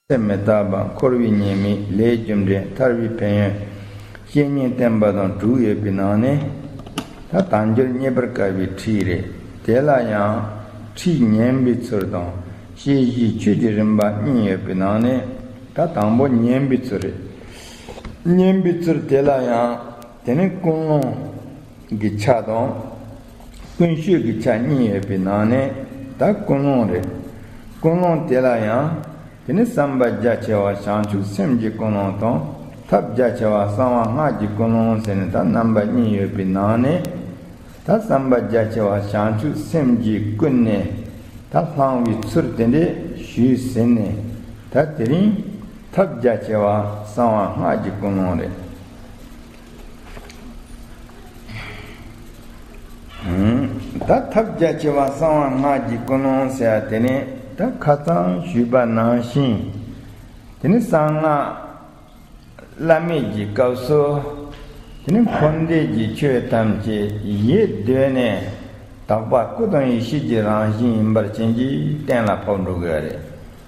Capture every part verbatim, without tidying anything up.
སེམས་མི་རྟག་པ། འཁོར་བའི་ཉེས་དམིགས། ལས་རྒྱུ་འབྲས། ཐར་བའི་ཕན་ཡོན། བཤེས་གཉེན་བསྟེན་པ་དང་དྲུག་ཡོད་པའི་ནང་ནས། ད་དལ་འབྱོར་རྙེད་པར་དཀའ་བའི་ཁྲིད་རེད། དེ་ལ་ཡང་ཁྲིད་ཉན་པའི་ཚུལ་དང་། བཤད་གཞིའི་ཆོས་ཀྱི་རིམ་པ་གཉིས་ཡོད་པའི་ནང་ནས། ད་དང་པོ་ཉན་པའི་ཚུལ་རེད། ཉན་པའི་ཚུལ་དེ་ལ་ཡང་དེ་ནི་ཀུན་སློང་གི་ཆ་དང་། ཀུན་སྤྱོད་ཀྱི་ཆ་གཉིས་ཡོད་པའི་ནང་ནས། ད་ཀུན་སློང་རེད། ཀུན་སློང་དེ་ལ་ཡང་དེ་ནི་བསམ་པ་རྒྱ་ཆེ་བ་བྱང་ཆུབ་སེམས་ཀྱི་ཀུན་སློང་དང་། ཐབས་རྒྱ་ཆེ་བ་གསང་བ་སྔགས་ཀྱི་ཀུན་སློང་ཟེར་ནས་ད་རྣམ་པ་གཉིས་ཡོད་པའི་ནང་ནས། ད་བསམ་པ་རྒྱ་ཆེ་བ་བྱང་ཆུབ་སེམས་ཀྱིས་ཀུན་ནས་ད་བསླང་བའི་ཚུལ་དེ་འདྲས་ཞུས་ཟིན་ནས། ད་དེ་རིང་ཐབས་རྒྱ་ཆེ་བ་གསང་བ་སྔགས་ཀྱི་ཀུན་སློང་རེད། ད་ཐབས་རྒྱ་ཆེ་བ་གསང་བ་སྔགས་ཀྱི་ཀུན་སློང་ཟེར་བ་དེ་ནི། ད་ཁ་སང་ཞུས་པ་ནང་བཞིན། དེ་ནི་གསང་སྔགས་བླ་མེད་ཀྱི་སྐབས་སུ། དེ་ནི་འཁོར་འདས་ཀྱི་ཆོས་ཐམས་ཅད་ཡིད་གདོད་ནས་དག་པ་སྐུ་དང་ཡེ་ཤེས་ཀྱི་རང་བཞིན་ཡིན་པར་བྱིན་གྱིས་གཏན་ལ་ཕབ་འགྲོ་དགོས་རེད།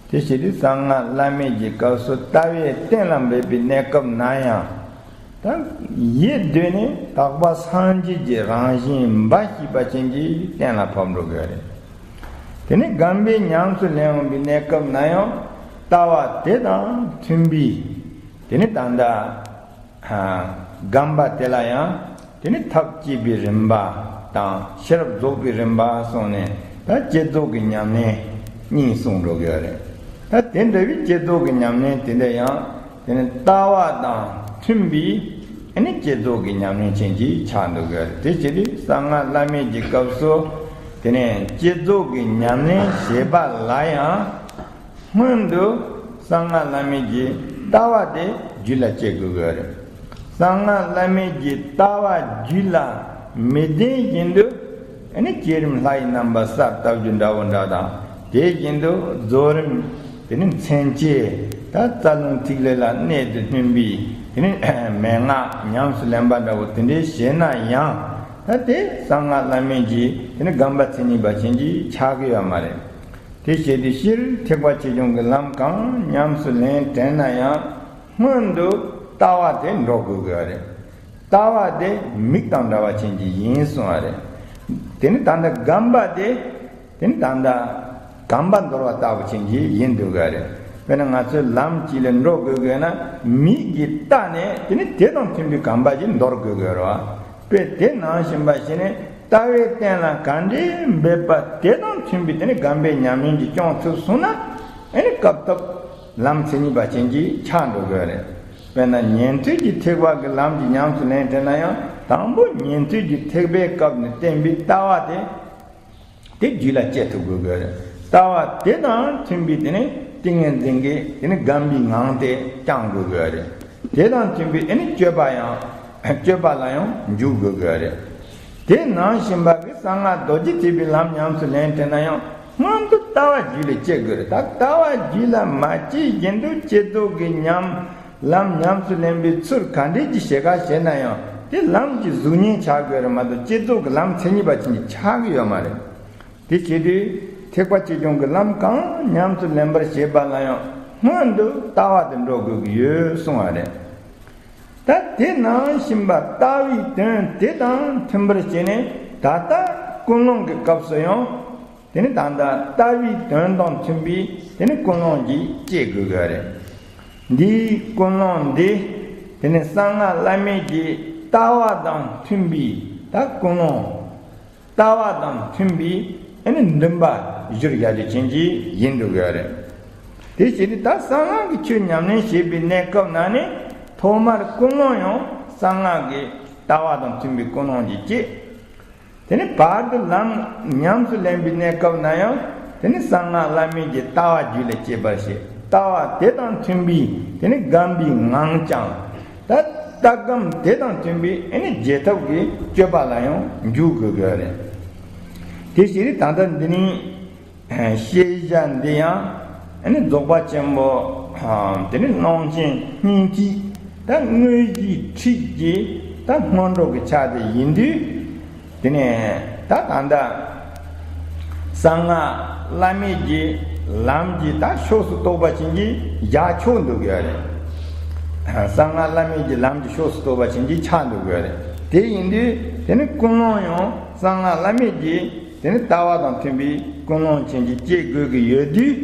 དེ་བྱེད་དུས་གསང་སྔགས་བླ་མེད་ཀྱི་སྐབས་སུ་ལྟ་བས་གཏན་ལ་འབེབས་པའི་གནས་སྐབས་ན་ཡང་། ད་ཡིད་གདོད་ནས་དག་པ་སངས་རྒྱས་ཀྱི་རང་བཞིན་འབའ་ཞིག་པ་ཅན་གྱིས་གཏན་ལ་ཕབ་འགྲོ་དགོས་རེད། དེ་ནས་སྒོམ་པས་ཉམས་སུ་ལེན་འོང་བའི་གནས་སྐབས་ན་ཡང་ལྟ་བ་དེ་དང་མཐུན་པའི། དེ་ནས་ད་ལྟ་སྒོམ་པ་དེ་ལ་ཡང་དེ་ནི་ཐབས་བསྐྱེད་པའི་རིམ་པ་དང་ཤེས་རབ་རྫོགས་པའི་རིམ་པ་གསུངས་ནས། ད་བསྐྱེད་རྫོགས་ཀྱི་ཉམས་ལེན་གཉིས་གསུངས་འགྲོ་གི་ཡོད་རེད། ད་དེ་འདྲ་བའི་བསྐྱེད་རྫོགས་ཀྱི་ཉམས་ལེན་དེ་འདྲ་ཡང་དེ་ནི་ལྟ་བ་དང་མཐུན་པའི་ཨ་ནི་བསྐྱེད་རྫོགས་ཀྱི་ཉམས་ལེན་ཅན་གྱི་ཆགས་འགྲོ་གི་ཡོད་རེད། དེ་བྱེད་དུས་གསང་སྔགས་བླ་མེད་ཀྱི་སྐབས་སུ་དེ་ནས་བསྐྱེད་རྫོགས་ཀྱི་ཉམས་ལེན་བྱེད་པ་ལ་ཡང་། སྔོན་དུ་གསང་སྔགས་བླ་མེད་ཀྱི་ལྟ་བ་དེ་རྒྱུད་ལ་སྐྱེ་དགོས་ཀྱི་རེད། གསང་སྔགས་བླ་མེད་ཀྱི་ལྟ་བ་རྒྱུད་ལ་མི་ལྡན་བཞིན་དུ། ཨ་ནི་བསྐྱེད་རིམ་ལྷ་ཡི་རྣམ་པ་གསལ་བཏབ་རྒྱུ་འདྲ་བོ་འདྲ་དང་། དེ་བཞིན་དུ་རྫོགས་རིམ་དེ་ནི་མཚན་བཅས་ད་རྩ་རླུང་ཐིག་ལེ་ལ་གནད་དུ་བསྣུན་པའི་དེ་ནི་མན་ངག་ཉམས་སུ་ལེན་པ་འདྲ་བོ་དེ་འདྲའི་བྱས་ན་ཡང་། ད་དེ་གསང་སྔགས་བླ་མེད་ཀྱི་དེ་ནི་སྒོམ་པ་མཚན་ཉིད་པ་ཅན་གྱི་ཆགས་ཀྱི་ཡོད་མ་རེད། དེ་བྱེད་དུས་སྤྱིར་ཐེག་པ་ཆེ་ཆུང་གི་ལམ་གང་ཉམས་སུ་ལེན་དྲན་ན་ཡང་སྔོན་དུ་ལྟ་བ་དེ་འགྲོ་དགོས་ཀྱི་རེད། ལྟ་བ་དེ་མིག་དང་འདྲ་བ་ཅན་གྱི་ཡིན་གསུང་བ་རེད། དེ་ནི་ད་ལྟ་སྒོམ་པ་དེ། དེ་ནི་ད་ལྟ་གོམ་པ་འདོར་བ་ལྟ་བུ་ཅན་གྱི་ཡིན་འདུག་ག་རེད། དཔེར་ན་ང་ཚོས་ལམ་གཅིག་ལ་འགྲོ་དགོས་དགོས་ན་མིག་གིས་ལྟ་ནས་དེ་ནི་དེ་དང་མཐུན་པའི་གོམ་པ་ཅིག་འདོར་དགོས་དགོས་རེད་བ། དཔེ་དེ་ནང་བཞིན་པ་ཞིག་ནི་ལྟ་བའི་སྟེང་ལ་ག་འདྲའི་འབེབས་པ་དེ་དང་མཐུན་པའི་དེ་ནི་སྒོམ་པའི་ཉམས་ལེན་གྱིས་སྐྱོང་ཐུབ་སོང་ན། ཨེ་ནི་སྐབས་ཐོབ་ལམ་མཚན་ཉིད་པ་ཅན་གྱི་ཆགས་འགྲོ་དགོས་རེད། དཔེར་ན་ཉན་ཐོས་ཀྱི་ཐེག་པ་གི་ལམ་གྱི་ཉམས་སུ་ལེན་དྲན་ན་ཡང་དང་པོ་ཉན་ཐོས་ཀྱི་ཐེག་པའི་སྐབས་ནས་བསྟན་པའི་ལྟ་བ་དེ། དེ་རྒྱུད་ལ་སྐྱེ་ཐུབ་དགོས་དགོས་རེད། ལྟ་བ་དེ་དང་མཐུན་པའི་དེ་ནི་ཏིང་ངེ་འཛིན་གྱི་དེ་ནི་སྒོམ་པའི་ངང་དེ་བསྐྱང་དགོས་དགོས་རེད། དེ་དང་མཐུན་པའི་ཨེ་ནི་སྤྱོད་པ་ཡང་སྤྱོད་པ་ལ་ཡང་འཇུག་དགོས་དགོས་རེད། དེ་ནང་བཞིན་པ་གི་གསང་སྔགས་རྡོ་རྗེ་ཐེག་པའི་ལམ་ཉམས་སུ་ལེན་དྲན་ན་ཡང་སྔོན་དུ་ལྟ་བ་རྒྱུད་ལ་སྐྱེ་དགོས་རེད། ད་ལྟ་བ་རྒྱུད་ལ་མ་སྐྱེས་བཞིན་དུ་བསྐྱེད་རྫོགས་ཀྱི་ཉམས། ལམ་ཉམས་སུ་ལེན་པའི་ཚུལ་ག་འདྲས་ཀྱི་ཞེ་དགའ་བྱས་ན་ཡང་དེ་ལམ་གྱི་གཟུགས་བརྙན་ཆགས་དགོས་རེད་མ་གཏོགས་བསྐྱེད་རྫོགས་ཀྱི་ལམ་མཚན་ཉིད་པ་ཅན་གྱི་ཆགས་ཀྱི་ཡོད་མ་རེད། དེ་བྱེད་དུས་ཐེག་པ་ཆེ་ཆུང་གི་ལམ་གང་ཉམས་སུ་ལེན་པར་བྱེད་པ་ལ་ཡང་སྔོན་དུ་ལྟ་བ་དེ་འགྲོ་དགོས་ཀྱི་ཡོད་གསུང་བ་རེད། ད་དེ་ནང་བཞིན་པ་ལྟ་བའི་དོན་དེ་དང་མཐུན་པར་བྱས་ནས་ད་ལྟ་ཀུན་སློང་གི་སྐབས་སུ་ཡང་། དེ་ནི་ད་ལྟ་ལྟ་བའི་དོན་དང་མཐུན་པའི་དེ་ནི་ཀུན་སློང་གིས་སྐྱེ་དགོས་ཀྱི་རེད། འདིའི་ཀུན་སློང་འདི་དེ་ནི་གསང་སྔགས་བླ་མེད་ཀྱི་ལྟ་བ་དང་མཐུན་པའི་ད་ཀུན་སློང་། ལྟ་བ་དང་མཐུན་པའི་ཨ་ནི་འདུན་པ་བཞུར་བཞག་རྒྱུ་ཅན་གྱི་ཡིན་འགྲོ་གི་རེད། དེ་བྱས་ཏེ་ད་གསང་སྔགས་ཀྱི་ཆོས་ཉམས་ལེན་བྱེད་པའི་གནས་སྐབས་ན་ནི་ཐོག་མར་ཀུན་སློང་ཡང་གསང་སྔགས་ཀྱི་ལྟ་བ་དང་མཐུན་པའི་ཀུན་སློང་གིས་སྐྱེ། དེ་ནི་བར་དུ་ལམ་ཉམས་སུ་ལེན་པའི་གནས་སྐབས་ན་ཡང་དེ་ནི་གསང་སྔགས་བླ་མེད་ཀྱི་ལྟ་བ་རྒྱུད་ལ་སྐྱེས་པར་བྱེད། ལྟ་བ་དེ་དང་མཐུན་པའི་དེ་ནི་སྒོམ་པའི་ངང་བསྐྱང་། ད་ལྟ་སྒོམ་དེ་དང་མཐུན་པའི་ཨེ་ནི་རྗེས་ཐོབ་ཀྱི་སྤྱོད་པ་ལ་ཡང་འཇུག་དགོས་དགོས་རེད། དེ་བྱས་ཏེ་ད་ལྟ་འདི་ནི། ཤེས་བྱ་འདི་ཡང་ཨ་ནི་རྫོགས་པ་ཆེན་པོ། དེ་ནི་སྣང་ཆེན་སྙིང་ཐིག་ད་དངོས་གཞིའི་ཁྲིད་ཀྱི་ད་སྔོན་འགྲོ་གི་ཆ་དེ་ཡིན་དུས། དེ་ནས་ད་ད་ལྟ་ གསང་སྔགས་བླ་མེད་ཀྱི་ལམ་གྱི་ད་ཕྱོགས་སུ་གཏོགས་པ་ཅན་གྱི་རྒྱ་ཆོག་འདུག་གི་རེད། གསང་སྔགས་བླ་མེད་ཀྱི་ལམ་གྱི་ཕྱོགས་སུ་གཏོགས་པ་ཅན་གྱི་ཆགས་འདུག་གི་རེད། དེ་ཡིན་དུས་དེ་ནི་ཀུན་སློང་ཡང་གསང་སྔགས་བླ་མེད་ཀྱི་དེ་ནི་ལྟ་བ་དང་མཐུན་པའི་ཀུན་སློང་ཅན་གྱི་སྐྱེ་དགོས་ཀྱི་ཡོད་དུས།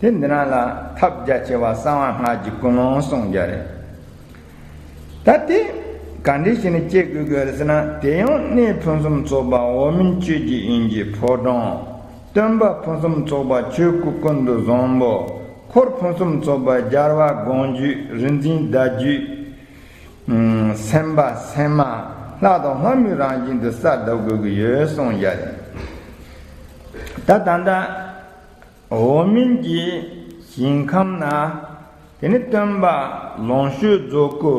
དེ་འདི་རང་ལ་ཐབས་རྒྱ་ཆེ་བ་གསང་བ་སྔགས་ཀྱི་ཀུན་སློང་གསུངས་རྒྱུ་རེད། ད་དེ་ག་འདྲ་བྱས་ནས་སྐྱེ་དགོས་ཀྱི་རེད་ཟེར་ན། དེ་ཡང་གནས་ཕུན་སུམ་ཚོགས་པ་འོག་མིན་ཆོས་ཀྱི་དབྱིངས་ཀྱི་ཕོ་བྲང་། སྟོན་པ་ཕུན་སུམ་ཚོགས་པ་ཆོས་སྐུ་ཀུན་ཏུ་བཟང་པོ། འཁོར་ཕུན་སུམ་ཚོགས་པ་རྒྱལ་བ་དགོངས་བརྒྱུད་རིག་འཛིན་བརྡ་བརྒྱུད། སེམས་དཔའ་སེམས་མ་ལྷ་དང་ལྷ་མོའི་རང་བཞིན་དུ་གསལ་གདབ་དགོས་ཀྱི་ཡོད་གསུངས་རྒྱུ་རེད། ད་ད་ལྟ་འོག་མིན་གྱི་ཞིང་ཁམས་ན་དེ་ནི་སྟོན་པ་ལོངས་སྤྱོད་རྫོགས་སྐུ་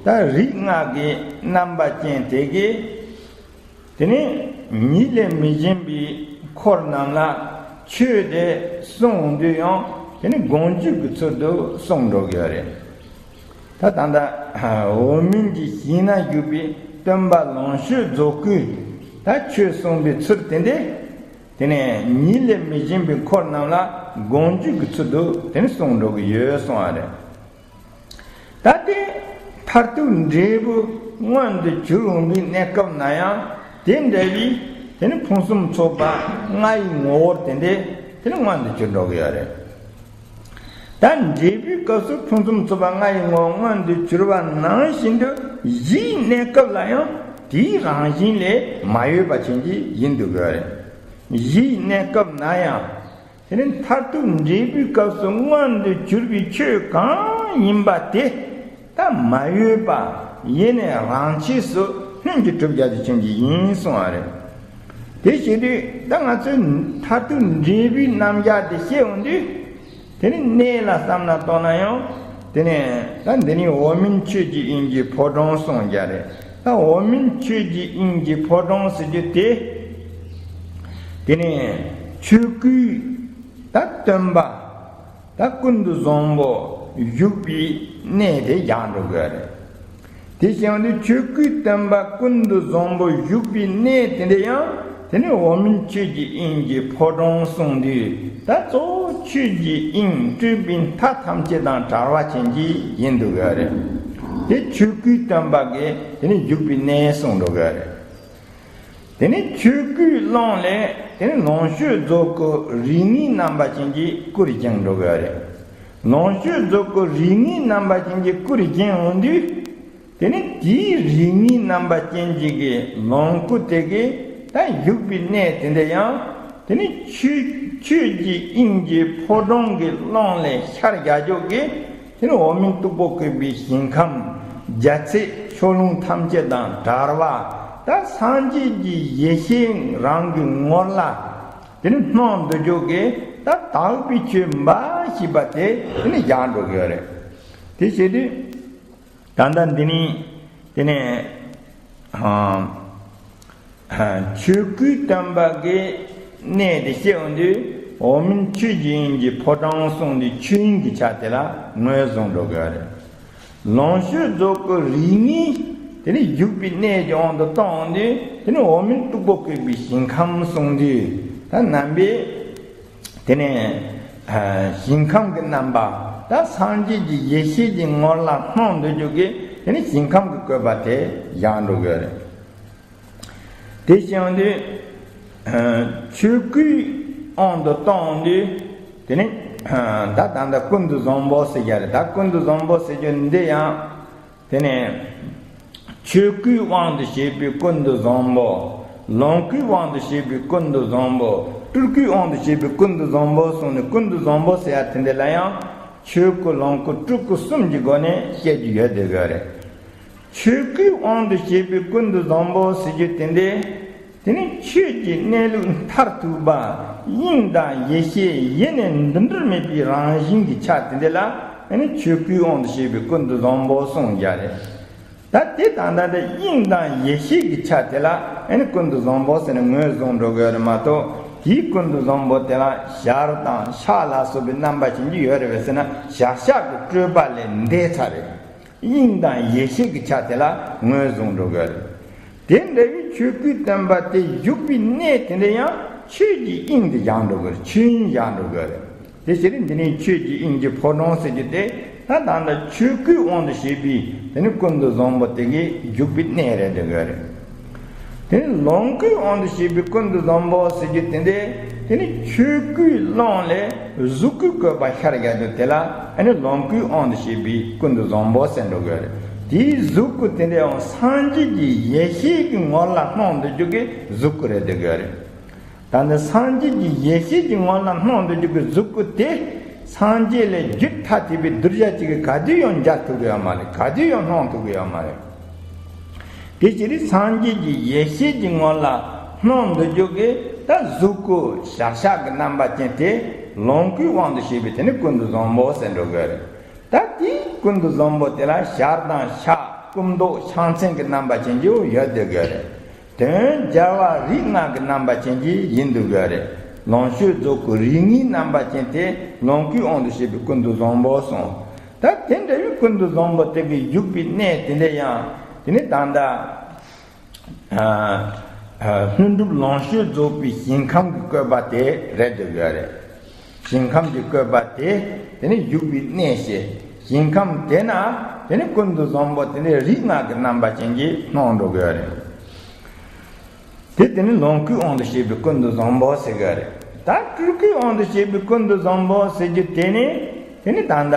ད་རིགས་ལྔ་གི་རྣམ་པ་ཅན་དེ་གིས། དེ་ནི་ཉིད་ལས་མི་གཞན་པའི་འཁོར་རྣམས་ལ་ཆོས་དེ་གསུངས་དུས་ཡང་དེ་ནི་དགོངས་བརྒྱུད་ཀྱི་ཚུལ་དུ་གསུངས་འགྲོ་གི་ཡོད་རེད། ད་ད་ལྟ་འོག་མིན་གྱི་ཞིང་ན་བཞུགས་པའི་སྟོན་པ་ལོངས་སྤྱོད་རྫོགས་སྐུས་ད་ཆོས་གསུངས་པའི་ཚུལ་དེ་འདི། དེ་ནས་ཉིད་ལས་མི་གཞན་པའི་འཁོར་རྣམས་ལ་དགོངས་བརྒྱུད་ཀྱི་ཚུལ་དུ་དེ་ནི་གསུངས་འགྲོ་གི་ཡོད་གསུངས་པ་རེད། ད་ལྟའི་མཐར་ཐུག་འབྲས་བུ་མངོན་དུ་གྱུར་འོང་བའི་གནས་སྐབས་ན་ཡང་དེ་འདྲ་བའི་དེ་ནི་ཕུན་སུམ་ཚོགས་པ་ལྔ་ཡི་ངོ་བོར་དེ་འདྲའི་དེ་ནི་མངོན་དུ་གྱུར་འགྲོ་གི་ཡོད་རེད། ད་འབྲས་བུའི་སྐབས་སུ་ཕུན་སུམ་ཚོགས་པ་ལྔ་ཡི་ངོ་བོ་མངོན་དུ་གྱུར་པ་ནང་བཞིན་དུ་གཞིའི་གནས་སྐབས་ལ་ཡང་དེའི་རང་བཞིན་ལས་མ་གཡོས་པ་ཅན་གྱི་ཡིན་འདུག་གི་རེད། གཞིའི་གནས་སྐབས་ན་ཡང་དེ་ནི་མཐར་ཐུག་འབྲས་བུའི་སྐབས་སུ་མངོན་དུ་གྱུར་པའི་ཆོས་གང་ཡིན་པ་དེ། ད་མ་གཡོས་པ་ཡེ་ནས་རང་ཆས་སུ་ལྷུན་གྱིས་གྲུབ་རྒྱུ་དེ་ཅན་གྱི་ཡིན་གསུང་བ་རེད། དེ་བྱེད་དུས་ད་ང་ཚོས་མཐར་ཐུག་འབྲས་བུའི་རྣམ་གཞག་དེ་བཤད་འོང་དུས། དེ་ནི་གནས་ལ་བསམ་ན་གཏོང་ན་ཡང་དེ་ནི་ད་འདི་ནི་འོག་མིན་ཆོས་ཀྱི་དབྱིངས་ཀྱི་ཕོ་བྲང་གསུང་རྒྱུ་རེད། ད་འོག་མིན་ཆོས་ཀྱི་དབྱིངས་ཀྱི་ཕོ་བྲང་ཟེར་རྒྱུ་དེ། དེ་ནི་ཆོས་སྐུའི་ད་སྟོན་པ་ད་ཀུན་ཏུ་བཟང་པོ་བཞུགས་པའི་གནས་དེ་ཡང་འགྲོ་དགོས་རེད། དེ་བྱས་ཏེ་ཆོས་སྐུའི་སྟོན་པ་ཀུན་ཏུ་བཟང་པོ་བཞུགས་པའི་གནས་དེ་འདྲ་ཡང་དེ་ནི་འོག་མིན་ཆོས་ཀྱི་དབྱིངས་ཀྱི་ཕོ་བྲང་གསུངས་དུས་ད་གཙོ་བོ་ཆོས་ཀྱི་དབྱིངས་སྤྲུལ་པའི་མཐའ་ཐམས་ཅད་དང་བྲལ་བ་ཅན་གྱི་ཡིན་འདུག་གི་རེད། དེ་ཆོས་སྐུའི་སྟོན་པ་གིས་དེ་ནི་བཞུགས་པའི་གནས་གསུངས་འགྲོ་གི་རེད། དེ་ནི་ཆོས་སྐུའི་ཀློང་ལས་དེ་ནི་ལོངས་སྤྱོད་རྫོགས་སྐུ་རིགས་ལྔའི་རྣམ་པ་ཅན་གྱི་སྐུར་བཞེངས་འགྲོ་གི་རེད། ལོངས་སྤྱོད་རྫོགས་སྐུ་རིགས་ལྔའི་རྣམ་པ་ཅན་གྱི་སྐུར་བཞེངས་འོང་དུས། དེ་ནི་དེའི་རིགས་ལྔའི་རྣམ་པ་ཅན་གྱི་གི་ལོངས་སྐུ་དེ་གིས་ད་བཞུགས་པའི་གནས་དེ་འདྲ་ཡང་དེ་ནི་ཆོས་ཆོས་ཀྱི་དབྱིངས་ཀྱི་ཕོ་བྲང་གི་ཀློང་ལས་ཤར་རྒྱག་རྒྱུ་གི། དེ་ནི་འོག་མིན་སྟུག་པོ་བཀོད་པའི་ཞིང་ཁམས་རྒྱ་ཚད་ཕྱོགས་ལྷུང་ཐམས་ཅད་དང་བྲལ་བ་ད་སངས་རྒྱས་ཀྱི་ཡེ་ཤེས་རང་གི་ངོ་ལ་དེ་ནི་སྣང་འདོད་རྒྱུ་གི་ད་དག་པའི་ཆོས་འབའ་ཞིག་པ་དེ་དེ་ནི་ཡང་འགྲོ་གི་ཡོད་རེད། དེ་བྱེད་དུས་ད་ལྟ་འདི་ནི་དེ་ནི་ཨ། ཆོས་སྐུའི་སྟོན་པ་གི་གནས་དེ་བཤད་འོང་དུས་འོག་མིན་ཆོས་ཀྱི་དབྱིངས་ཀྱི་ཕོ་བྲང་གསུངས་དུས་ཆོས་དབྱིངས་ཀྱི་ཆ་དེ་ལ་ངོས་བཟུང་འགྲོ་དགོས་རེད། ལོངས་སྤྱོད་རྫོགས་སྐུ་རིགས་ལྔའི་དེ་ནི་བཞུགས་པའི་གནས་ཀྱི་དབང་དུ་བཏང་འོང་དུས་དེ་ནི་འོག་མིན་སྟུག་པོ་བཀོད་པའི་ཞིང་ཁམས་གསུངས་དུས་ད་རྣམ་པའི་དེ་ནས་ཞིང་ཁམས་ཀྱི་རྣམ་པ་ད་སངས་རྒྱས་ཀྱི་ཡེ་ཤེས་ཀྱི་ངོ་ལ་སྣང་འདོད་རྒྱུ་གི་དེ་ནི་ཞིང་ཁམས་ཀྱི་བཀོད་པ་དེ་ཡང་འགྲོ་དགོས་རེད། དེ་བྱུང་དུས་ཆོས་སྐུའི་དབང་དུ་བཏང་དུས་དེ་ནི་ད་ད་ལྟ་ཀུན་ཏུ་བཟང་པོ་ཟེར་རྒྱུ་རེད། ད་ཀུན་ཏུ་བཟང་པོ་ཟེར་རྒྱུ་འདི་ཡང་དེ་ནི་ཆོས་སྐུའི་དབང་དུ་བྱས་པའི་ཀུན་ཏུ་བཟང་པོ། ལོངས་སྐུའི་དབང་དུ་བྱས་པའི་ཀུན་ཏུ་བཟང་པོ། སྤྲུལ་སྐུའི་དབང་དུ་བྱས་པའི་ཀུན་ཏུ་བཟང་པོ་གསུངས་ནས་ཀུན་ཏུ་བཟང་པོ་ཟེར་ཡ་དེ་འདི་ལ་ཡང་ཆོས་སྐུ་ལོངས་སྐུ་སྤྲུལ་སྐུ་གསུམ་གྱི་སྒོ་ནས་བཤད་རྒྱུ་ཡོད་བསྡད་ཡོད་རེད། ཆོས་སྐུའི་དབང་དུ་བྱས་པའི་ཀུན་ཏུ་བཟང་པོ་ཟེར་རྒྱུ་དེ་འདི། དེ་ནི་ཆོས་ཀྱི་གནས་ལུགས་མཐར་ཐུག་པ་དབྱིངས་དང་ཡེ་ཤེས་ཡེ་ནས་འདུ་འབྲལ་མེད་པའི་རང་བཞིན་གྱི་ཆ་དེ་འདི་ལ་ཨ་ནི་ཆོས་སྐུའི་དབང་དུ་བྱས་པའི་ཀུན་ཏུ་བཟང་པོ་གསུངས་ཡོད་རེད། ད་དེ་ད་ལྟ་དེ་དབྱིངས་དང་ཡེ་ཤེས་ཀྱི་ཆ་དེ་ལ་ཨ་ནི་ཀུན་ཏུ་བཟང་པོ་ཟེར་ནས་ངོས་བཟུང་འགྲོ་དགོས་རེད་མ་གཏོགས། དེའི་ཀུན་ཏུ་བཟང་པོ་དེ་ལ་ཞར་དང་ཕྱག་ལ་སོགས་པའི་རྣམ་པ་ཅན་གྱི་ཡོད་རེད་པས་ཟེར་ན་བཞག་བཞག་གི་སྤྲོས་པ་ལས་འདས་ཚར་རེད། དབྱིངས་དང་ཡེ་ཤེས་ཀྱི་ཆ་དེ་ལ་ངོས་བཟུང་འགྲོ་དགོས་རེད། དེ་འདྲ་བའི་ཆོས་སྐུའི་སྟོན་པ་དེ་བཞུགས་པའི་གནས་དེ་འདྲ་ཡང་ ཆོས་ཀྱི་དབྱིངས་དེ་སྦྱང་འགྲོ་དགོས་རེད། ཆོས་དབྱིངས་སྦྱང་འགྲོ་དགོས་རེད། དེ་ཕྱིར་འདི་ནི་ཆོས་ཀྱི་དབྱིངས་ཀྱི་ཕོ་བྲང་ཟེར་རྒྱུ་དེ་ད་ད་ལྟ་ཆོས་སྐུའི་དབང་དུ་བྱས་པའི་དེ་ནི་ཀུན་ཏུ་བཟང་པོ་དེ་གའི་བཞུགས་པའི་གནས་རེད་འདོད་དགོས་རེད། དེ་ནི་ལོངས་སྐུའི་དབང་དུ་བྱས་པའི་ཀུན་ཏུ་བཟང་པོ་ཟེར་རྒྱུ་དེ་འདི་དེ་ནི་ཆོས་སྐུའི་ཀློང་ལས་གཟུགས་སྐུའི་བཀོད་པ་ཤར་རྒྱག་རྒྱུ་དེ་ལ་ཨ་ནི་ལོངས་སྐུའི་དབང་དུ་བྱས་པའི་ཀུན་ཏུ་བཟང་པོ་ཟེར་འགྲོ་དགོས་རེད། དེའི་གཟུགས་སྐུ་དེ་འདྲའང་སངས་རྒྱས་ཀྱི་ཡེ་ཤེས་ཀྱི་ངོ་ལ་སྣང་འདོད་རྒྱུ་གི་གཟུགས་སྐུ་རེད་འདོད་དགོས་རེད། ད་ནི་སངས་རྒྱས་ཀྱི་ཡེ་ཤེས་ཀྱི་ངོ་ལ་སྣང་འདོད་རྒྱུ་གི་གཟུགས་སྐུ་དེ་སངས་རྒྱས་ལས་རྒྱུད་ཐ་དད་པའི་གདུལ་བྱ་གཅིག་གིས་ག་དུས་ཡང་མཇལ་ཐུབ་ཀྱི་ཡོད་མ་རེད། ག་དུས་ཡང་སྣང་ཐུབ་ཀྱི་ཡོད་མ་རེད། དེ་ཕྱིར་སངས་རྒྱས་ཀྱི་ཡེ་ཤེས་ཀྱི་ངོ་ལ་སྣང་འདོད་རྒྱུ་གི་ད་གཟུགས་སྐུ་ཞར་ཕྱག་གི་རྣམ་པ་ཅན་དེ་ལོངས་སྐུའི་དབང་དུ་བྱས་པའི་དེ་ནི་ཀུན་ཏུ་བཟང་པོ་ཟེར་འགྲོ་དགོས་རེད། ད་དེའི་ཀུན་ཏུ་བཟང་པོ་དེ་ལ་ཞར་དང་ཕྱག་སྐུ་མདོག་ཕྱག་མཚན་གྱི་རྣམ་པ་ཅན་གྱི་ཡོད་འདོད་དགོས་རེད། དོན་རྒྱལ་བ་རིགས་ལྔ་གི་རྣམ་པ་ཅན་གྱི་ཡིན་འདོད་དགོས་རེད། ལོངས་སྤྱོད་རྫོགས་སྐུ་རིགས་ལྔའི་རྣམ་པ་ཅན་དེ་ལོངས་སྐུའི་དབང་དུ་བྱས་པའི་ཀུན་ཏུ་བཟང་པོ་གསུངས། ད་དེ་འདྲ་བའི་ཀུན་ཏུ་བཟང་པོ་དེ་གི་བཞུགས་པའི་གནས་དེ་འདྲ་ཡང་དེ་ནི་ད་ལྟ་ལྷུན་གྲུབ་ལོངས་སྤྱོད་རྫོགས་པའི་ཞིང་ཁམས་ཀྱི་བཀོད་པ་དེ་རེད་འདོད་ཀྱི་ཡོད་རེད། ཞིང་ཁམས་ཀྱི་བཀོད་པ་དེ་དེ་ནི་བཞུགས་པའི་གནས་ཞེས། ཞིང་ཁམས་དེ་ན་དེ་ནི་ཀུན་ཏུ་བཟང་པོ་དེ་ནི་རིགས་ལྔ་གི་རྣམ་པ་ཅན་གྱིས་སྣང་འགྲོ་གི་ཡོད་རེད། དེ་དེ་ནི་ལོངས་སྐུའི་དབང་དུ་བྱས་པའི་ཀུན་ཏུ་བཟང་པོ་ཟེར་གི་རེད། ད་སྤྲུལ་སྐུའི་དབང་དུ་བྱས་པའི་ཀུན་ཏུ་བཟང་པོ་ཟེར་རྒྱུ་དེ་ནི་དེ་ནི་ད་ལྟ་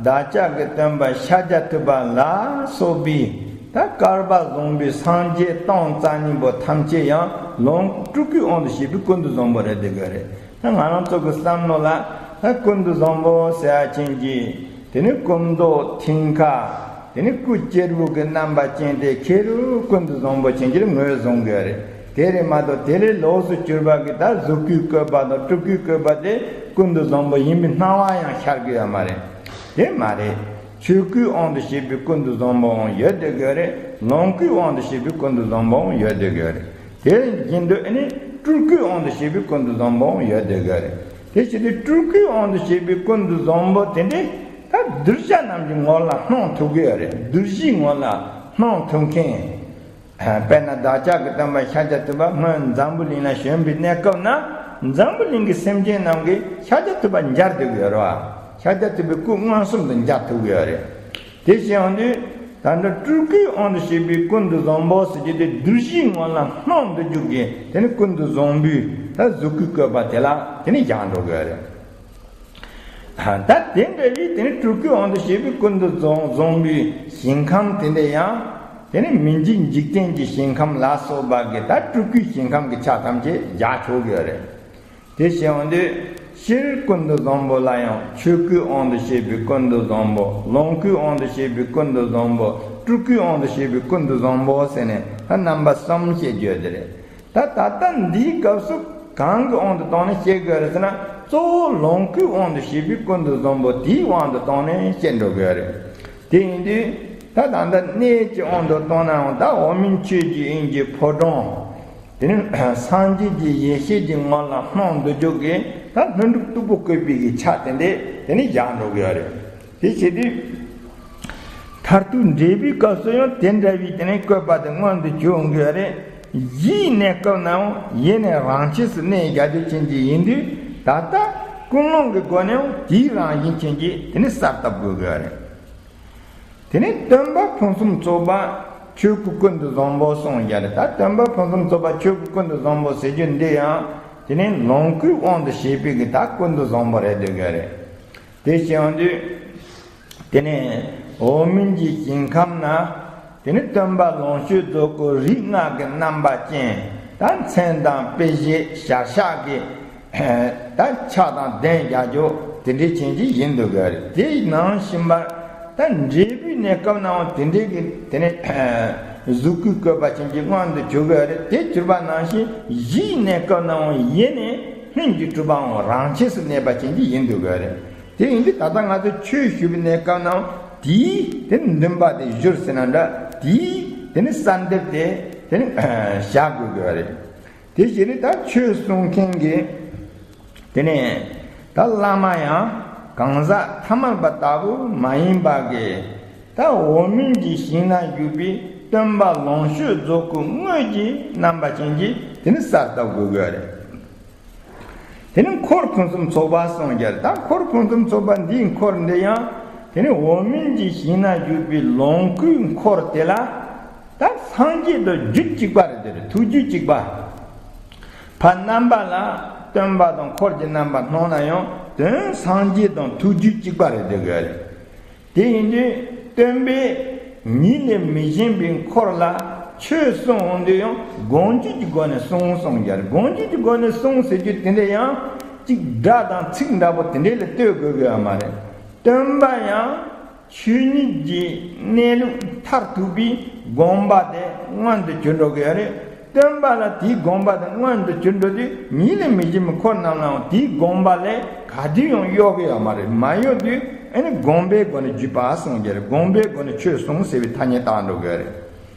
བདག་ཅག་གི་སྟོན་པ་ཤཱཀྱ་ཐུབ་པ་ལ་སོགས་པའི་ད་བསྐལ་པ་བཟང་པོའི་སངས་རྒྱས་སྟོང་རྩ་གཉིས་པོ་ཐམས་ཅད་ཡང་ལོངས་སྤྲུལ་སྐུའི་དབང་དུ་བྱས་པའི་ཀུན་ཏུ་བཟང་པོ་རེད་འདོད་གི་རེད། ད་ང་རང་ཚོ་གི་བསམ་བློ་ལ་ད་ཀུན་ཏུ་བཟང་པོ་ཟེར་ཡ་ཅན་གྱི་དེ་ནི་སྐུ་མདོག་མཐིང་ཁ། དེ་ནི་སྐུ་གཅེར་བུ་གི་རྣམ་པ་ཅན་དེ་ཁེ་རུ་ཀུན་ཏུ་བཟང་པོ་ཅན་གྱིས་ངོས་བཟུང་གི་རེད། དེ་རེད་མ་གཏོགས་དེ་ལས་ལོགས་སུ་གྱུར་པ་གི་ད་གཟུགས་སྐུའི་བཀོད་པ་དང་སྤྲུལ་སྐུའི་བཀོད་པ་དེ་ཀུན་ཏུ་བཟང་པོ་ཡིན་པའི་སྣང་བ་ཡང་ཤར་གི་ཡོད་མ་རེད། དེ་མ་རེད། ཆོས་སྐུའི་དབང་དུ་བྱས་པའི་ཀུན་ཏུ་བཟང་པོའང་ཡོད་འདོད་གི་རེད། ལོངས་སྐུའི་དབང་དུ་བྱས་པའི་ཀུན་ཏུ་བཟང་པོའང་ཡོད་འདོད་གི་རེད། དེ་བཞིན་དུ་ཨ་ནི་སྤྲུལ་སྐུའི་དབང་དུ་བྱས་པའི་ཀུན་ཏུ་བཟང་པོའང་ཡོད་འདོད་གི་རེད། དེ་བྱས་ཏེ་སྤྲུལ་སྐུའི་དབང་དུ་བྱས་པའི་ཀུན་ཏུ་བཟང་པོ་དེ་འདྲས་ད་གདུལ་བྱ་རྣམས་ཀྱི་ངོ་ལ་སྣང་ཐུབ་ཀྱི་ཡོད་རེད། གདུལ་བྱའི་ངོ་ལ་སྣང་ཐུབ་མཁན། དཔེར་ན་བདག་ཅག་གི་སྟོན་པ་ཤཱཀྱ་ཐུབ་པ་སྔོན་འཛམ་བུ་གླིང་ལ་བྱོན་པའི་གནས་སྐབས་ན་འཛམ་བུ་གླིང་གི་སེམས་ཅན་རྣམས་ཀྱིས་ཤཱཀྱ་ཐུབ་པ་མཇལ་ཐུབ་ཀྱི་ཡོད་རེད་བ། ཤཱཀྱ་ཐུབ་པའི་སྐུ་མངོན་སུམ་དུ་མཇལ་ཐུབ་ཀྱི་ཡོད་རེད། དེ་བྱས་ཡོང་དུས་ད་ལྟ་སྤྲུལ་སྐུའི་དབང་དུ་བྱས་པའི་ཀུན་ཏུ་བཟང་པོ་ཟེར་རྒྱུ་དེ་གདུལ་བྱའི་ངོ་ལ་སྣང་དུ་འཇུག་གི་དེ་ནི་ཀུན་ཏུ་བཟང་པོའི་ད་གཟུགས་སྐུའི་བཀོད་པ་དེ་ལ་དེ་ནི་བཞག་འགྲོ་གི་ཡོད་རེད། ད་དེ་འདྲ་བའི་དེ་ནི་སྤྲུལ་སྐུའི་དབང་དུ་བྱས་པའི་ཀུན་ཏུ་བཟང་བཟང་པོའི་ཞིང་ཁམས་དེ་འདྲ་ཡང་དེ་ནི་མི་མཇེད་འཇིག་རྟེན་གྱི་ཞིང་ཁམས་ལ་སོགས་པ་གི་ད་སྤྲུལ་སྐུའི་ཞིང་ཁམས་ཀྱི་ཆ་ཐམས་ཅད་བཞག་ཆོག་གི་ཡོད་རེད། དེ་བྱས་ཡོང་དུས་སྤྱིར་ཀུན་ཏུ་བཟང་པོ་ལ་ཡང་ཆོས་སྐུའི་དབང་དུ་བྱས་པའི་ཀུན་ཏུ་བཟང་པོ། ལོངས་སྐུའི་དབང་དུ་བྱས་པའི་ཀུན་ཏུ་བཟང་པོ། སྤྲུལ་སྐུའི་དབང་དུ་བྱས་པའི་ཀུན་ཏུ་བཟང་པོ་ཟེར་ནས་ད་རྣམ་པ་གསུམ་བཤད་རྒྱུ་དེ་རེད། ད་ད་ལྟ་འདིའི་སྐབས་སུ་གང་གི་དབང་དུ་བཏང་ནས་བཤད་དགོས་རེད་ཟེར་ན། གཙོ་བོ་ལོངས་སྐུའི་དབང་དུ་བྱས་པའི་ཀུན་ཏུ་བཟང་པོ་དེའི་དབང་དུ་བཏང་ནས་བཤད་འགྲོ་དགོས་རེད། དེ་ཡིན་དུས་ད་ད་ལྟ་གནས་ཀྱི་དབང་དུ་བཏང་ནའང་ད་འོག་མིན་ཆོས་ཀྱི་དབྱིངས་ཀྱི་ཕོ་བྲང་། དེ་ནི་སངས་རྒྱས་ཀྱི་ཡེ་ཤེས་ཀྱི་ངང་ལ་སྣང་འདོད་འཇུག་གི་ད་ལྷུན་གྲུབ་སྟུག་པོ་བཀོད་པའི་གི་ཆ་དེ་འདྲས་དེ་ནི་བཞག་འགྲོ་གི་ཡོད་རེད། དེ་བྱེད་དུས་མཐར་ཐུག་འགྲེལ་པའི་སྐབས་སུ་ཡང་དེ་འདྲ་བའི་དེ་ནི་བཀོད་པ་དེ་མངོན་དུ་གྱུར་འོང་གི་ཡོད་རེད། གཞིའི་གནས་སྐབས་ནའང་ཡེ་ནས་རང་ཆས་སུ་གནས་རྒྱ་མཚོ་ཅན་གྱི་ཡིན་དུས་ད་ལྟ་ཀུན་སློང་གི་སྒོ་ནས་དེའི་རང་བཞིན་ཅན་གྱི་དེ་ནི་གསལ་བཏབ་དགོས་གི་ཡོད་རེད། དེ་ནས་སྟོན་པ་ཕུན་སུམ་ཚོགས་པ་ཆོས་སྐུ་ཀུན་ཏུ་བཟང་པོ་གསུངས་ཡ་རེད། ད་སྟོན་པ་ཕུན་སུམ་ཚོགས་པ་ཆོས་སྐུ་ཀུན་ཏུ་བཟང་པོ་ཟེར་རྒྱུ་འདི་ཡང་དེ་ནས་ལོངས་སྐུའི་དབང་དུ་བྱས་པའི་གི་ད་ཀུན་ཏུ་བཟང་པོ་རེད་འདོད་གི་རེད། དེ་བྱས་ཡོང་དུས་དེ་ནས་འོག་མིན་གྱི་ཞིང་ཁམས་ན་དེ་ནས་སྟོན་པ་ལོངས་སྤྱོད་རྫོགས་སྐུ་རིགས་ལྔ་གི་རྣམ་པ་ཅན་ད་མཚན་དང་དཔེ་བྱད་ཞར་ཕྱག་གི་ད་ཕྱག་དང་གདན་རྒྱ་མཚོ་དེ་འདྲའི་ཅན་གྱི་ཡིན་འདོད་གི་རེད། དེ་ནང་བཞིན་པར་ད་འབྲས་བུའི་གནས་སྐབས་ནའང་དེ་འདྲའི་གི་དེ་ནས་གཟུགས་སྐུའི་བཀོད་པ་ཅན་གྱི་མངོན་དུ་གྱུར་གི་རེད། དེ་གྱུར་པ་ནང་བཞིན་གཞིའི་གནས་སྐབས་ནའང་ཡེ་ནས་ལྷུན་གྱིས་གྲུབ་པའང་རང་ཆས་སུ་གནས་པ་ཅན་གྱི་ཡིན་འདོད་གི་རེད། དེ་ཡིན་དུས་ད་ལྟ་ང་ཚོ་ཆོས་ཞུ་བའི་གནས་སྐབས་ནའང་དེའི་དེ་འདུན་པ་དེ་བཞུར་ཟེར་ན་འདྲ། དེའི་དེ་ནི་གསལ་འདེབས་དེ་དེ་ནི་བཞག་དགོས་གི་རེད། དེ་བཞིན་ད་ཆོས་གསུང་མཁན་གྱི་དེ་ནས་ད་བླ་མ་ཡང་གང་ཟག་ཐ་མལ་པ་ལྟ་བུ་མ་ཡིན་པ་གི་ད་འོག་མིན་གྱི་ཞིང་ན་བཞུགས་པའི་སྟོན་པ་ལོངས་སྤྱོད་རྫོགས་སྐུ་དངོས་ཀྱི་རྣམ་པ་ཅན་གྱིས་དེ་ནི་གསལ་བཏབ་དགོས་དགོས་རེད། དེ་ནི་འཁོར་ཕུན་སུམ་ཚོགས་པ་གསུངས་རྒྱུ་རེད། ད་འཁོར་ཕུན་སུམ་ཚོགས་པ་འདིའི་འཁོར་འདི་ཡང་དེ་ནི་འོག་མིན་གྱི་ཞིང་ན་བཞུགས་པའི་ལོངས་སྐུའི་འཁོར་དེ་ལ། ད་སངས་རྒྱས་དང་རྒྱུད་གཅིག་པ་རེད། དེ་རེད། ཐུགས་རྒྱུད་གཅིག་པ། ཕར་རྣམ་པ་ལ་སྟོན་པ་དང་འཁོར་གྱི་རྣམ་པ་སྣང་ན་ཡང་དོན་སངས་རྒྱས་དང་ཐུགས་རྒྱུད་གཅིག་པ་རེད་འདོད་དགོས་རེད། དེ་ཡིན་དུས་སྟོན་པས་ཉིད་ལས་མི་གཞན་པའི་འཁོར་ལ་ཆོས་གསུང་འོང་དུས་ཡང་སྒོམ་རྒྱུད་ཀྱི་སྒོ་ནས་གསུང་གསུང་རྒྱུ་རེད། སྒོམ་རྒྱུད་ཀྱི་སྒོ་ནས་གསུང་ཟེར་རྒྱུ་དེ་འདྲ་ཡང་གཅིག་སྒྲ་དང་ཚིག་འདྲ་པོ་དེ་འདྲ་ལ་ལྟོས་དགོས་དགོས་ཡ་མ་རེད། སྟོན་པ་ཡང་ཆོས་ཉིད་ཀྱི་གནས་ལུགས་མཐར་ཐུག་པའི་དགོངས་པ་དེ་མངོན་དུ་གྱུར་འགྲོ་གི་ཡོད་རེད། སྟོན་པ་ལ་དེའི་དགོངས་པ་དེ་མངོན་དུ་གྱུར་འགྲོ་དུས་ཉིད་ལས་མི་གཞན་པའི་འཁོར་རྣམས་ལའང་དེའི་དགོངས་པ་ལས་ག་དུས་ཡང་གཡོ་གི་ཡོད་མ་རེད། མ་གཡོ་དུས་ཨ་ནི་དགོངས་པའི་སྒོ་ནས་བརྒྱུད་པ་གསུང་རྒྱུ་རེད། དགོངས་པའི་སྒོ་ནས་ཆོས་གསུང་ཟེར་བའི་ཐ་སྙད་བཏགས་འགྲོ་གི་ཡོད་རེད།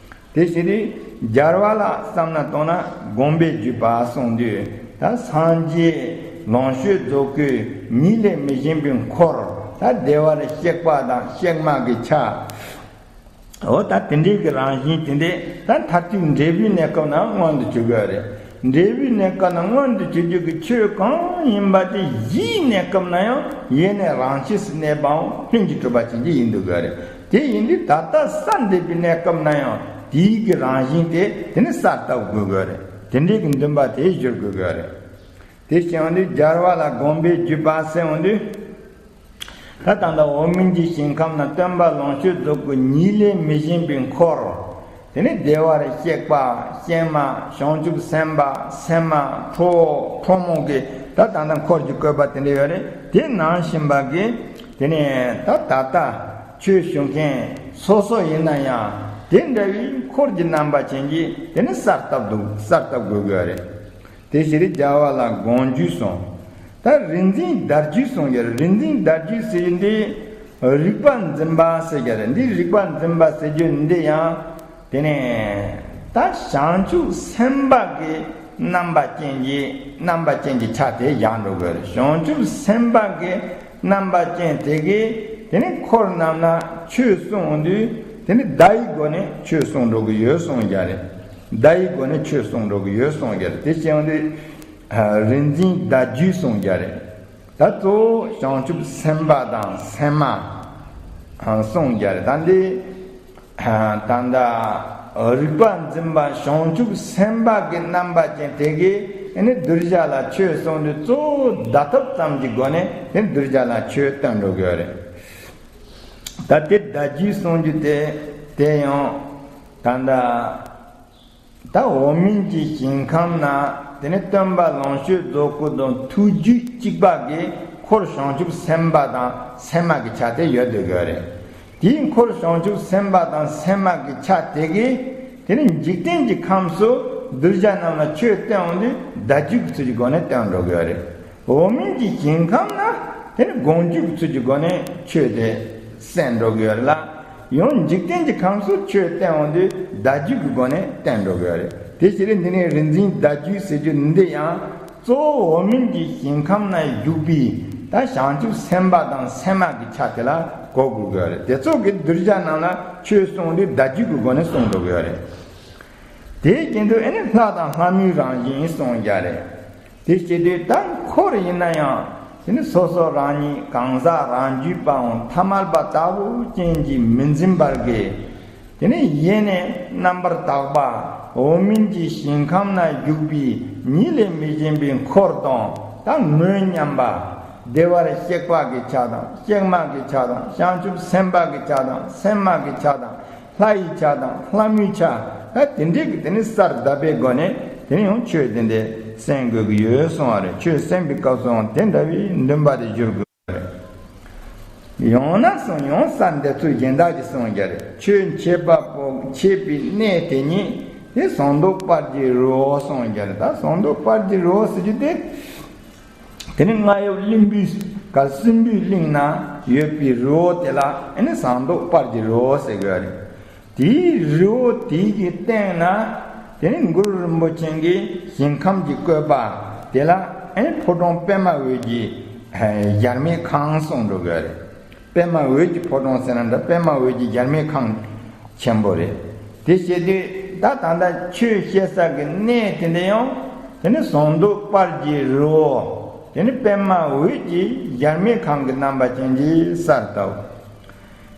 དེ་བྱས་དུས་སྦྱར་བ་ལ་བསམ་ན་བཏང་ན་དགོངས་པས་བརྒྱུད་པ་གསུངས་དུས་ད་སངས་རྒྱས་ལོངས་སྤྱོད་རྫོགས་སྐུ་ཉིད་ལས་མི་གཞན་པའི་འཁོར། ད་བདེ་བར་གཤེགས་པ་དང་གཤེགས་མ་གི་ཆ། འོ་ད་དེ་འདྲའི་གི་རང་བཞིན་དེ་འདྲས་ད་མཐར་ཐུག་འབྲས་བུའི་གནས་སྐབས་ན་མངོན་དུ་གྱུར་དགོས་རེད། འབྲས་བུའི་གནས་སྐབས་ན་མངོན་དུ་གྱུར་རྒྱུ་གི་ཆོས་གང་ཡིན་པ་དེ་གཞིའི་གནས་སྐབས་ན་ཡང་ཡེ་ནས་རང་ཆས་སུ་གནས་པའང་ལྷུན་གྱིས་གྲུབ་པ་ཅན་གྱི་ཡིན་དུ་དགོས་རེད། དེ་ཡིན་དུས་ད་ལྟ་གསལ་འདེབས་པའི་གནས་སྐབས་ན་ཡང་དེའི་གི་རང་བཞིན་དེ་དེ་ནི་གསལ་བཏབ་དགོས་དགོས་རེད། དེ་འདྲའི་གི་འདུན་པ་དེ་བཞུགས་དགོས་དགོས་རེད། དེ་བྱས་འོང་དུས་སྦྱར་བ་ལ་དགོངས་པས་བརྒྱུད་པ་ཟེར་འོང་དུས། ད་ད་ལྟ་འོག་མིན་གྱི་ཞིང་ཁམས་ན་སྟོན་པ་ལོངས་སྤྱོད་རྫོགས་སྐུ་ཉིད་ལས་མི་གཞན་པའི་འཁོར། དེ་ནི་བདེ་བར་གཤེགས་པ་གཤེགས་མ་བྱང་ཆུབ་སེམས་དཔའ་སེམས་མ་ཁྲོ་བོ་ཁྲོ་མོ་གི་ད་ད་ལྟ་འཁོར་གྱི་བཀོད་པ་དེ་འདྲ་ཡོད་རེད། དེ་ནང་བཞིན་པ་གི་དེ་ནི་ད་ད་ལྟ་ཆོས་ཞུ་མཁན་སོ་སོ་ཡིན་ན་ཡང་དེ་འདྲ་བའི་འཁོར་གྱི་རྣམ་པ་ཅན་གྱིས་དེ་ནི་གསལ་བཏབ་འདུག་གསལ་བཏབ་དགོས་དགོས་རེད། དེ་ཕྱིར་སྦྱར་བ་ལ་དགོངས་བརྒྱུད་གསུངས། ད་རིག་འཛིན་བརྡ་བརྒྱུད་གསུངས་ཡོད་རེད། རིག་འཛིན་བརྡ་བརྒྱུད་ཟེར་རྒྱུ་འདི་རིག་པ་འཛིན་པ་ཟེར་རྒྱུ་རེད། འདི་རིག་པ་འཛིན་པ་ཟེར་རྒྱུ་འདི་ཡང་དེ་ནས་ད་བྱང་ཆུབ་སེམས་དཔའ་གི་རྣམ་པ་ཅན་གྱི་རྣམ་པ་ཅན་གྱི་ཆ་དེ་བཞག་འགྲོ་དགོས་རེད། བྱང་ཆུབ་སེམས་དཔའ་གི་རྣམ་པ་ཅན་དེ་གིས་དེ་ནས་འཁོར་རྣམས་ལ་ཆོས་གསུང་དུས་དེ་ནས་བརྡ་ཡི་སྒོ་ནས་ཆོས་གསུང་འགྲོ་གི་ཡོད་གསུངས་རྒྱུ་རེད། བརྡ་ཡི་སྒོ་ནས་ཆོས་གསུང་འགྲོ་གི་ཡོད་གསུངས་ཀྱི་རེད། དེ་བྱས་ཡོང་དུས་རིག་འཛིན་བརྡ་བརྒྱུད་གསུངས་ཀྱི་རེད། ད་གཙོ་བོ་བྱང་ཆུབ་སེམས་དཔའ་དང་སེམས་མ་གསུངས་ཀྱི་རེད། ད་འདི་ད་ལྟ་རིག་པ་འཛིན་པ་བྱང་ཆུབ་སེམས་དཔའ་གི་རྣམ་པ་ཅན་དེ་གིས་ཨ་ནི་གདུལ་བྱ་ལ་ཆོས་གསུངས་དུས་གཙོ་བོ་བརྡ་ཐབས་ཙམ་གྱི་སྒོ་ནས་དེ་གདུལ་བྱ་ལ་ཆོས་སྟོན་འགྲོ་གི་ཡོད་རེད། ད་དེ་བརྡ་བརྒྱུད་གསུང་རྒྱུ་དེ་དེ་ཡང་ད་ལྟ། ད་འོག་མིན་གྱི་ཞིང་ཁམས་ན་དེ་ནི་སྟོན་པ་ལོངས་སྤྱོད་རྫོགས་སྐུ་དང་ཐུགས་རྒྱུད་གཅིག་པ་གི་འཁོར་བྱང་ཆུབ་སེམས་དཔའ་དང་སེམས་མ་གི་ཆ་དེ་ཡོད་དེ་དགོས་རེད། དེའི་འཁོར་བྱང་ཆུབ་སེམས་དཔའ་དང་སེམས་མ་གི་ཆ་དེ་གིས་དེ་ནི་འཇིག་རྟེན་གྱི་ཁམས་སུ་གདུལ་བྱ་རྣམས་ལ་ཆོས་སྟོན་འོང་དུས་བརྡ་བརྒྱུད་ཀྱི་ཚུལ་གྱི་སྒོ་ནས་སྟོན་འགྲོ་དགོས་རེད། འོག་མིན་གྱི་ཞིང་ཁམས་ན་དེ་ནི་དགོངས་རྒྱུད་ཀྱི་ཚུལ་གྱི་སྒོ་ནས་ཆོས་དེ་གསན་འགྲོ་གི་ཡོད་རེད་ལ། ཡང་འཇིག་རྟེན་གྱི་ཁམས་སུ་ཆོས་བསྟན་འོང་དུས་བརྡ་བརྒྱུད་ཀྱི་སྒོ་ནས་བསྟན་འགྲོ་གི་ཡོད་རེད། དེ་ཕྱིར་འདི་ནི་རིག་འཛིན་བརྡ་བརྒྱུད་ཟེར་རྒྱུ་འདི་ཡང་གཙོ་བོ་འོག་མིན་གྱི་ཞིང་ཁམས་ན་བཞུགས་པའི་ད་བྱང་ཆུབ་སེམས་དཔའ་དང་སེམས་མ་གི་ཆ་དེ་ལ་གོ་དགོས་ཀྱི་ཡོད་རེད། དེ་ཚོ་གི་གདུལ་བྱ་རྣམས་ལ་ཆོས་གསུང་དུས་བརྡ་བརྒྱུད་ཀྱི་སྒོ་ནས་གསུང་འགྲོ་གི་ཡོད་རེད། དེའི་རྐྱེན་དུ་ཨེ་ནི་ལྷ་དང་ལྷ་མོའི་རང་བཞིན་གསུངས་ཀྱི་རེད། དེ་བྱེད་དུས་ད་འཁོར་ཡིན་ན་ཡང་དེ་ནི་སོ་སོ་རང་ཉིད་གང་ཟག་རང་རྒྱུད་པའམ་ཐ་མལ་པ་ལྟ་བུ་ཅན་གྱིས་མི་འཛིན་པར་གི། དེ་ནི་ཡེ་ནས་རྣམ་པར་དག་པ་འོག་མིན་གྱི་ཞིང་ཁམས་ན་བཞུགས་པའི་ཉིད་ལས་མི་གཞན་པའི་འཁོར་དང་ད་ངོས་མཉམ་པ། བདེ་བར་གཤེགས་པ་གི་ཆ་དང་གཤེགས་མ་གི་ཆ་དང་བྱང་ཆུབ་སེམས་དཔའ་གི་ཆ་དང་སེམས་མ་གི་ཆ་དང་། ལྷ་ཡི་ཆ་དང་ལྷ་མོའི་ཆ། ད་དེ་འདྲའི་གི་དེ་ནི་གསལ་གདབ་པའི་སྒོ་ནས་དེ་ནི་ཡང་ཆོས་དེ་འདྲ་གསན་དགོས་ཀྱི་ཡོད་གསུངས་པ་རེད། ཆོས་གསན་པའི་སྐབས་སུའང་དེ་འདྲ་བའི་འདུན་པ་དེ་བསྒྱུར་དགོས་རེད། ཡང་ན་གསུངས་ཡང་གསལ་འདེབས་ཚུལ་གཞན་དག་ཅིག་གསུངས་ཀྱི་རེད། ཆོས་འཆད་པ་པོ་འཆད་པའི་གནས་དེ་ཉིད་དེ་ཟངས་མདོག་དཔལ་གྱི་རི་བོ་གསུངས་ཀྱི་རེད། ད་ཟངས་མདོག་དཔལ་གྱི་རི་བོ་ཟེར་རྒྱུ་དེ། དེ་ནི་རྔ་ཡབ་གླིང་བུའི་ག་སྲིན་པོའི་གླིང་ན་ཡོད་པའི་རི་བོ་དེ་ལ་ཨེ་ནི་ཟངས་མདོག་དཔལ་གྱི་རི་བོ་ཟེར་གི་རེད། དེའི་རི་བོ་དེའི་གི་སྟེང་ན་དེ་ནི་གུ་རུ་རིན་པོ་ཆེ་གི་ཞིང་ཁམས་ཀྱི་བཀོད་པ་དེ་ལ་ཨེ་ནི་ཕོ་བྲང་པདྨ་འོད་ཀྱི་གཞལ་མེད་ཁང་གསུངས་འགྲོ་གི་རེད། པདྨ་འོད་ཀྱི་ཕོ་བྲང་ཟེར་ན་འདྲ། པདྨ་འོད་ཀྱི་གཞལ་མེད་ཁང་ཆེན་པོ་རེད། དེ་བྱེད་དུས་ད་ད་ལྟ་ཆོས་བཤད་ས་གི་གནས་དེ་འདྲ་ཡང་དེ་ནི་ཟངས་མདོག་དཔལ་གྱི་རི་བོ་ དེ་ནི་པདྨ་འོད་ཀྱི་གཞལ་མེད་ཁང་གི་རྣམ་པ་ཅན་གྱི་སར་བལྟའོ།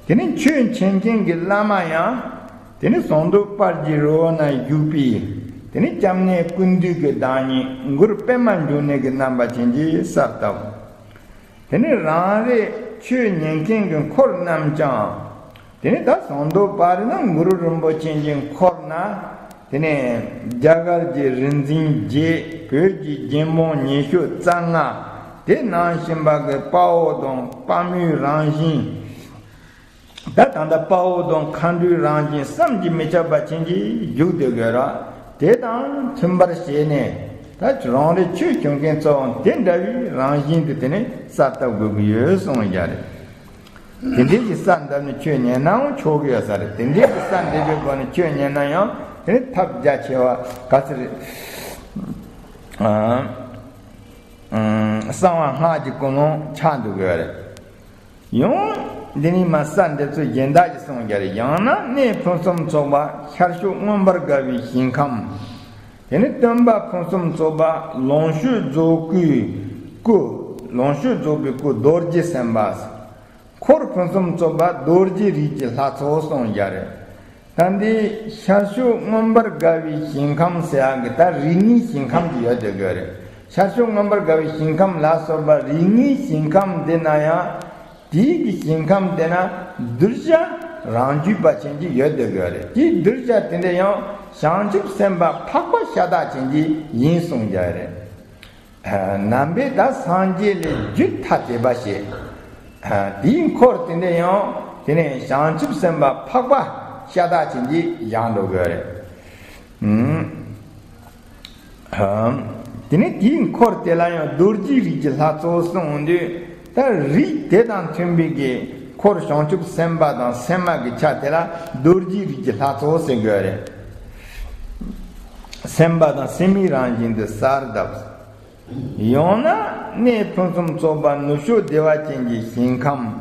དེ་ནི་ཆོས་མཁྱེན་མཁན་གྱི་བླ་མ་ཡང་། དེ་ནི་ཟངས་མདོག་དཔལ་གྱི་རི་བོ་ན་བཞུགས་པའི། དེ་ནི་སྐྱབས་གནས་ཀུན་འདུས་ཀྱི་བདག་ཉིད་གུ་རུ་པདྨ་འབྱུང་གནས་ཀྱི་རྣམ་པ་ཅན་གྱི་སར་བལྟའོ། དེ་ནི་རང་རེ་ཆོས་ཉན་མཁན་གྱི་འཁོར་རྣམས་ཀྱང་། དེ་ནི་ད་ཟངས་མདོག་དཔལ་རི་ན་གུ་རུ་རིན་པོ་ཆེ་གི་འཁོར་ན། དེ་ནས་རྒྱ་གར་གྱི་རིག་འཛིན་བརྒྱད། བོད་ཀྱི་རྒྱལ་འབངས་ཉི་ཤུ་རྩ་ལྔ། དེ་ནང་བཞིན་པ་གི་དཔའ་བོ་དང་དཔའ་མོའི་རང་བཞིན། ད་ད་ལྟ་དཔའ་བོ་དང་མཁའ་འགྲོའི་རང་བཞིན་བསམ་གྱིས་མི་ཁྱབ་པ་ཅན་གྱིས་བཞུགས་སྡོད་དགོས་ར། དེ་དང་མཐུན་པར་བྱས་ནས། ད་རང་རེ་ཆོས་སྐྱོང་མཁན་ཚོ་དེ་འདྲ་བའི་རང་བཞིན་དུ་དེ་ནས་ས་བཏབ་དགོས་ཀྱི་ཡོད་གསུངས་ཡ་རེད། དེ་འདྲའི་གི་ས་འདི་ནས་ཆོས་ཉན་ནའང་ཆོག་གི་ཡོད་ས་རེད། དེ་འདྲའི་གི་ས་འདི་གི་སྒོ་ནས་ཆོས་ཉན་ན་ཡང་དེ་ནི་ཐབས་རྒྱ་ཆེ་བ་ག་ཚོད་རེད། ཨ་ཨ་གསང་བ་སྔགས་ཀྱི་ཀུན་སློང་ཆགས་འདུག་གི་ཡོད་རེད། ཡང་འདི་ནི་མ་ས་འདི་ཚོ་གཞན་དག་གི་གསུང་རྒྱ་རེད། ཡང་ན་གནས་ཕུན་སུམ་ཚོགས་པ་ཤར་ཕྱོགས་མངོན་པར་དགའ་བའི་ཞིང་ཁམས། དེ་ནི་སྟོན་པ་ཕུན་སུམ་ཚོགས་པ་ལོངས་སྤྱོད་རྫོགས་སྐུའི་སྐུ། ལོངས་སྤྱོད་རྫོགས་པའི་སྐུ་རྡོ་རྗེ་སེམས་དཔའ། འཁོར་ཕུན་སུམ་ཚོགས་པ་རྡོ་རྗེ་རིགས་ཀྱི་ལྷ་ཚོགས་གསུངས་ཡ་རེད། ད་འདི་ཤར་ཕྱོགས་མངོན་པར་དགའ་བའི་ཞིང་ཁམས་ཟེར་ཡག་གི་ད་རིགས་ལྔའི་ཞིང་ཁམས་ཀྱི་ཡོད་དེ་དགོས་རེད། ཤར་ཕྱོགས་མངོན་པར་དགའ་བའི་ཞིང་ཁམས་ལ་སོགས་པ་རིགས་ལྔའི་ཞིང་ཁམས་དེ་ན་ཡང་། དེའི་གི་ཞིང་ཁམས་དེ་ན་གདུལ་བྱ་རང་རྒྱུད་པ་ཅན་གྱི་ཡོད་དེ་དགོས་རེད། དེའི་གདུལ་བྱ་དེ་འདྲ་ཡང་བྱང་ཆུབ་སེམས་དཔའ་འཕགས་པ་ཤ་སྟག་ཅན་གྱི་ཡིན་གསུངས་ཡ་རེད། ནམ་པའི་ད་སངས་རྒྱས་ལས་རྒྱུད་ཐ་དད་པ་ཞེས། དེའི་འཁོར་དེ་འདྲ་ཡང་དེ་ནས་བྱང་ཆུབ་སེམས་དཔའ་འཕགས་པ་ཤ་སྟག་ཅན་གྱིས་ཡང་འགྲོ་དགོས་རེད། དེ་ནས་དེའི་འཁོར་དེ་ལ་ཡང་རྡོ་རྗེ་རིགས་ཀྱི་ལྷ་ཚོགས་གསུངས་དུས། ད་རིགས་དེ་དང་མཐུན་པའི་གི་འཁོར་བྱང་ཆུབ་སེམས་དཔའ་དང་སེམས་མ་གི་ཆ་དེ་ལ་རྡོ་རྗེ་རིགས་ཀྱི་ལྷ་ཚོགས་ཟེར་དགོས་རེད། སེམས་པ་དང་སེམས་མའི་རང་བཞིན་དུ་གསལ་བཏབ། ཡང་ན་གནས་ཕུན་སུམ་ཚོགས་པ་ནུབ་ཕྱོགས་བདེ་བ་ཅན་གྱི་ཞིང་ཁམས།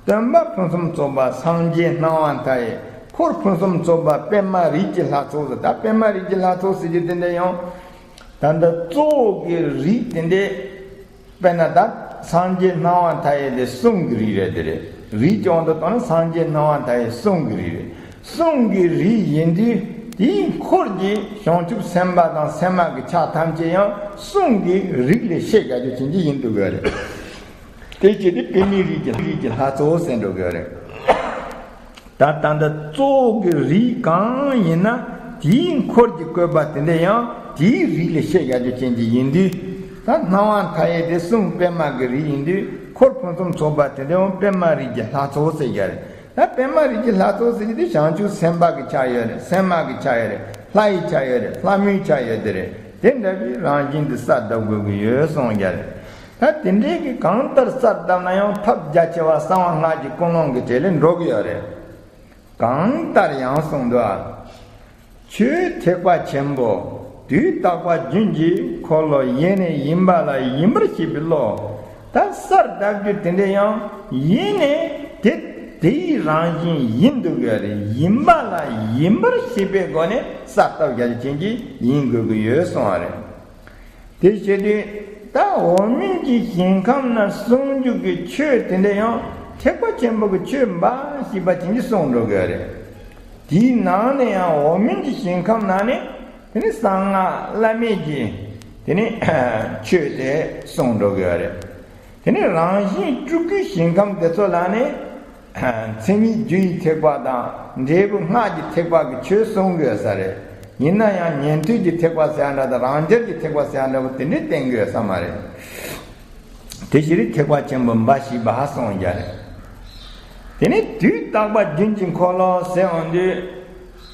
སྟོན་པ་ཕུན་སུམ་ཚོགས་པ་སངས་རྒྱས་སྣང་བ་མཐའ་ཡས། འཁོར་ཕུན་སུམ་ཚོགས་པ་པདྨ་རིགས་ཀྱི་ལྷ་ཚོགས་ཟེར། ད་པདྨ་རིགས་ཀྱི་ལྷ་ཚོགས་ཟེར་རྒྱུ་དེ་འདྲ་ཡང་། ད་ལྟ་གཙོ་བོ་གི་རིགས་དེ་འདྲ། དཔེར་ན་ད་སངས་རྒྱས་སྣང་བ་མཐའ་ཡས་དེ་གསུང་གི་རིགས་རེད། དེ་རེད། རིགས་ཀྱི་དབང་དུ་བཏང་ན་སངས་རྒྱས་སྣང་བ་མཐའ་ཡས་གསུང་གི་རིགས་རེད། གསུང་གི་རིགས་ཡིན་དུས་དེའི་འཁོར་གྱི་བྱང་ཆུབ་སེམས་དཔའ་དང་སེམས་མ་གི་ཆ་ཐམས་ཅད་ཡང་གསུང་གི་རིགས་ལས་ཤེས་དགའ་རྒྱུ་ཅན་གྱི་ཡིན་འདུག་གི་རེད། དེ་བྱས་ཏེ་པདྨའི་རིགས་ཀྱི་རིགས་ཀྱི་ལྷ་ཚོགས་ཟེར་འགྲོ་གི་རེད། ད་ད་ལྟ་གཙོ་བོ་གི་རིགས་གང་ཡིན་ན་དེའི་འཁོར་གྱི་བཀོད་པ་དེ་འདྲ་ཡང་དེའི་རིགས་ལས་ཤེས་ཡག་རྒྱུ་ཅན་གྱི་ཡིན་དུས། ད་སྣང་བ་མཐའ་ཡས་དེ་གསུང་པདྨ་གི་རིགས་ཡིན་དུས། འཁོར་ཕུན་སུམ་ཚོགས་པ་དེ་འདྲ་ཡང་པདྨ་རིགས་ཀྱི་ལྷ་ཚོགས་ཟེར་གྱི་རེད། ད་པདྨ་རིགས་ཀྱི་ལྷ་ཚོགས་ཟེར་གྱི་དེ་བྱང་ཆུབ་སེམས་དཔའ་གི་ཆ་ཡོད་རེད། སེམས་མ་གི་ཆ་ཡོད་རེད། ལྷ་ཡི་ཆ་ཡོད་རེད། ལྷ་མོའི་ཆ་ཡོད་དེ་རེད། དེ་འདྲ་བའི་རང་བཞིན་དུ་གསལ་བཏབ་དགོས་ཀྱི་ཡོད་གསུངས་ཀྱི་རེད། ད་དེ་འདྲའི་གི་གང་ལྟར་གསལ་བཏབ་ན་ཡང་ཐབས་རྒྱ་ཆེ་བ་གསང་བ་སྔགས་ཀྱི་ཀུན་སློང་གི་གྲས་ལས་འགྲོ་གི་ཡོད་རེད། གང་ལྟར་ཡང་གསུངས་འདུག་ཨ། ཆོས་ཐེག་པ་ཆེན་པོ་དུས་རྟག་པ་རྒྱུན་གྱི་འཁོར་ལོ་ཡེ་ནས་ཡིན་པ་ལ་ཡིན་པར་ཤེས་པའི་བློ། ད་གསལ་བཏབ་རྒྱུ་དེ་འདྲ་ཡང་ཡེ་ནས་དེ་དེའི་རང་བཞིན་ཡིན་འདུག་ཡོད་རེད། ཡིན་པ་ལ་ཡིན་པར་ཤེས་པའི་སྒོ་ནས་གསལ་བཏབ་རྒྱ་ཆེན་གྱི་ཡིན་དགོས་ཀྱི་ཡོད་གསུངས་པ་རེད། དེ་བྱེད་དུས་ད་འོག་མིན་གྱི་ཞིང་ཁམས་ན་གསུང་རྒྱུ་གི་ཆོས་དེ་འདྲ་ཡང་ཐེག་པ་ཆེན་པོ་གི་ཆོས་འབའ་ཞིག་པ་ཅན་གྱིས་གསུང་འགྲོ་གི་རེད། དེའི་ནང་ནས་ཡང་འོག་མིན་གྱི་ཞིང་ཁམས་ནང་ནས་དེ་ནི་གསང་སྔགས་བླ་མེད་ཀྱི་དེ་ནི་ཆོས་དེ་གསུང་འགྲོ་གི་རེད། དེ་ནི་རང་བཞིན་སྤྲུལ་སྐུའི་ཞིང་ཁམས་དེ་ཚོ་ལ་ནི། མཚན་ཉིད་རྒྱུ་ཡི་ཐེག་པ་དང་འབྲས་བུ་སྔགས་ཀྱི་ཐེག་པ་གི་ཆོས་གསུང་དགོས་ས་རེད། ཡིན་ན་ཡང་ཉན་ཐོས་ཀྱི་ཐེག་པ་ཟེར་ཡ་འདྲ་དང་རང་རྒྱལ་གྱི་ཐེག་པ་ཟེར་ཡ་འདྲ་བོ་དེ་འདྲའི་བསྟན་དགོས་ས་མ་རེད། དེ་ཕྱིར་ཐེག་པ་ཆེན་པོ་འབའ་ཞིག་པ་གསུངས་ཀྱི་རེད། དེ་ནས་དུས་རྟག་པ་རྒྱུན་གྱི་འཁོར་ལོ་ཟེར་འོང་དུས།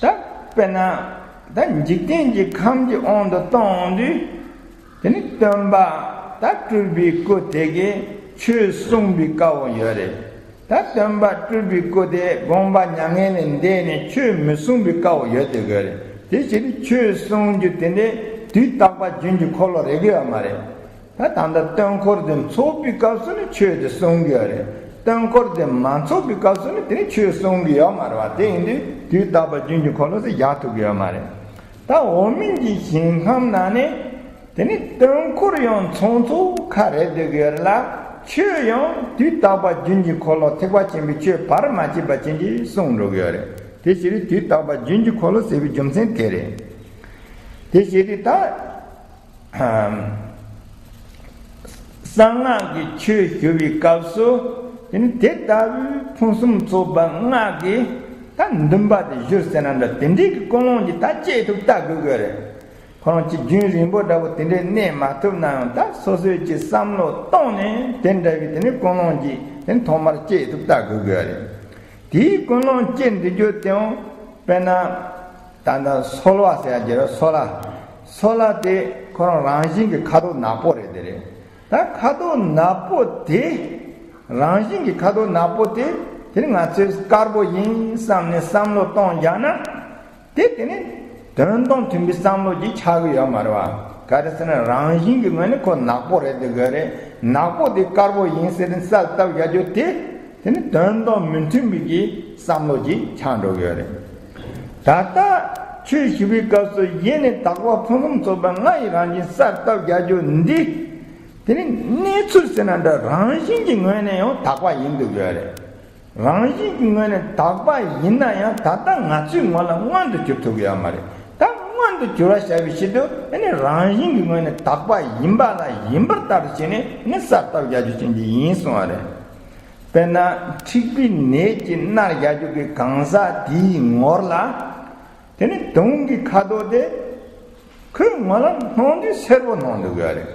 ད་དཔེར་ན་ད་འཇིག་རྟེན་གྱི་ཁམས་ཀྱི་དབང་དུ་གཏོང་འོང་དུས། དེ་ནི་སྟོན་པ་ད་སྤྲུལ་པའི་སྐུ་དེ་གིས་ཆོས་གསུངས་པའི་སྐབས་ཡོད་རེད། ད་སྟོན་པ་སྤྲུལ་པའི་སྐུ་དེ་དགོངས་པ་མྱ་ངན་ལས་འདས་ནས་ཆོས་མི་གསུང་པའི་སྐབས་ཡོད་དེ་དགོས་རེད། དེ་ཕྱིར་ཆོས་གསུང་རྒྱུ་དེ་འདྲའི་དུས་རྟག་པ་རྒྱུན་གྱི་འཁོར་ལོ་རེག་གི་ཡོད་མ་རེད། ད་ད་ལྟ་སྟོན་འཁོར་དེ་ཚོགས་པའི་སྐབས་སུ་ནི་ཆོས་དེ་གསུང་གི་ཡོད་རེད། སྟོན་འཁོར་དེ་མ་ཚོགས་པའི་སྐབས་སུ་ནི་དེ་ནི་ཆོས་གསུང་གི་ཡོད་མ་རེད་བ། དེ་ཡིན་དུས་དུས་རྟག་པ་རྒྱུན་གྱི་འཁོར་ལོ་ཟེར་བཞག་ཐུབ་ཀྱི་ཡོད་མ་རེད། ད་འོག་མིན་གྱི་ཞིང་ཁམས་ན་ནི། དེ་ནི་དོན་འཁོར་ཡང་ཚོང་ཚོགས་ཁ་རེད་འདོད་ཀྱི་ཡོད་རེད་ལ། ཆོས་ཡང་དུས་རྟག་པ་རྒྱུན་གྱི་འཁོར་ལོ་ཐེག་པ་ཆེན་པོའི་ཆོས་བར་མ་ཆད་པ་ཅན་གྱིས་གསུངས་འགྲོ་གི་ཡོད་རེད། དེ་ཕྱིར་དུས་རྟག་པ་རྒྱུན་གྱི་འཁོར་ལོ་ཟེར་བའི་རྒྱུ་མཚན་དེ་རེད། དེ་ཕྱིར་ད། གསང་སྔགས་ཀྱི་ཆོས་ཞུ་བའི་སྐབས་སུ། དེ་ནི་དེ་ལྟ་བུའི་ཕུན་སུམ་ཚོགས་པ་ལྔ་གི་ད་འདུན་པ་དེ་བཞུར་ཟེར་ན་འདྲ། དེ་འདྲའི་གི་ཀུན་སློང་གི་ད་བསྐྱེད་ཐུབ་ལྟ་དགོས་དགོས་རེད། ཁོ་རང་གཅིག་རྒྱུན་རིང་པོ་འདྲ་བོ་དེ་འདྲའི་གནས་མ་ཐུབ་ན་ཡང་། ད་སོ་སོས་ཀྱི་བསམ་བློ་བཏང་ནས་དེ་འདྲ་བའི་དེ་ནི་ཀུན་སློང་གི་དེ་ནི་ཐོག་མར་བསྐྱེད་ཐུབ་ལྟ་དགོས་དགོས་རེད། དེའི་ཀུན་སློང་བསྐྱེད་འདི་རྒྱུ་དེའང་དཔེར་ན། ད་ལྟ་སོལ་བ་ཟེར་ཡ་ཅིག་རེད། སོལ་བ། སོལ་བ་དེ་ཁོ་རང་རང་བཞིན་གྱི་ཁ་དོག་ནག་པོ་རེད། དེ་རེད། ད་ཁ་དོག་ནག་པོ་དེ་རང་བཞིན་གྱི་ཁ་དོག་ནག་པོ་དེ་དེ་ནི་ང་ཚོས་དཀར་པོ་ཡིན་བསམ་ནས་བསམ་བློ་གཏོང་རྒྱག་ན། དེ་དེ་ནི་དོན་དང་མཐུན་པའི་བསམ་བློ་ཅིག་ཆགས་ཀྱི་ཡོད་མ་རེད་བ། ག་རེ་ཟེར་ན་རང་བཞིན་གྱི་ངོས་ནས་ཁོ་ནག་པོ་རེད་འདོད་ཀྱི་ཡོད་རེད། ནག་པོ་དེ་དཀར་པོ་ཡིན་ཟེར་ནས་གསལ་བཏབ་རྒྱག་རྒྱུ་དེ། དེ་ནི་དོན་དང་མི་མཐུན་པའི་གི་བསམ་བློ་ཅིག་ཆགས་འགྲོ་གི་ཡོད་རེད། ད་ལྟ་ཆོས་ཞུ་བའི་སྐབས་སུ་ཡེ་ནས་དག་པ་ཕུན་སུམ་ཚོགས་པ་ལྔ་ཡི་རང་བཞིན་གསལ་བཏབ་རྒྱག་རྒྱུ་འདི། དེ་ནི་གནས་ཚུལ་ཟེར་ན་འདྲ། རང་བཞིན་གྱི་ངོས་ནས་ཡང་དག་པ་ཡིན་འདོད་ཀྱི་ཡོད་རེད། རང་བཞིན་གྱི་ངོས་ནས་དག་པ་ཡིན་ན་ཡང་། ད་ལྟ་ང་ཚོའི་ངོ་ལ་མངོན་དུ་གྱུར་ཐུབ་ཀྱི་ཡོད་མ་རེད། ད་མངོན་དུ་གྱུར་བ་བྱ་བའི་ཕྱིར་དུ་ཨ་ནི་རང་བཞིན་གྱི་ངོས་ནས་དག་པ་ཡིན་པ་ལ་ཡིན་པར་ལྟ་སྟེ་བྱས་ནས་ནི་གསལ་བཏབ་རྒྱག་རྒྱུ་ཅན་གྱི་ཡིན་གསུངས་པ་རེད། དཔེར་ན་མཁྲིས་པའི་ནད་ཀྱིས་མནར་བཞག་རྒྱུ་གི་གང་ཟག་དེའི་ངོར་ལ། དེ་ནི་དུང་གི་ཁ་དོག་དེ་ཁོའི་ངོ་ལ་སྣང་དུས་སེར་པོ་སྣང་འདུག་གི་རེད།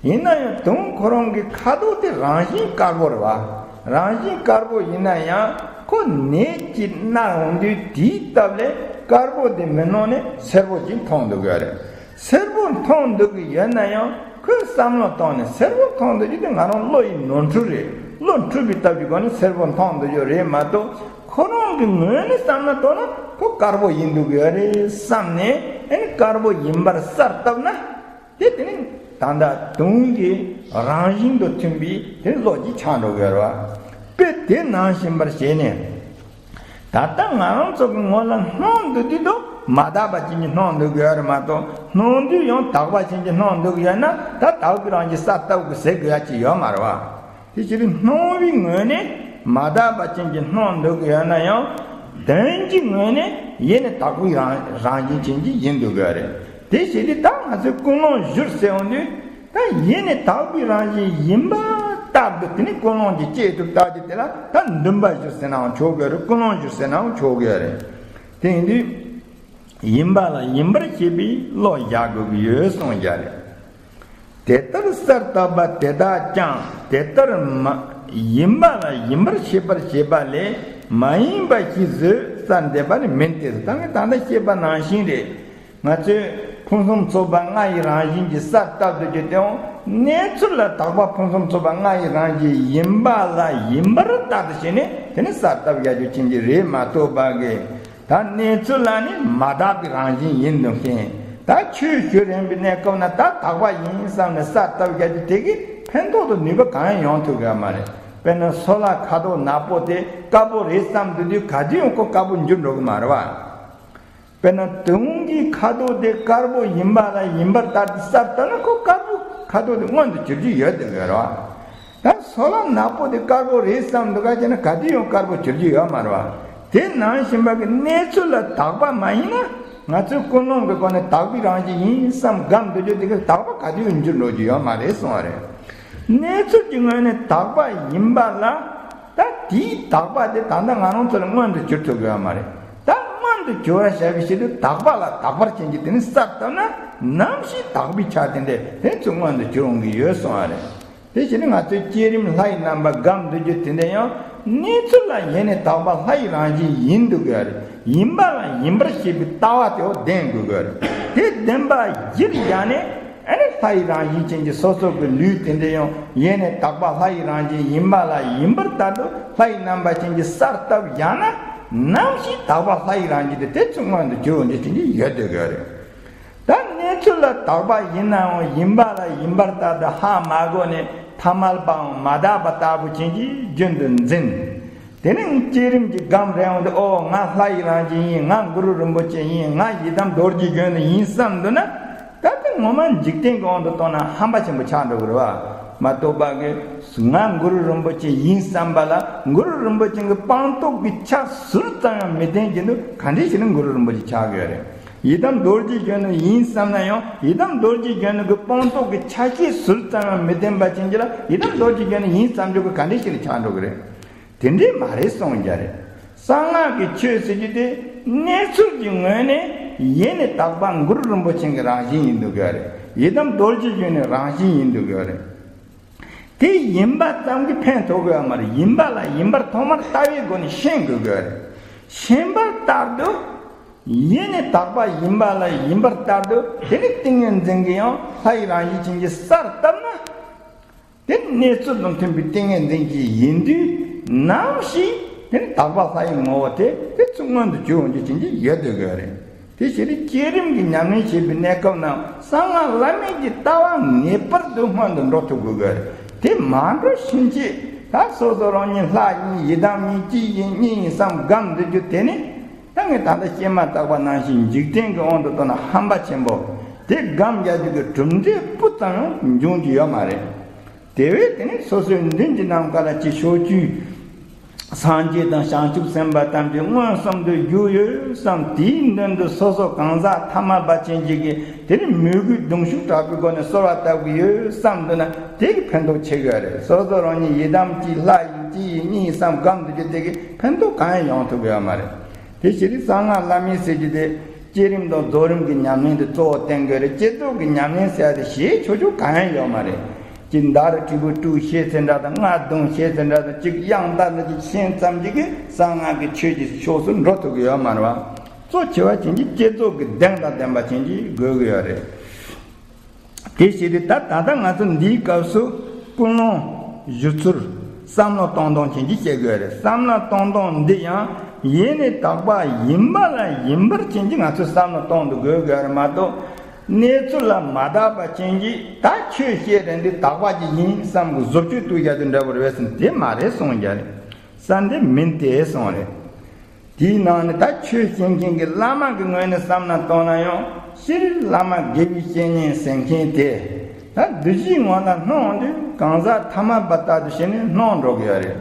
ཡིན་ན་ཡང་དུང་ཁོ་རང་གི་ཁ་དོག་དེ་རང་བཞིན་དཀར་པོ་རེད་བ། རང་བཞིན་དཀར་པོ་ཡིན་ན་ཡང་ཁོ་ནད་ཀྱིས་མནར་འོང་དུས་དེའི་སྟབས་ལས་དཀར་པོ་དེ་མི་སྣང་ནས་སེར་པོ་ཅིག་མཐོང་འདུག་གི་རེད། སེར་པོ་མཐོང་འདུག་གི་ཡོད་ན་ཡང་ཁོས་བསམ་བློ་བཏང་ནས་སེར་པོ་མཐོང་འདུག་རྒྱུ་དེ་ང་རང་བློ་ཡི་ནོར་འཁྲུལ་རེད། བློ་འཁྲུལ་པའི་སྟབས་ཀྱི་སྒོ་ནས་སེར་པོ་མཐོང་འདུག་རྒྱུ་རེད་མ་གཏོགས། ཁོ་རང་གི་ངོས་ནས་བསམ་ན་ལྟོས་ན་ཁོ་དཀར་པོ་ཡིན་འདུག་གི་ཡོད་རེད་བསམ་ནས། ཨ་ནི་དཀར་པོ་ཡིན་པར་གསལ་བཏབ་ན། དེ་དེ་ནི་ད་ལྟ་དུང་གི་རང་བཞིན་དུ་མཐུན་པའི་དེ་ནི་བློ་ཅིག་ཆགས་འགྲོ་གི་ཡོད་རེད་བ། དཔེ་དེ་ནང་བཞིན་པར་བྱས་ནས། ད་ལྟ་ང་རང་ཚོ་གི་ངོ་ལ་སྣང་འདུག་དུས་དུ་མ་དག་པ་ཅན་གྱི་སྣང་འདུག་གི་ཡོད་རེད་མ་གཏོགས། སྣང་དུས་ཡང་དག་པ་ཅན་གྱི་སྣང་འདུག་གི་ཡོད་ན། ད་དག་པའི་རང་བཞིན་གསལ་བཏབ་དགོས་ཟེར་དགོས་ཡ་ཅིག་ཡོད་མ་རེད་བ། དེ་ཕྱིར་སྣང་བའི་ངོས་ནས་མ་དག་པ་ཅན་གྱི་སྣང་འདུག་གི་ཡོད་ན་ཡང་། དོན་གྱི་ངོས་ནས་ཡེ་ནས་དག་པའི་རང་རང་བཞིན་ཅན་གྱི་ཡིན་འདུག་གི་ཡོད་རེད། དེ་བྱས་ཏེ་ད་ང་ཚོས་ཀུན་སློང་བཞུར་ཟེར་འོང་དུས། ད་ཡེ་ནས་དག་པའི་རང་བཞིན་ཡིན་པ་ལྟར་དུ་དེ་ནི་ཀུན་སློང་གི་བསྐྱེད་ཐུབ་ལྟ་རྒྱུ་དེ་ལ་ད་འདུན་པ་བཞུར་ཟེར་ནའང་ཆོག་གི་རེད། ཀུན་སློང་བཞུར་ཟེར་ནའང་ཆོག་གི་རེད། དེ་ཡིན་དུས་ཡིན་པ་ལ་ཡིན་པར་ཤེས་པའི་བློ་བཞག་དགོས་ཀྱི་ཡོད་གསུངས་རྒྱུ་རེད། དེ་ལྟར་གསལ་བཏབ་པ་དེ་དག་ཀྱང་དེ་ལྟར་མ་ཡིན་པ་ལ་ཡིན་པར་ཤེས་པར་བྱེད་པ་ལས་མ་ཡིན་པ་ཞིག་བཟོས་གསལ་འདེབས་པ་ནི་མིན་ཏེ། ད་ངས་ད་ལྟ་བཤད་པ་ནང་བཞིན་རེད། ང་ཚོས་ཕུན་སུམ་ཚོགས་པ་ལྔ་ཡི་རང་བཞིན་གྱི་གསལ་བཏབ་སྟེ་རྒྱུ་དེའང་གནས་ཚུལ་ལ་དག་པ་ཕུན་སུམ་ཚོགས་པ་ལྔ་ཡི་རང་བཞིན་ཡིན་པ་ལ་ཡིན་པར་ལྟ་སྟེ་བྱས་ནས་དེ་ནི་གསལ་བཏབ་རྒྱག་རྒྱུ་ཅན་གྱི་རེད་མ་གཏོགས་པ་གི། ད་གནས་ཚུལ་ལ་ནི་མ་དག་པའི་རང་བཞིན་ཡིན་འདུག་ཟེར། ད་ཆོས་ཞུ་རན་པའི་གནས་སྐབས་ན་ད་དག་པ་ཡིན་བསམ་ནས་གསལ་བཏབ་རྒྱག་རྒྱུ་དེ་གིས་ཕན་ཐོགས་དང་ནུས་པ་གང་ཡང་ཡོང་ཐུབ་ཀྱི་ཡོད་མ་རེད། དཔེར་ན་སོལ་བ་ཁ་དོག་ནག་པོ་དེ་དཀར་པོ་རེད་བསམ་འདུག་དུས་ག་དུས་ཡང་ཁོ་དཀར་པོ་འགྱུར་འགྲོ་གི་མ་རེད་བ། དཔེར་ན་དུང་གི་ཁ་དོག་དེ་དཀར་པོ་ཡིན་པ་ལ་ཡིན་པར་ལྟ་སྟེ་གསལ་བཏབ་ན་ཁོ་དཀར་པོ་ཁ་དོག་དེ་མངོན་དུ་གྱུར་རྒྱུ་ཡོད་དེ་ཡོད་རེད་བ། ད་སོལ་བ་ནག་པོ་དེ་དཀར་པོ་རེད་བསམ་འདུག་ག་བྱས་ན་ག་དུས་ཡང་དཀར་པོ་གྱུར་རྒྱུ་ཡོད་མ་རེད་བ། དེ་ནང་བཞིན་པ་གི་གནས་ཚུལ་ལ་དག་པ་མ་ཡིན་ན། ང་ཚོའི་ཀུན་སློང་གི་སྒོ་ནས་དག་པའི་རང་བཞིན་ཡིན་བསམ་སྒོམ་འདུག་རྒྱུ་དེ་གི་དག་པ་ག་དུས་ཡང་འགྱུར་འགྲོ་རྒྱུ་ཡོད་མ་རེད་གསུངས་པ་རེད། གནས་ཚུལ་གྱི་ངོས་ནས་དག་པ་ཡིན་པ་ལ། ད་དེའི་དག་པ་དེ་ད་ལྟ་ང་རང་ཚོ་ལ་མངོན་དུ་གྱུར་ཐུབ་ཀྱི་ཡོད་མ་རེད། ད་མངོན་དུ་གྱུར་བར་བྱ་བའི་ཕྱིར་དུ་དག་པ་ལ་དག་པར་བྱེད་ཀྱི་དེ་ནི་གསལ་བཏབ་ན་ནམ་ཞིག་དག་པའི་ཆ་དེ་འདྲ་དེ་ཚོ་མངོན་དུ་གྱུར་འོང་གི་ཡོད་གསུངས་པ་རེད། དེ་བཞིན་ང་ཚོས་བསྐྱེད་རིམ་ལྷ་ཡི་རྣམ་པ་སྒོམ་འདུག་རྒྱུ་དེ་འདྲ་ཡང་གནས་ཚུལ་ལ་ཡེ་ནས་དག་པ་ལྷ་ཡི་རང་བཞིན་ཡིན་འདུག་གི་རེད། ཡིན་པ་ལ་ཡིན་པར་ཤེས་པའི་ལྟ་བ་དེ་འོ་ལྡན་དགོས་གི་རེད། དེ་ལྡན་པ་གཞིར་བཞག་ནས་ཨ་ནི་ལྷ་ཡི་རང་བཞིན་ཅན་གྱི་སོ་སོ་གི་ལུས་དེ་འདྲ་ཡང་ཡེ་ནས་དག་པ་ལྷ་ཡི་རང་བཞིན་ཡིན་པ་ལ་ཡིན་པར་ལྟར་དུ་ལྷ་ཡི་རྣམ་པ་ཅན་གྱི་གསལ་བཏབ་བཞག་ན་ནམ་ཞིག་དག་པ་ལྷ་ཡི་རང་བཞིན་དེ་དེ་ཚོ་མངོན་དུ་གྱུར་འོང་རྒྱུ་ཅན་གྱི་ཡོད་འདོད་གི་རེད། ད་གནས་ཚུལ་ལ་དག་པ་ཡིན་ནའང་ཡིན་པ་ལ་ཡིན་པར་ལྟར་དུ་ཧ་མ་གོ་ནས་ཐ་མལ་པའམ་མ་དག་པ་ལྟ་བུ་ཅན་གྱིས་རྒྱུན་དུ་འཛིན། དེ་ནས་བསྐྱེད་རིམ་གྱི་སྒོམ་རན་འོང་དུས་ཨོ་ང་ལྷ་ཡི་རང་བཞིན་ཡིན། ང་གུ་རུ་རིན་པོ་ཆེ་ཡིན། ང་ཡི་དམ་རྡོ་རྗེ་གདན་ཡིན་བསམ་འདུག་ན། ད་དེ་ངོ་མ་འཇིག་རྟེན་གྱི་དབང་དུ་བཏང་ན་ཧམ་པ་ཆེན་པོ་ཆགས་འགྲོ་གི་རེད་བ། མ་གཏོགས་པ་གི་ང་གུ་རུ་རིན་པོ་ཆེ་ཡིན་བསམ་པ་ལ་གུ་རུ་རིན་པོ་ཆེ་གི་སྤངས་རྟོགས་ཀྱི་ཆ་ཟུར་ཙམ་ཡང་མི་ལྡན་གྱི་འདུག་ག་འདྲས་ཞིག་ནི་གུ་རུ་རིན་པོ་ཆེ་ཆགས་ཀྱི་ཡོད་རེད། ཡི་དམ་རྡོ་རྗེ་གཞོན་ནུ་ཡིན་བསམ་ན་ཡང་ཡི་དམ་རྡོ་རྗེ་གཞོན་ནུ་གི་སྤངས་རྟོགས་ཀྱི་ཆ་ཤས་ཟུར་ཙམ་ཡང་མི་ལྡན་པ་ཅན་གྱི་ལ་ཡི་དམ་རྡོ་རྗེ་གཞོན་ནུ་ཡིན་བསམ་རྒྱུ་གི་ག་འདྲས་ཞིག་ནི་ཆགས་འགྲོ་གི་རེད། དེ་འདྲས་མ་རེད་གསུང་རྒྱུ་རེད། གསང་སྔགས་ཀྱི་ཆོས་ཟེར་རྒྱུ་དེ་གནས་ཚུལ་གྱི་ངོས་ནས་ཡེ་ནས་དག་པ་གུ་རུ་རིན་པོ་ཆེ་གི་རང་བཞིན་ཡིན་འདུག་གི་རེད། ཡི་དམ་རྡོ་རྗེ་གཞོན་ནུའི་རང་བཞིན་ཡིན་འདུག་གི་རེད། དེ་ཡིན་པ་ཙམ་གྱིས་ཕན་ཐོགས་དགོས་ཡ་མ་རེད། ཡིན་པ་ལ་ཡིན་པར་ཐོག་མར་ལྟ་བའི་སྒོ་ནས་ཤེས་དགོས་དགོས་རེད། ཤེས་པ་ལྟར་དུ་ཡེ་ནས་དག་པ་ཡིན་པ་ལ་ཡིན་པར་ལྟར་དུ་དེ་ནི་ཏིང་ངེ་འཛིན་གྱི་ཡང་ལྷ་ཡི་རང་བཞིན་ཅན་གྱི་སར་བཏབ་ན། དེ་གནས་ཚུལ་དང་མཐུན་པའི་ཏིང་ངེ་འཛིན་གྱི་ཡིན་དུས་ནམ་ཞིག་དེ་ནི་དག་པ་ལྷ་ཡི་ངོ་བོ་དེ་དེ་ཚུར་མངོན་དུ་གྱུར་འོང་རྒྱུ་ཅན་གྱི་ཡོད་དགོས་དགོས་རེད། དེ་ཕྱིར་བསྐྱེད་རིམ་གྱི་ཉམས་ལེན་བྱེད་པའི་གནས་སྐབས་ན་གསང་སྔགས་བླ་མེད་ཀྱི་ལྟ་བ་ངེས་པར་དུ་སྔོན་དུ་འགྲོ་ཐུབ་དགོས་དགོས་རེད། དེ་མ་འགྲོ་ཕྱིན་ཆད་ད་སོ་སོ་རང་ཉིད་ལྷ་ཡིན་ཡི་དམ་ཡིན་སྤྱི་ཡིན་གཉིས་ཡིན་བསམ་སྒོམ་སྡོད་རྒྱུ་དེ་ནི། ད་ངས་ད་ལྟ་སྐྱེས་མ་ཐག་པ་ནང་བཞིན་འཇིག་རྟེན་གྱི་དབང་དུ་བཏང་ན་ཧམ་པ་ཆེན་པོ། དེ་སྒོམ་རྒྱག་རྒྱུ་གི་གྲུབ་འབྲས་སྤུ་ཙམ་ཡང་འབྱུང་རྒྱུ་ཡོད་མ་རེད། དེ་བས་དེ་ནི་སོ་སོའི་མདུན་གྱི་ནམ་མཁའ་ལ་ཅིག་ཕྱོགས་བཅུའི་སངས་རྒྱས་དང་བྱང་ཆུབ་སེམས་དཔའ་ཐམས་ཅད་མངོན་སུམ་དུ་གྱུར་ཡོད་བསམ། དེའི་མདུན་དུ་སོ་སོ་གང་ཟག་ཐ་མལ་པ་ཅན་ཅིག་གིས་དེ་ནི་མོས་གུས་གདུང་ཤུགས་དྲག་པོའི་སྒོ་ནས་གསོལ་བ་བཏབ་ཀྱི་ཡོད་བསམ་འདུག་ན་དེ་གི་ཕན་ཐོགས་ཆེ་གི་རེད། སོ་སོ་རང་ཉིད་ཡི་དམ་གཅིག་ལྷ་ཡིན་སྤྱི་ཡིན་གཉིས་ཡིན་བསམ་སྒོམ་སྡོད་རྒྱུ་དེ་གི་ཕན་ཐོགས་གང་ཡང་ཡོང་ཐུབ་ཀྱི་ཡོད་མ་རེད། དེ་ཕྱིར་གསང་སྔགས་བླ་མེད་ཟེར་རྒྱུ་དེ་བསྐྱེད་རིམ་དང་རྫོགས་རིམ་གྱི་ཉམས་ལེན་དུ་གཙོ་བོ་བསྟན་དགོས་རེད། བསྐྱེད་རྫོགས་ཀྱི་ཉམས་ལེན་ཟེར་ཡ་དེ་ཞེ་ཆོག་ཆོག་གང་ཡང་ཡོད་མ་རེད། ཅིག་མདའ་རུ་དྲིལ་བུ་དཀྲུགས་ཤེས་ཚེ་འདྲ་དང་རྔ་རྡུང་ཤེས་ཚེ་འདྲ་དང་ཅིག་དབྱངས་རྟ་འདི་ཅིག་ཤེས་ཙམ་ཅིག་གིས་གསང་སྔགས་ཀྱི་ཆོས་ཀྱི་ཕྱོགས་སུ་འགྲོ་ཐུབ་ཀྱི་ཡོད་མ་རེད་བ། གཙོ་ཆེ་བ་ཅན་གྱི་བསྐྱེད་རྫོགས་ཀྱི་གདེང་དང་ལྡན་པ་ཅན་གྱི་དགོས་ཀྱི་ཡོད་རེད། དེ་བྱས་ཏེ་ད་ད་ལྟ་ང་ཚོ་འདིའི་སྐབས་སུ་ཀུན་སློང་བཞི་ཚུལ་བསམ་བློ་གཏོང་སྟངས་ཅན་གྱི་བཤད་དགོས་རེད། བསམ་བློ་གཏོང་སྟངས་འདི་ཡང་ཡེ་ནས་དག་པ་ཡིན་པ་ལ་ཡིན་པར་ཅན་གྱི་ང་ཚོས་བསམ་བློ་གཏོང་དུ་དགོས་དགོས་རེད་མ་གཏོགས། གནས་ཚུལ་ལ་མ་བརྟགས་པ་ཅན་གྱིས་ད་ཆོས་བཤད་རན་དུས་དག་པ་ཅིག་ཡིན་བསམ་གི་བཟོ་བཅོས་བཏུལ་རྒྱག་དུས་འདྲ་པོ་རེད་བས་ཟེར་ན་དེ་མ་རེད་གསུང་རྒྱུ་རེད། ས་འདི་མིན་ཏེ་གསུང་རེད། དེའི་ནང་ནས་ད་ཆོས་བཤད་མཁན་གྱི་བླ་མ་གི་ངོས་ནས་བསམ་ན་གཏོང་ན་ཡང་སྤྱིར་བླ་མ་དགེ་བའི་བཤེས་གཉེན་ཟེར་མཁན་དེ་ད་བདུད་བཞིའི་ངོ་ལ་སྣང་དུས་གང་ཟག་ཐ་མལ་པ་ལྟ་བུ་བྱས་ནས་སྣང་འགྲོ་གི་ཡོད་རེད།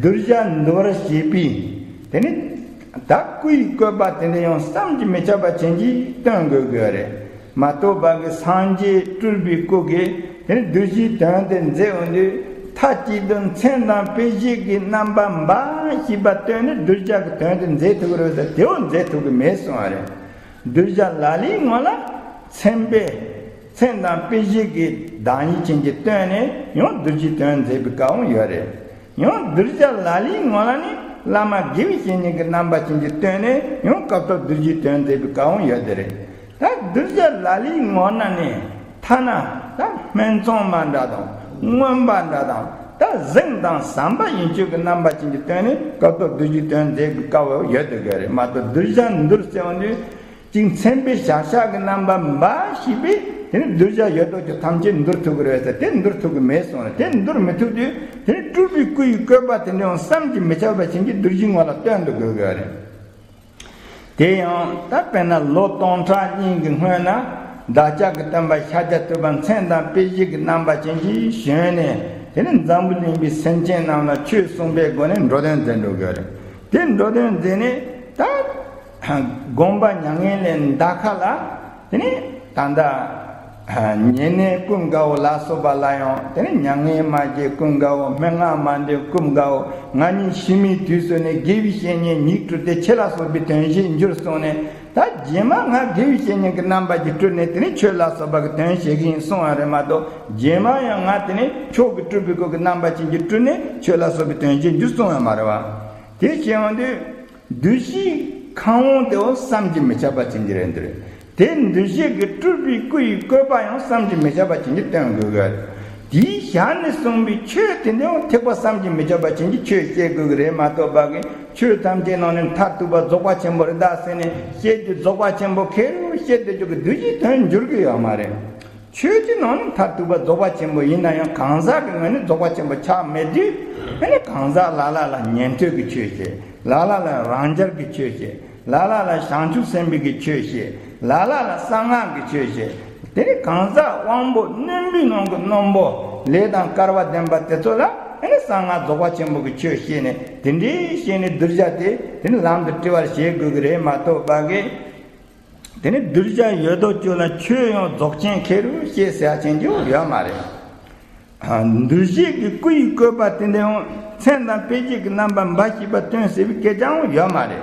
གདུལ་བྱ་འདུལ་བར་བྱེད་པའི་དེ་ནི་ད་སྐུ་ཡི་བཀོད་པ་དེ་འདྲ་ཡང་བསམ་གྱིས་མི་ཁྱབ་པ་ཅན་གྱིས་སྟོན་དགོས་ཀྱི་ཡོད་རེད། མ་གཏོགས་པ་གི་སངས་རྒྱས་སྤྲུལ་པའི་སྐུ་གིས་དེ་ནི་བདུད་བཞིའི་དོན་དེ་མཛད་འོང་དུས་མཐའ་གཅིག་ཏུ་མཚན་དང་དཔེ་བྱད་ཀྱི་རྣམ་པ་འབའ་ཞིག་པ་སྟོན་ནས་གདུལ་བྱ་གི་དོན་དེ་མཛད་ཐུབ་ཀྱི་རེད་ཟེར་དེའོ་མཛད་ཐུབ་ཀྱི་མེད་གསུང་བ་རེད། གདུལ་བྱ་ལ་ལའི་ངོ་ལ་མཚན་དཔེ་མཚན་དང་དཔེ་བྱད་ཀྱི་གདངས་ཡིག་ཅན་གྱིས་སྟོན་ནས་ཡང་གདུལ་བྱའི་དོན་མཛད་པའི་སྐབས་ཡོད་རེད། ཡང་གདུལ་བྱ་ལ་ལའི་ངོ་ལ་ནི་བླ་མ་དགེ་བའི་བཤེས་གཉེན་གྱི་རྣམ་པ་ཅན་གྱིས་སྟོན་ནས་ཡང་སྐབས་ཐོག་གདུལ་བྱའི་དོན་མཛད་པའི་སྐབས་ཡོད་དེ་རེད། ད་གདུལ་བྱ་ལ་ལའི་ངོ་ན་ནི་ཐ་ན་ད་སྨད་འཚོང་མ་འདྲ་དང་རྔོན་པ་འདྲ་དང་ད་གཟིམ་དང་ཟམ་པ་ཡིན་ཆོས་ཀྱི་རྣམ་པ་ཅན་གྱིས་སྟོན་ནས་སྐབས་ཐོག་གདུལ་བྱའི་དོན་མཛད་པའི་སྐབས་ཡོད་དེ་ག་རེད་མ་གཏོགས་གདུལ་བྱ་འདུལ་ཟེར་བ་འདི། གཅིག་མཚན་དཔེ་བྱ་བཞག་གི་རྣམ་པ་འབའ་ཞིག་པས་དེ་ནི་གདུལ་བྱ་ཡོད་དོ་ཅོག་ཐམས་ཅད་འདུལ་ཐུབ་ཀྱི་རེད་ཟེར་དེ་འདུལ་ཐུབ་ཀྱི་མེད་གསུངས་རེད། དེ་འདུལ་མི་ཐུབ་དུས་དེ་ནི་སྤྲུལ་པའི་སྐུ་ཡི་བཀོད་པ་དེ་འདྲའང་བསམ་གྱིས་མི་ཁྱབ་པ་ཅན་གྱི་གདུལ་བྱའི་ངོ་ལ་སྟོན་དུ་དགོས་ཀྱི་རེད། དེ་ཡང་ད་དཔེར་ན་ལོ་སྟོང་ཕྲག་གཉིས་ཀྱི་སྔོན་ན་བདག་ཅག་གི་སྟོན་པ་ཤཱཀྱ་ཐུབ་པ་མཚན་དང་དཔེ་བྱད་ཀྱི་རྣམ་པ་ཅན་གྱིས་བྱོན་ནས་དེ་ནི་འཛམ་བུ་གླིང་པའི་སེམས་ཅན་རྣམས་ལ་ཆོས་གསུངས་པའི་སྒོ་ནས་འགྲོ་དོན་མཛད་འགྲོ་དགོས་རེད། དེ་འགྲོ་དོན་མཛད་ནས་ད། དགོངས་པ་མྱ་ངན་ལས་འདའ་ཁ་ལ། དེ་ནས་ད་ལྟ། ཉེ་གནས་ཀུན་དགའ་བོ་ལ་སོགས་པ་ལ་ཡང་དེ་ནས་མྱ་ངན་མ་བརྒྱད་ཀུན་དགའ་བོ་སྨྲེ་སྔགས་མ་འདོན་ཀུན་དགའ་བོ་ང་ཉིད་ཤི་མིའི་དུས་སུ་ནི་དགེ་བའི་བཤེས་གཉེན་ཉིད་སྤྲུལ་ཏེ་ཁྱེད་ལ་སོགས་པའི་དོན་བྱེད་འགྱུར་གསུངས་ནས་ད་རྗེས་མ་ང་དགེ་བའི་བཤེས་གཉེན་གྱི་རྣམ་པ་ཅིག་སྤྲུལ་ནས་དེ་ནས་ཁྱོད་ལ་སོགས་པ་གི་དོན་བྱེད་ཀྱི་ཡིན་གསུངས་པ་རེད་མ་གཏོགས་རྗེས་མ་ཡང་ང་དེ་ནས་མཆོག་གི་སྤྲུལ་པའི་སྐུ་གི་རྣམ་པ་ཅན་གྱིས་སྤྲུལ་ནས་ཁྱོད་ལ་སོགས་པའི་དོན་བྱེད་འགྱུར་གསུངས་ཡོད་མ་རེད་བ། དེ་བྱས་ཡོང་དུས། འདུ་ཤེས་ཁམས་དབང་དེའོ་བསམ་གྱིས་མི་ཁྱབ་པ་ཅན་གྱི་རེད་འདུག་དེ་འདུ་ཤེས་ཀྱི་སྤྲུལ་པའི་སྐུ་ཡི་བཀོད་པ་ཡང་བསམ་གྱིས་མི་ཁྱབ་པ་ཅན་གྱི་སྟོན་དགོས་ཀྱི་རེད། དེའི་ཞལ་ནས་གསུངས་པའི་ཆོས་དེ་འདྲའང་ཐེག་པ་བསམ་གྱིས་མི་ཁྱབ་པ་ཅན་གྱི་ཆོས་བཤད་དགོས་ཀྱི་རེད་མ་གཏོགས་པ་གི་ཆོས་ཐམས་ཅད་ནང་ནས་མཐར་ཐུག་པ་རྫོགས་པ་ཆེན་པོ་རེད་ད་ཟེར་ནས་བཤད་རྒྱུ་རྫོགས་པ་ཆེན་པོ་ཁེར་བཤད་དེ་རྒྱུ་གི་བདུད་བཞིའི་དོན་འགྱུར་གྱི་ཡོད་མ་རེད། ཆོས་ཀྱི་ནང་ནས་མཐར་ཐུག་པ་རྫོགས་པ་ཆེན་པོ་ཡིན་ན་ཡང་གང་ཟག་གི་ངོས་ནས་རྫོགས་པ་ཆེན་པོ་ཆགས་མེད་དུས་ཨ་ནི་གང་ཟག་ལ་ལ་ལ་ཉན་ཐོས་ཀྱི་ཆོས་བཤད། ལ་ལ་ལ་རང་རྒྱལ་གྱི་ཆོས་བཤད། ལ་ལ་ལ་བྱང་ཆུབ་སེམས་དཔའི་གི་ཆོས་བཤད། ལ་ལ་ལ་གསང་སྔགས་ཀྱི་ཆོས་བཤད། དེ་ནི་གང་ཟག་དབང་པོ་རྣོན་པོའི་ནང་གི་རྣོན་པོ་ལས་དང་སྐལ་བ་ལྡན་པ་དེ་ཚོ་ལ་ཨེ་ནི་གསང་སྔགས་རྫོགས་པ་ཆེན་པོ་གི་ཆོས་བཤད་ནས་དེ་འདྲའི་བཤད་ནས་གདུལ་བྱ་དེ་དེ་ནི་ལམ་དུ་དཀྲི་བར་བྱེད་དགོས་ཀྱི་རེད་མ་གཏོགས་པ་གི། དེ་ནི་གདུལ་བྱ་ཡོད་དོ་ཅོག་ལ་ཆོས་ཡང་རྫོགས་ཆེན་ཁེ་རུ་བཤད་ཟེར་ཡ་ཅན་གྱི་ཡོད་མ་རེད། འདུལ་བྱེད་ཀྱི་སྐུ་ཡི་བཀོད་པ་དེ་འདྲའང་མཚན་དང་དཔེ་བྱད་ཀྱི་རྣམ་པ་འབའ་ཞིག་པ་སྟོན་ཟེར་བའི་སྐད་ཆའང་ཡོད་མ་རེད།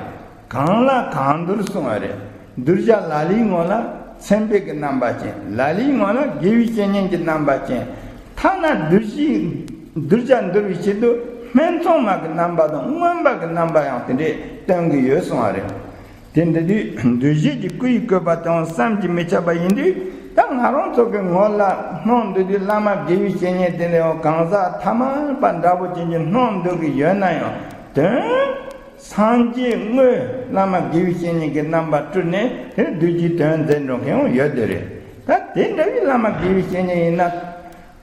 གང་ལ་གང་འདུལ་གསུང་བ་རེད། གདུལ་བྱ་ལ་ལའི་ངོ་ལ་མཚན་དཔེ་གི་རྣམ་པ་ཅན། ལ་ལའི་ངོ་ལ་དགེ་བའི་བཤེས་གཉེན་གྱི་རྣམ་པ་ཅན། ཐ་ན་གདུལ་བྱའི་གདུལ་བྱ་འདུལ་བའི་ཆེད་དུ་སྨད་འཚོང་མ་གི་རྣམ་པ་དང་མངོན་པ་གི་རྣམ་པ་ཡང་དེ་འདྲས་སྟོན་གྱི་ཡོད་གསུང་བ་རེད། དེ་འདི་དུས་འདུལ་བྱེད་ཀྱི་སྐུ་ཡི་བཀོད་པ་དེའང་བསམ་གྱིས་མི་ཁྱབ་པ་ཡིན་དུས། ད་ང་རང་ཚོ་གི་ངོ་ལ་སྣང་འདུག་དུས་བླ་མ་དགེ་བའི་བཤེས་གཉེན་དེ་ལའང་གང་ཟག་ཐ་མལ་པ་འདྲ་པོ་ཅན་གྱི་སྣང་འདུག་གི་ཡོད་ན་ཡང་དོན་སངས་རྒྱས་དངོས་བླ་མ་དགེ་བའི་བཤེས་གཉེན་གྱི་རྣམ་པ་སྤྲུལ་ནས་དེར་བདུད་ཀྱི་དོན་མཛད་འགྲོ་མཁན་ཡང་ཡོད་དེ་རེད། ད་དེ་འདྲ་བའི་བླ་མ་དགེ་བའི་བཤེས་གཉེན་ཡིན་ན།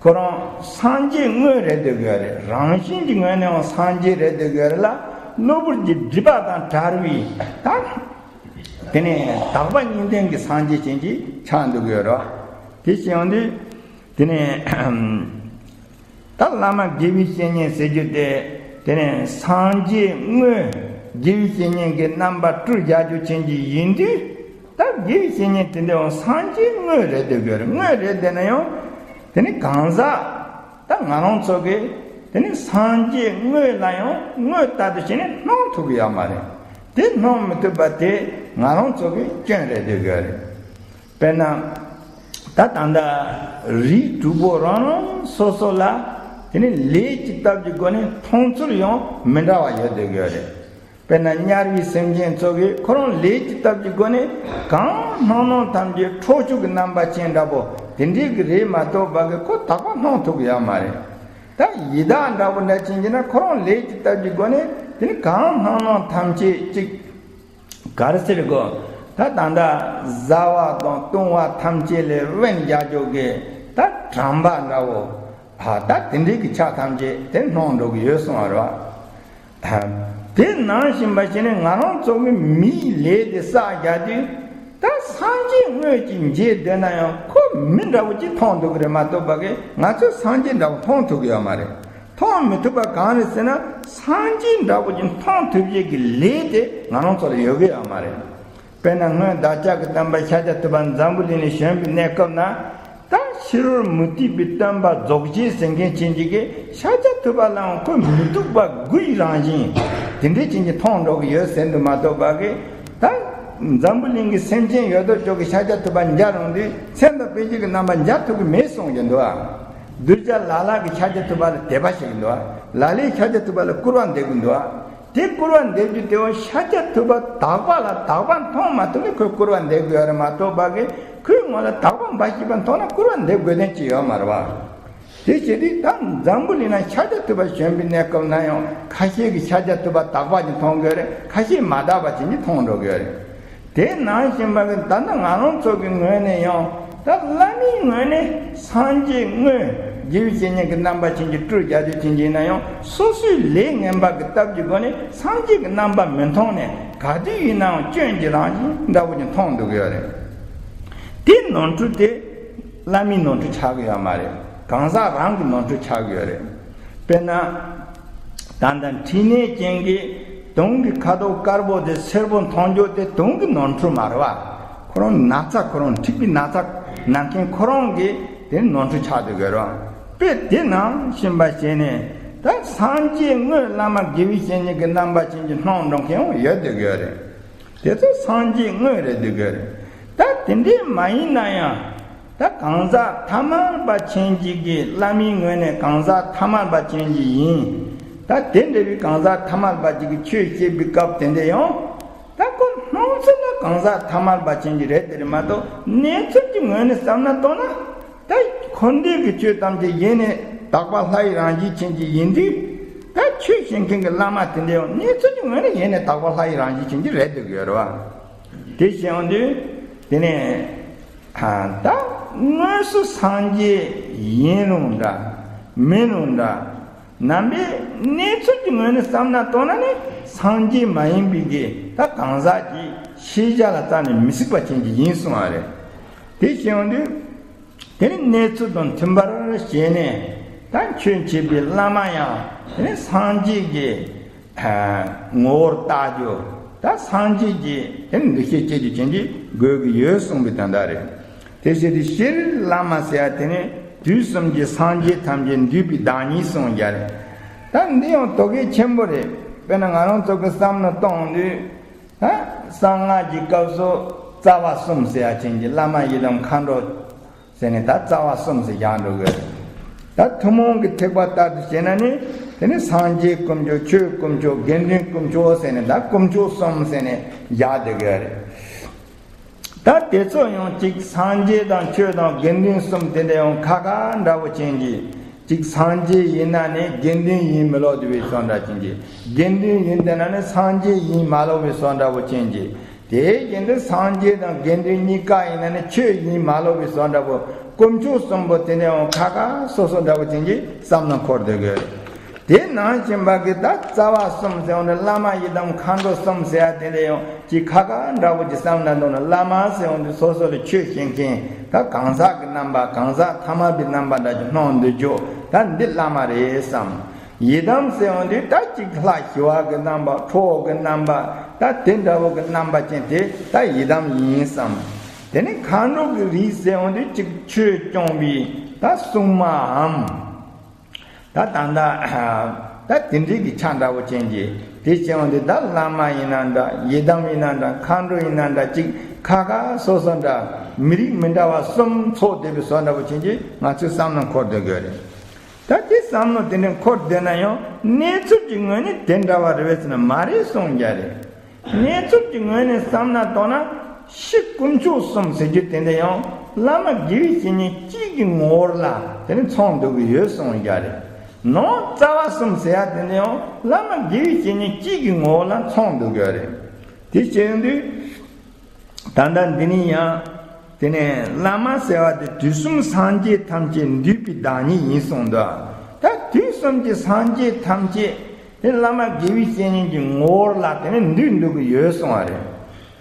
ཁོ་རང་སངས་རྒྱས་དངོས་རེད་འདོད་དགོས་རེད། རང་བཞིན་གྱི་ངོས་ནས་ཡང་སངས་རྒྱས་རེད་འདོད་དགོས་རེད་ལ། གློ་བུར་གྱི་སྒྲིབ་པ་དང་བྲལ་བའི་ད་དེ་ནས་དག་པ་གཉིས་ལྡན་གྱི་སངས་རྒྱས་ཅན་གྱི་ཆགས་འདུག་དགོས་རོགས། དེ་བྱས་ཡོང་དུས་དེ་ནས་ད་བླ་མ་དགེ་བའི་བཤེས་གཉེན་ཟེར་རྒྱུ་དེ་དེ་ནས་སངས་རྒྱས་དངོས་དགེ་བའི་བཤེས་གཉེན་གྱི་རྣམ་པ་སྤྲུལ་རྒྱག་རྒྱུ་ཅན་གྱི་ཡིན་དུས། ད་དགེ་བའི་བཤེས་གཉེན་དེ་འདྲའང་སངས་རྒྱས་དངོས་རེད་འདོད་དགོས་རེད། དངོས་རེད་བསྡད་ན་ཡང་དེ་ནི་གང་ཟག་ད་ང་རང་ཚོ་གིས་དེ་ནི་སངས་རྒྱས་དངོས་ལ་ཡང་དངོས་ལྟར་དུ་བྱས་ནས་སྣང་ཐུབ་ཀྱི་ཡོད་མ་རེད། དེ་སྣང་མི་ཐུབ་པ་དེ་ང་རང་ཚོ་གི་སྐྱོན་རེད་འདོད་དགོས་རེད། དཔེར་ན་ད་ད་ལྟ་རིགས་དྲུག་པོ་རང་རང་སོ་སོ་ལ་དེ་ནི་ལས་ཀྱི་སྟབས་ཀྱི་སྒོ་ནས་མཐོང་ཚུལ་ཡང་མི་འདྲ་བ་ཡོད་འདོད་དགོས་རེད། དཔེར་ན་དམྱལ་བའི་སེམས་ཅན་ཚོ་གིས་ཁོ་རང་ལས་ཀྱི་སྟབས་ཀྱི་སྒོ་ནས་གང་སྣང་སྣང་ཐམས་ཅད་ཁྲོ་ཆུ་གི་རྣམ་པ་ཅན་འདྲ་པོ་དེ་འདྲའི་གི་རེད་མ་གཏོགས་པ་གི་ཁོ་དག་པ་སྣང་ཐུབ་ཀྱི་ཡོད་མ་རེད། ད་ཡི་དྭགས་འདྲ་པོ་འདྲ་ཅན་གྱིས་ན་ཁོ་རང་ལས་ཀྱི་སྟབས་ཀྱི་སྒོ་ནས་དེ་ནི་གང་སྣང་སྣང་ཐམས་ཅད་ཅིག་ག་རེ་ཟེར་དགོས། ད་ད་ལྟ་བཟའ་བ་དང་བཏུང་བ་ཐམས་ཅད་ལས་དབེན་རྒྱག་རྒྱུ་གི་ད་དྲན་པ་འདྲ་བོ། ཨ་ད་དེ་འདྲའི་གི་ཆ་ཐམས་ཅད་དེ་སྣང་འགྲོ་གི་ཡོད་གསུངས་པ་རེད་བ། དེ་ནང་བཞིན་པ་ཞིག་ནི་ང་རང་ཚོ་གི་མིའི་ལས་དེ་བསགས་རྒྱག་དུས་ད་སངས་རྒྱས་དངོས་ཀྱི་མཇལ་འདོད་ན་ཡང་ཁོ་མི་འདྲ་བོ་ཅིག་མཐོང་ཐུབ་ཀྱི་རེད་མ་གཏོགས་པ་གི་ང་ཚོས་སངས་རྒྱས་འདྲ་བོ་མཐོང་ཐུབ་ཀྱི་ཡོད་མ་རེད། མཐོང་མི་ཐུབ་པ་གང་རེད་ཟེར་ན་སངས་རྒྱས་འདྲ་བོ་ཅིག་མཐོང་ཐུབ་ཡས་ཀྱི་ལས་དེ་ང་རང་ཚོ་ལ་ཡོད་ཀྱི་ཡོད་མ་རེད། དཔེར་ན་སྔོན་བདག་ཅག་གི་སྟོན་པ་ཤཱཀྱ་ཐུབ་པ་འཛམ་བུ་གླིང་ནས་བྱོན་པའི་གནས་སྐབས་ན། ད་ཕྱི་རོལ་མུ་སྟེགས་པའི་སྟོན་པ་རྫོགས་བྱེད་ཟེར་མཁན་ཅན་གྱི་གིས་ཤཱཀྱ་ཐུབ་པ་ལའང་ཁོ་མི་སྡུག་པ་དགུ་ཡི་རང་བཞིན་དེ་འདྲའི་ཅན་གྱི་མཐོང་འགྲོ་གི་ཡོད་ཟེར་འདུག་མ་གཏོགས་པ་གི། ད་འཛམ་བུ་གླིང་གི་སེམས་ཅན་ཡོད་དོ་ཅོག་གིས་ཤཱཀྱ་ཐུབ་པ་མཇལ་རུང་དུས་མཚན་དང་དཔེ་བྱད་ཀྱི་རྣམ་པ་མཇལ་ཐུབ་ཀྱི་མེད་གསུང་གི་འདུག་ཨ། གདུལ་བྱ་ལ་ལ་གིས་ཤཱཀྱ་ཐུབ་པ་ལ་དད་པ་བྱེད་ཀྱི་འདུག་ཨ། ལ་ལས་ཤཱཀྱ་ཐུབ་པ་ལ་སྐུར་བ་འདེབས་ཀྱི་འདུག་ཨ། དེ་སྐུར་བ་འདེབས་རྒྱུ་དེ་བ་ཤཱཀྱ་ཐུབ་པ་དག་པ་ལ་དག་པ་མཐོང་མ་ཐུབ་ནས་ཁོས་སྐུར་བ་འདེབས་དགོས་རེད་མ་གཏོགས་པ་གི་ཁོའི་ངོ་ལ་དག་པ་འབའ་ཞིག་པ་མཐོང་ན་སྐུར་བ་འདེབས་དགོས་དོན་ཅི་ཡོད་མ་རེད་བ། དེ་བྱེད་དུས་ད་འཛམ་བུ་གླིང་ན་ཤཱཀྱ་ཐུབ་པ་བྱོན་པའི་གནས་སྐབས་ན་ཡང་ཁ་ཤས་ཀྱིས་ཤཱཀྱ་ཐུབ་པ་དག་པ་ཅིག་མཐོང་དགོས་རེད། ཁ་ཤས་མ་དག་པ་ཅིག་མཐོང་འགྲོ་དགོས་རེད། དེ་ནང་བཞིན་པ་གི་ད་ནི་ང་རང་ཚོ་གི་ངོས་ནས་ཡང་ད་བླ་མའི་ངོས་ནས་སངས་རྒྱས་དངོས་དགེ་བའི་བཤེས་གཉེན་གྱི་རྣམ་པ་ཅན་གྱི་སྤྲུལ་རྒྱ་ཆེ་ཅན་གྱི་ཡིན་ན་ཡང་སོ་སོའི་ལས་ངན་པ་གི་སྟབས་ཀྱི་སྒོ་ནས་སངས་རྒྱས་ཀྱི་རྣམ་པ་མི་མཐོང་ནས་ག་དུས་ཡིན་ནའང་སྐྱོན་གྱི་རང་བཞིན་འདྲ་བོ་ཅིག་མཐོང་འདུག་གི་ཡོད་རེད། དེ་ནོར་འཁྲུལ་དེ་བླ་མའི་ནོར་འཁྲུལ་ཆགས་ཀྱི་ཡོད་མ་རེད། གང་ཟག་རང་གི་ནོར་འཁྲུལ་ཆགས་ཀྱི་ཡོད་རེད། དཔེར་ན། ད་ལྟ་མཁྲིས་ནད་ཅན་གྱི་དུང་གི་ཁ་དོག་དཀར་པོ་དེ་སེར་པོ་མཐོང་རྒྱུ་དེ་དུང་གི་ནོར་འཁྲུལ་མ་རེད་བ། ཁོ་རང་ན་ཚ་ཁོ་རང་མཁྲིས་པའི་ན་ཚ་ན་མཁན་ཁོ་རང་གི་དེ་ནོར་འཁྲུལ་ཆགས་འདུག་གི་རེད། དཔེ་དེ་ནང་བཞིན་པ་བྱས་ནས་ད་སངས་རྒྱས་དངོས་བླ་མ་དགེ་བའི་བཤེས་གཉེན་གྱི་རྣམ་པ་ཅན་གྱི་སྣང་འགྲོ་མཁན་ཡང་ཡོད་འདུག་གི་རེད། དེ་ཚོ་སངས་རྒྱས་དངོས་རེད་འདུག་གི་རེད། ད་དེ་འདྲས་མ་ཡིན་ན་ཡང་། ད་གང་ཟག་ཐ་མལ་པ་ཅན་གྱི་གི་བླ་མའི་ངོས་ནས་གང་ཟག་ཐ་མལ་པ་ཅན་གྱི་ཡིན། ད་དེ་འདྲ་བའི་གང་ཟག་ཐ་མལ་པ་ཅིག་གི་ཆོས་བཤད་པའི་སྐབས་དེ་འདྲ་ཡང་། ད་ཁོ་སྣང་ཚུལ་ལ་གང་ཟག་ཐ་མལ་པ་ཅན་གྱི་རེད་དེ་རེད་མ་གཏོགས་གནས་ཚུལ་གྱི་ངོས་ནས་བསམ་ན་གཏོང་ན། ད་འཁོར་འདས་ཀྱི་ཆོས་ཐམས་ཅད་ཡེ་ནས་དག་པ་ལྷ་ཡི་རང་བཞིན་ཅན་གྱི་ཡིན་དུས། ད་ཆོས་བཤད་མཁན་གྱི་བླ་མ་དེ་འདྲ་ཡང་གནས་ཚུལ་གྱི་ངོས་ནས་ཡེ་ནས་དག་པ་ལྷ་ཡི་རང་བཞིན་ཅན་གྱི་རེད་འདུག་གི་ཡོད་རེད་བ། དེ་བཤད་ཡོང་དུས་དེ་ནས་ད་དངོས་སུ་སངས་རྒྱས་ཡིན་རུང་འདྲ་མིན་རུང་འདྲ། ནང་པའི་གནས་ཚུལ་གྱི་ངོས་ནས་བསམ་ན་གཏོང་ན་ནི་སངས་རྒྱས་མ་ཡིན་པའི་གི་ད་གང་ཟག་གི་ཤེས་བྱ་ལ་རྩ་ནས་མི་གཟིགས་པ་ཅན་གྱི་ཡིན་གསུང་བ་རེད། དེ་བཤད་ཡོང་དུས་ དེ་ནི་གནས་ཚུལ་དང་མཐུན་པར་བྱས་ནས། ད་ཆོས་འཆད་པའི་བླ་མ་ཡང་དེ་ནི་སངས་རྒྱས་ཀྱི་ངོ་བོར་བལྟ་རྒྱུ། ད་སངས་རྒྱས་ཀྱི་དེ་ནི་འདུ་ཤེས་བསྐྱེད་རྒྱུ་ཅན་གྱི་དགོས་ཀྱི་ཡོད་གསུངས་པའི་དོན་དག་རེད། དེ་བྱས་ཏེ་སྤྱིར་བླ་མ་ཟེར་ཡ་དེ་ནི་དུས་གསུམ་གྱི་སངས་རྒྱས་ཐམས་ཅད་འདུས་པའི་བདག་ཉིད་གསུངས་ཡ་རེད། ད་འདི་ཡང་དོ་གལ་ཆེན་པོ་རེད། དཔེར་ན་ང་རང་ཚོ་གི་བསམ་བློ་གཏོང་དུས། ད་གསང་སྔགས་ཀྱི་སྐབས་སུ་རྩ་བ་གསུམ་ཟེར་ཡ་ཅན་གྱི་བླ་མ་ཡི་དམ་མཁའ་འགྲོ་ཟེར་ནས་ད་རྩ་བ་གསུམ་ཟེར་བཞག་འགྲོ་གི་རེད། ད་ཐུན་མོང་གི་ཐེག་པ་ལྟར་དུ་བྱས་ན་ནི་དེ་ནི་སངས་རྒྱས་དཀོན་མཆོག་ཆོས་དཀོན་མཆོག་དགེ་འདུན་དཀོན་མཆོག་ཟེར་ནས་ད་དཀོན་མཆོག་གསུམ་ཟེར་ནས་བཞག་བསྡད་གི་རེད། ད་དེ་ཚོ་ཡང་གཅིག་སངས་རྒྱས་དང་ཆོས་དང་དགེ་འདུན་གསུམ་དེ་འདྲ་ཡང་ཁ་ཁ་འདྲ་བོ་ཅན་གྱི། གཅིག་སངས་རྒྱས་ཡིན་ན་ནི་དགེ་འདུན་ཡིན་མི་ལོག་བསྡད་པའི་བཟོ་འདྲ་ཅན་གྱི། དགེ་འདུན་ཡིན་བསྡད་ན་ནི་སངས་རྒྱས་ཡིན་མ་ལོག་པའི་བཟོ་འདྲ་བོ་ཅན་གྱི། དེའི་རྐྱེན་དུ་སངས་རྒྱས་དང་དགེ་འདུན་གཉིས་ཀ་ཡིན་ན་ནི་ཆོས་ཡིན་མ་ལོག་པའི་བཟོ་འདྲ་བོ། དཀོན་མཆོག་གསུམ་པོ་དེ་འདྲ་ཡང་ཁ་ཁ་སོ་སོ་འདྲ་བོ་ཅན་གྱི་བསམ་ན་འཁོར་སྡོད་དགོས། དེ་ནང་བཞིན་པ་གི་ད་རྩ་བ་གསུམ་ཟེར་བ་ནི་བླ་མ་ཡི་དམ་མཁའ་འགྲོ་གསུམ་ཟེར་ཡ་དེ་འདྲ་ཡང་གཅིག་ཁ་ཁ་འདྲ་བོ་ཅིག་བསམ་ན་འདུག་ན། བླ་མ་ཟེར་བ་འདི་སོ་སོ་ལ་ཆོས་བཤད་མཁན། ད་གང་ཟག་གི་རྣམ་པ། གང་ཟག་ཐ་མལ་པའི་རྣམ་པ་འདྲ་ཅིག་སྣང་འདུག་ཅོག་ད་འདི་བླ་མ་རེད་བསམ། ཡི་དམ་ཟེར་བ་འདི་ད་གཅིག་ལྷ་ཞི་བ་གི་རྣམ་པ། ཁྲོ་བོ་གི་རྣམ་པ། ད་དེ་འདྲ་བོ་གི་རྣམ་པ་ཅན་དེ་ད་ཡི་དམ་ཡིན་བསམ། དེ་ནི་མཁའ་འགྲོ་གི་རིགས་ཟེར་བ་འདི་གཅིག་ཆོས་སྐྱོང་བའི་ད་སྲུང་མའམ། ད་ད་ད་ད་དེ་འདྲའི་གི་ཆ་འདྲ་བོ་ཅན་གྱི། དེ་བྱས་པ་འདི་ད་བླ་མ་ཡིན་ན་འདྲ། ཡི་དམ་ཡིན་ན་འདྲ། མཁའ་འགྲོ་ཡིན་ན་འདྲ། གཅིག་ཁ་ཁ་སོ་སོ་འདྲ། མི་རིགས་མི་འདྲ་བ་གསུམ་ཚོགས་བསྡད་པའི་བཟོ་འདྲ་བོ་ཅན་གྱི་ང་ཚོའི་བསམ་བློ་འཁོར་སྡོད་དགོས་རེད། ད་དེ་བསམ་བློ་དེ་འདྲ་འཁོར་སྡོད་ན་ཡང་གནས་ཚུལ་གྱི་ངོས་ནས་དེ་འདྲ་བ་རེད་པས་ཟེར་ན་མ་རེད་གསུངས་རྒྱུ་རེད། གནས་ཚུལ་གྱི་ངོས་ནས་བསམ་ན་དོ་ན། ཕྱི་དཀོན་མཆོག་གསུམ་ཟེར་རྒྱུ་དེ་འདྲ་ཡང་བླ་མ་དགེ་བའི་བཤེས་གཉེན་གཅིག་གི་ངོ་བོར་ལ་དེ་ནི་མཚོན་འདུག་གི་ཡོད་གསུངས་ཡ་རེད། ནང་རྩ་བ་གསུམ་ཟེར་ཡ་དེ་འདྲ་ཡང་བླ་མ་དགེ་བའི་བཤེས་གཉེན་གཅིག་གི་ངོ་བོ་ལ་མཚོན་འདུག་གི་ཡོད་རེད། དེ་བྱས་དུས། ད་ལྟ་འདི་ནི་ཡང་དེ་ནས་བླ་མ་ཟེར་བ་དེ་དུས་གསུམ་སངས་རྒྱས་ཐམས་ཅད་འདུས་པའི་བདག་ཉིད་ཡིན་གསུངས་འདུག་ད་དུས་གསུམ་གྱི་སངས་རྒྱས་ཐམས་ཅད་དེ་བླ་མ་དགེ་བའི་བཤེས་གཉེན་གྱི་ངོ་བོར་ལ་དེ་ནས་འདུས་འདུག་གི་ཡོད་གསུངས་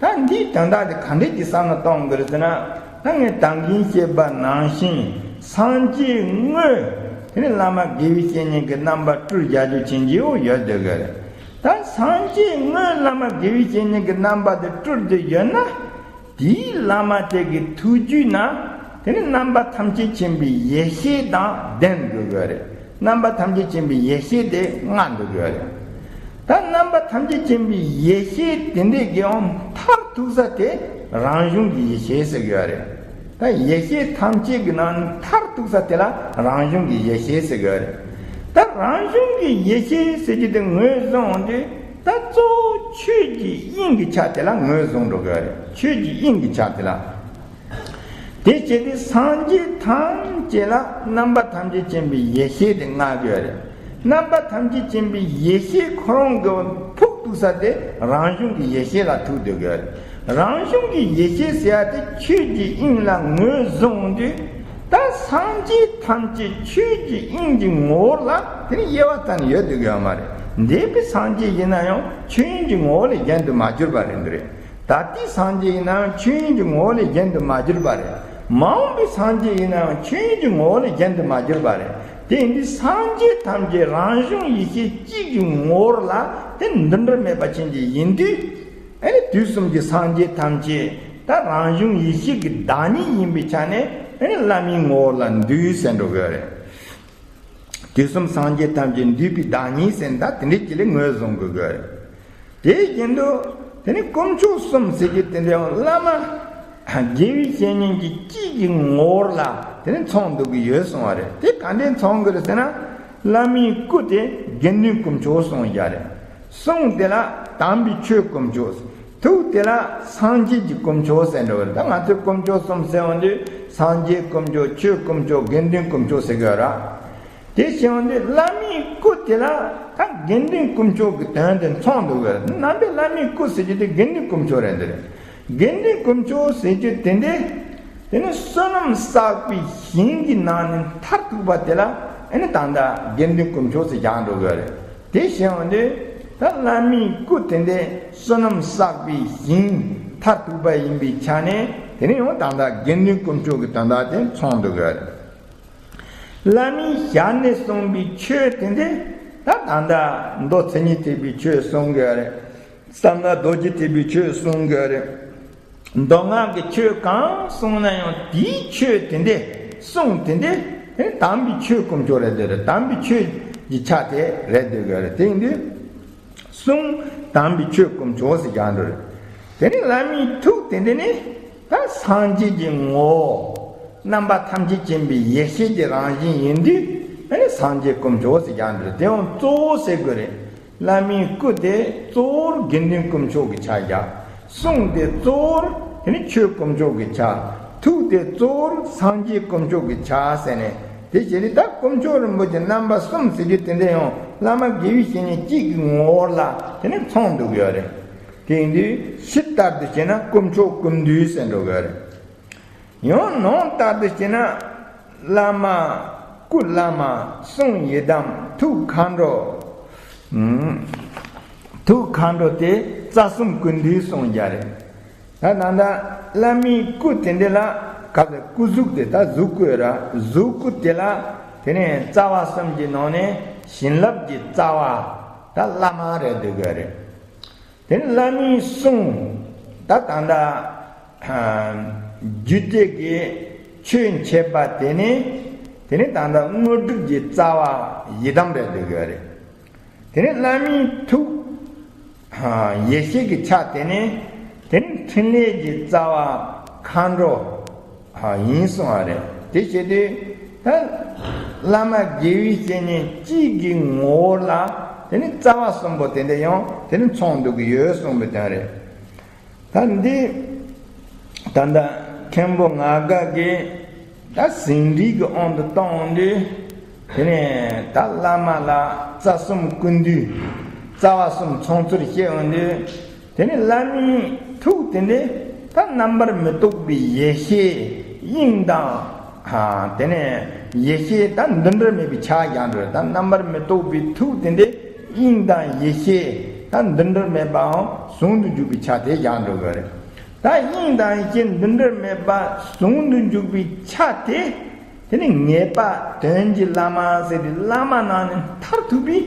པ་རེད། ད་འདིའི་དོན་དག་དེ་ག་འདྲས་ཀྱི་བསམ་བློ་གཏོང་དགོས་རེད་ཟེར་ན། ད་ངས་ད་གིན་བཤད་པ་ནང་བཞིན་སངས་རྒྱས་དངོས་དེ་ནི་བླ་མ་དགེ་བའི་བཤེས་གཉེན་གྱི་རྣམ་པ་སྤྲུལ་བཞག་རྒྱུ་ཅན་གྱི་ཡོད་ཡོད་སྡོད་དགོས་རེད། ད་སངས་རྒྱས་དངོས་བླ་མ་དགེ་བའི་བཤེས་གཉེན་གྱི་རྣམ་པ་དེ་སྤྲུལ་ཏེ་ཡོད་ན། དེའི་བླ་མ་དེ་གི་ཐུགས་རྒྱུད་ན་དེ་ནི་རྣམ་པ་ཐམས་ཅད་མཁྱེན་པའི་ཡེ་ཤེས་དང་ལྡན་དགོས་དགོས་རེད། རྣམ་པ་ཐམས་ཅད་མཁྱེན་པའི་ཡེ་ཤེས་དེ་མངའ་འདུག་དགོས་རེད། ད་རྣམ་པ་ཐམས་ཅད་མཁྱེན་པའི་ཡེ་ཤེས་དེ་འདྲའི་གི་ཡང་མཐར་ཐུག་ས་དེ་རང་བྱུང་གི་ཡེ་ཤེས་ཟེར་དགོས་རེད། ད་ཡེ་ཤེས་ཐམས་ཅད་ཀྱི་ནང་མཐར་ཐུག་ས་དེ་ལ་རང་བྱུང་གི་ཡེ་ཤེས་ཟེར་དགོས་རེད། ད་རང་བྱུང་གི་ཡེ་ཤེས་ཟེར་རྒྱུ་དེ་ངོས་བཟུང་འོང་དུས། ད་གཙོ་བོ་ཆོས་ཀྱི་དབྱིངས་ཀྱི་ཆ་དེ་ལ་ངོས་བཟུང་འགྲོ་དགོས་རེད། ཆོས་ཀྱི་དབྱིངས་ཀྱི་ཆ་དེ་ལ། དེ་བྱས་ཏེ་སངས་རྒྱས་ཐམས་ཅད་ལ་རྣམ་པ་ཐམས་ཅད་མཁྱེན་པའི་ཡེ་ཤེས་དེ་མངའ་དགོས་རེད། རྣམ་པ་ཐམས་ཅད་མཁྱེན་པའི་ཡེ་ཤེས་ཁོ་རང་གི་ཕུགས་ཐུག་ས་དེ་རང་བྱུང་གི་ཡེ་ཤེས་ལ་ཐུག་སྡོད་དགོས་རེད། རང་བྱུང་གི་ཡེ་ཤེས་ཟེར་ཡ་དེ་ཆོས་ཀྱི་དབྱིངས་ལ་ངོས་བཟུང་དུས། ད་སངས་རྒྱས་ཐམས་ཅད་ཆོས་ཀྱི་དབྱིངས་ཀྱི་ངོ་བོ་ལ་དེ་ནི་དབྱེ་བ་ཙམ་ཡོད་དུ་ཡོད་མ་རེད། འདས་པའི་སངས་རྒྱས་ཡིན་ན་ཡང་ཆོས་དབྱིངས་ཀྱི་ངོ་བོ་ལས་གཞན་དུ་མ་གྱུར་པ་རེད་འདུག་རེད། ད་ལྟའི་སངས་རྒྱས་ཡིན་ན་ཡང་ཆོས་དབྱིངས་ཀྱི་ངོ་བོ་ལས་གཞན་དུ་མ་གྱུར་པ་རེད། མ་འོངས་པའི་སངས་རྒྱས་ཡིན་ན་ཡང་ཆོས་དབྱིངས་ཀྱི་ངོ་བོ་ལས་གཞན་དུ་མ་གྱུར་པ་རེད། དེ་ཡིན་དུས་སངས་རྒྱས་ཐམས་ཅད་རང་བྱུང་ཡེ་ཤེས་གཅིག་གི་ངོ་བོ་ལ་དེ་འདུ་འབྲལ་མེད་པ་ཅན་གྱི་ཡིན་དུས། ཨ་ནི་དུས་གསུམ་གྱི་སངས་རྒྱས་ཐམས་ཅད་ད་རང་བྱུང་ཡེ་ཤེས་ཀྱི་བདག་ཉིད་ཡིན་པའི་ཆ་ནས། ཨ་ནི་བླ་མའི་ངོ་བོ་ལ་འདུས་ཟེར་འགྲོ་དགོས་རེད། དུས་གསུམ་སངས་རྒྱས་ཐམས་ཅད་འདུས་པའི་བདག་ཉིད་ཟེར་ན་ད་དེ་འདྲའི་ཅིག་ལ་ངོས་བཟུང་དགོས་དགོས་རེད། དེ་བཞིན་དུ་དེ་ནི་དཀོན་མཆོག་གསུམ་ཟེར་རྒྱུ་དེ་འདྲའི་བླ་མ་དགེ་བའི་བཤེས་གཉེན་གྱི་གཅིག་གི་ངོ་བོ་ལ་དེ་ནི་མཚོན་འདུག་གི་ཡོད་གསུངས་པ་རེད། དེ་ག་འདྲས་མཚོན་དགོས་རེད་ཟེར་ན། བླ་མའི་སྐུ་དེ་དགེ་འདུན་དཀོན་མཆོག་གསུངས་ཡ་རེད། གསུང་དེ་ལ་དམ་པའི་ཆོས་དཀོན་མཆོག་ཐུགས་དེ་ལ་སངས་རྒྱས་ཀྱི་དཀོན་མཆོག་ཟེར་འགྲོ་བ་རེད། ད་ང་ཚོས་དཀོན་མཆོག་གསུམ་ཟེར་འོང་དུས་སངས་རྒྱས་དཀོན་མཆོག་ཆོས་དཀོན་མཆོག་དགེ་འདུན་དཀོན་མཆོག་ཟེར་གི་ཡོད་ར། དེ་བྱས་འོང་དུས་བླ་མའི་སྐུ་དེ་ལ་ད་དགེ་འདུན་དཀོན་མཆོག་གི་དོན་དེ་མཚོན་འདུག་གི་རེད། ནང་པའི་བླ་མའི་སྐུ་ཟེར་རྒྱུ་དེ་དགེ་འདུན་དཀོན་མཆོག་རེད་འདི་རེད། དགེ་འདུན་དཀོན་མཆོག་ཟེར་རྒྱུ་དེ་འདི། དེ་ནི་བསོད་ནམས་བསགས་པའི་ཞིང་གི་ནང་ནས་མཐར་ཐུག་པ་དེ་ལ་ཨ་ནི་ད་ལྟ་དགེ་འདུན་དཀོན་མཆོག་ཟེར་བཞག་འགྲོ་གི་རེད། དེ་བྱས་འོང་དུས་ད་བླ་མའི་སྐུ་དེ་འདི་བསོད་ནམས་བསགས་པའི་ཞིང་མཐར་ཐུག་པ་ཡིན་པའི་ཆ་ནས་ དེ་ནས་ཡང་ད་ལྟ་དགེ་འདུན་དཀོན་མཆོག་གི་དོན་དག་དེ་མཚོན་འདུག་གི་རེད། བླ་མའི་ཞལ་ནས་གསུངས་པའི་ཆོས་དེ་འདྲ་ད་ད་ལྟ་མདོ་མཚན་ཉིད་ཐེག་པའི་ཆོས་གསུང་གི་རེད། བསམ་ཡས་རྡོ་རྗེ་ཐེག་པའི་ཆོས་གསུང་གི་རེད། མདོ་སྔགས་ཀྱི་ཆོས་གང་གསུངས་ན་ཡང་དེའི་ཆོས་དེ་འདྲ་གསུང་དེ་འདྲ་དེ་དམ་པའི་ཆོས་དཀོན་མཆོག་རེད་འདོད་རེད། དམ་པའི་ཆོས་ཀྱི་ཆ་དེ་རེད་འདོད་གི་རེད། དེ་ཡིན་དུས། གསུང་དམ་པའི་ཆོས་དཀོན་མཆོག་ཟེར་རྒྱག་འགྲོ་རེད། དེ་ནས་བླ་མའི་ཐུགས་དེ་འདྲ་ནི་ད་སངས་རྒྱས་ཀྱི་ངོ་བོ་རྣམ་པ་ཐམས་ཅད་མཁྱེན་པའི་ཡེ་ཤེས་ཀྱི་རང་བཞིན་ཡིན་དུས་ཨ་ནི་སངས་རྒྱས་དཀོན་མཆོག་ཟེར་རྒྱག་འགྲོ་རེད། དེ་ཡང་གཙོ་བོ་ཟེར་དགོས་རེད། བླ་མའི་སྐུ་དེ་གཙོ་བོར་དགེ་འདུན་དཀོན་མཆོག་གི་ཆ་བཞག་གསུང་དེ་གཙོ་བོར་དེ་ནི་ཆོས་དཀོན་མཆོག་གི་ཆ། ཐུགས་དེ་གཙོ་བོར་སངས་རྒྱས་དཀོན་མཆོག་གི་ཆ་ཟེར་ནས་དེ་བྱས་ནས་ད་དཀོན་མཆོག་རིན་པོ་ཆེ་རྣམ་པ་གསུམ་ཟེར་རྒྱུ་དེ་འདྲ་ཡང་བླ་མ་དགེ་བའི་བཤེས་གཉེན་གཅིག་གི་ངོ་བོ་ལ་དེ་ནི་མཚོན་འདུག་ཡོད་རེད། དེ་ཡིན་དུས་ཕྱི་ལྟར་དུ་བྱས་ན་དཀོན་མཆོག་ཀུན་འདུས་ཟེར་འགྲོ་གི་རེད། ཡང་ནང་ལྟར་དུ་བྱས་ན་བླ་མ་སྐུ་བླ་མ་གསུང་ཡི་དམ་ཐུགས་མཁའ་འགྲོ། ཨུམ། ཐུགས་མཁའ་འགྲོ་དེ་རྩ་གསུམ་ཀུན་འདུས་གསུང་རྒྱུ་རེད། ད་ད་ལྟ་བླ་མའི་སྐུ་དེ་འདྲ་ལ་ག་ཚོད་སྐུ་གཟུགས་དེ་ད་གཟུགས་སྐུ་ར་གཟུགས་སྐུ་དེ་ལ་དེ་ནས་རྩ་བ་གསུམ་གྱི་ནང་ནས་བྱིན་རླབས་ཀྱི་རྩ་བ་ད་བླ་མ་རེད་འདོད་གི་རེད། དེ་ནས་བླ་མའི་གསུང་ད་ད་ལྟ་རྒྱུད་སྡེ་གི་ཆོས་འཆད་པ་དེ་ནས་དེ་ནས་ད་ལྟ་དངོས་གྲུབ་ཀྱི་རྩ་བ་ཡི་དམ་རེད་འདོད་གི་རེད། དེ་ནས་བླ་མའི་ཐུགས་ཡེ་ཤེས་ཀྱི་ཆ་དེ་ནས་དེ་ནས་ཕྲིན་ལས་ཀྱི་རྩ་བ་མཁའ་འགྲོ་ཡིན་གསུང་བ་རེད། དེ་བྱེད་དུས་ད་བླ་མ་དགེ་བའི་བཤེས་གཉེན་གཅིག་གི་ངོ་བོ་ལ་དེ་ནས་རྩ་བ་གསུམ་པོ་དེ་འདྲ་ཡང་དེ་ནས་མཚོན་འདུག་གི་ཡོད་གསུངས་པའི་དོན་རེད། ད་འདི་ད་ལྟ་མཁན་པོ་ང་དགའ་གིས་ད་ཟིན་བྲིས་ཀྱི་དབང་དུ་བཏང་དུས་དེ་ནས་ད་བླ་མ་ལ་རྩ་གསུམ་ཀུན་འདུས་རྩ་བ་གསུམ་མཚོན་ཚུལ་བཤད་འོང་དུས་དེ་ནས་བླ་མའི་ཐུགས་དེ་ནས་ད་རྣམ་པར་མི་རྟོག་པའི་ཡེ་ཤེས་དབྱིངས་དང་དེ་ནས་ཡེ་ཤེས་ད་འདུ་འབྲལ་མེད་པའི་ཆ་ཡང་འགྲོ་ད་རྣམ་པར་མི་རྟོག་པའི་ཐུགས་དེ་འདྲ། དབྱིངས་དང་ཡེ་ཤེས་ད་འདུ་འབྲལ་མེད་པའང་ཟུང་དུ་འཇུག་པའི་ཆ་དེ་ཡང་འགྲོ་གི་རེད། ད་དབྱིངས་དང་ཡེ་ཤེས་འདུ་འབྲལ་མེད་པ་ཟུང་དུ་འཇུག་པའི་ཆ་དེ་དེ་ནི་ངེས་པ་དོན་གྱི་བླ་མ་ཟེར་ཏེ་བླ་མ་ནང་ནས་མཐར་ཐུག་པའི་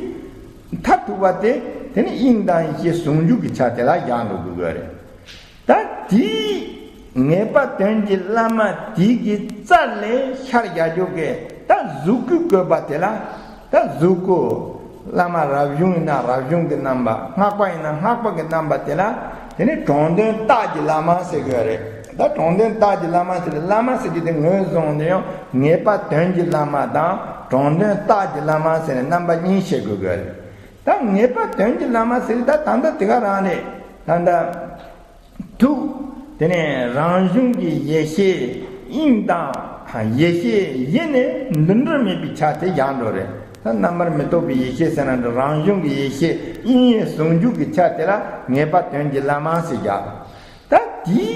མཐར་ཐུག་པ་དེ་དེ་ནི་དབྱིངས་དང་ཡེ་ཤེས་ཟུང་འཇུག་གི་ཆ་དེ་ལ་ཡང་འགྲོ་དགོས་གི་རེད། ད་དེའི་ངེས་པ་དོན་གྱི་བླ་མ་དེ་གི་རྩ་ལས་ཤར་རྒྱག་རྒྱུ་གི་ད་གཟུགས་སྐུའི་བཀོད་པ་དེ་ལ་ད་གཟུགས་སྐུ་བླ་མ་རབ་བྱུང་ཡིན་ན་རབ་བྱུང་གི་རྣམ་པ་སྔགས་པ་ཡིན་ན་སྔགས་པ་གི་རྣམ་པ་དེ་ལ་དེ་ནི་དྲང་དོན་རྟགས་ཀྱི་བླ་མ་ཟེར་གི་རེད། ད་དྲང་དོན་རྟགས་ཀྱི་བླ་མ་ཟེར་ཏེ་བླ་མ་ཟེར་རྒྱུ་དེ་ངོས་བཟུང་ནས་ཡང་ངེས་པ་དོན་གྱི་བླ་མ་དང་དྲང་དོན་རྟགས་ཀྱི་བླ་མ་ཟེར་ནས་རྣམ་པ་གཉིས་བཤད་དགོས་གི་རེད། ད་ངེས་པ་དོན་གྱི་བླ་མ་ཟེར་ད་ད་ལྟ་དེ་ག་རང་རེད། ད་ལྟ། ཐུགས། དེ་ནས་རང་བྱུང་གི་ཡེ་ཤེས་དབྱིངས་དང་ཡེ་ཤེས་ཡེ་ནས་འདུ་འབྲལ་མེད་པའི་ཆ་དེ་ཡང་འགྲོ་རེད། ད་རྣམ་པར་མི་རྟོག་པའི་ཡེ་ཤེས་ཟེར་ན་འགྲོ་རང་བྱུང་གི་ཡེ་ཤེས་དབྱིངས་ཡེ་ཟུང་འཇུག་གི་ཆ་དེ་ལ་ངེས་པ་དོན་གྱི་བླ་མ་ཟེར་རྒྱག་ད་དེའི་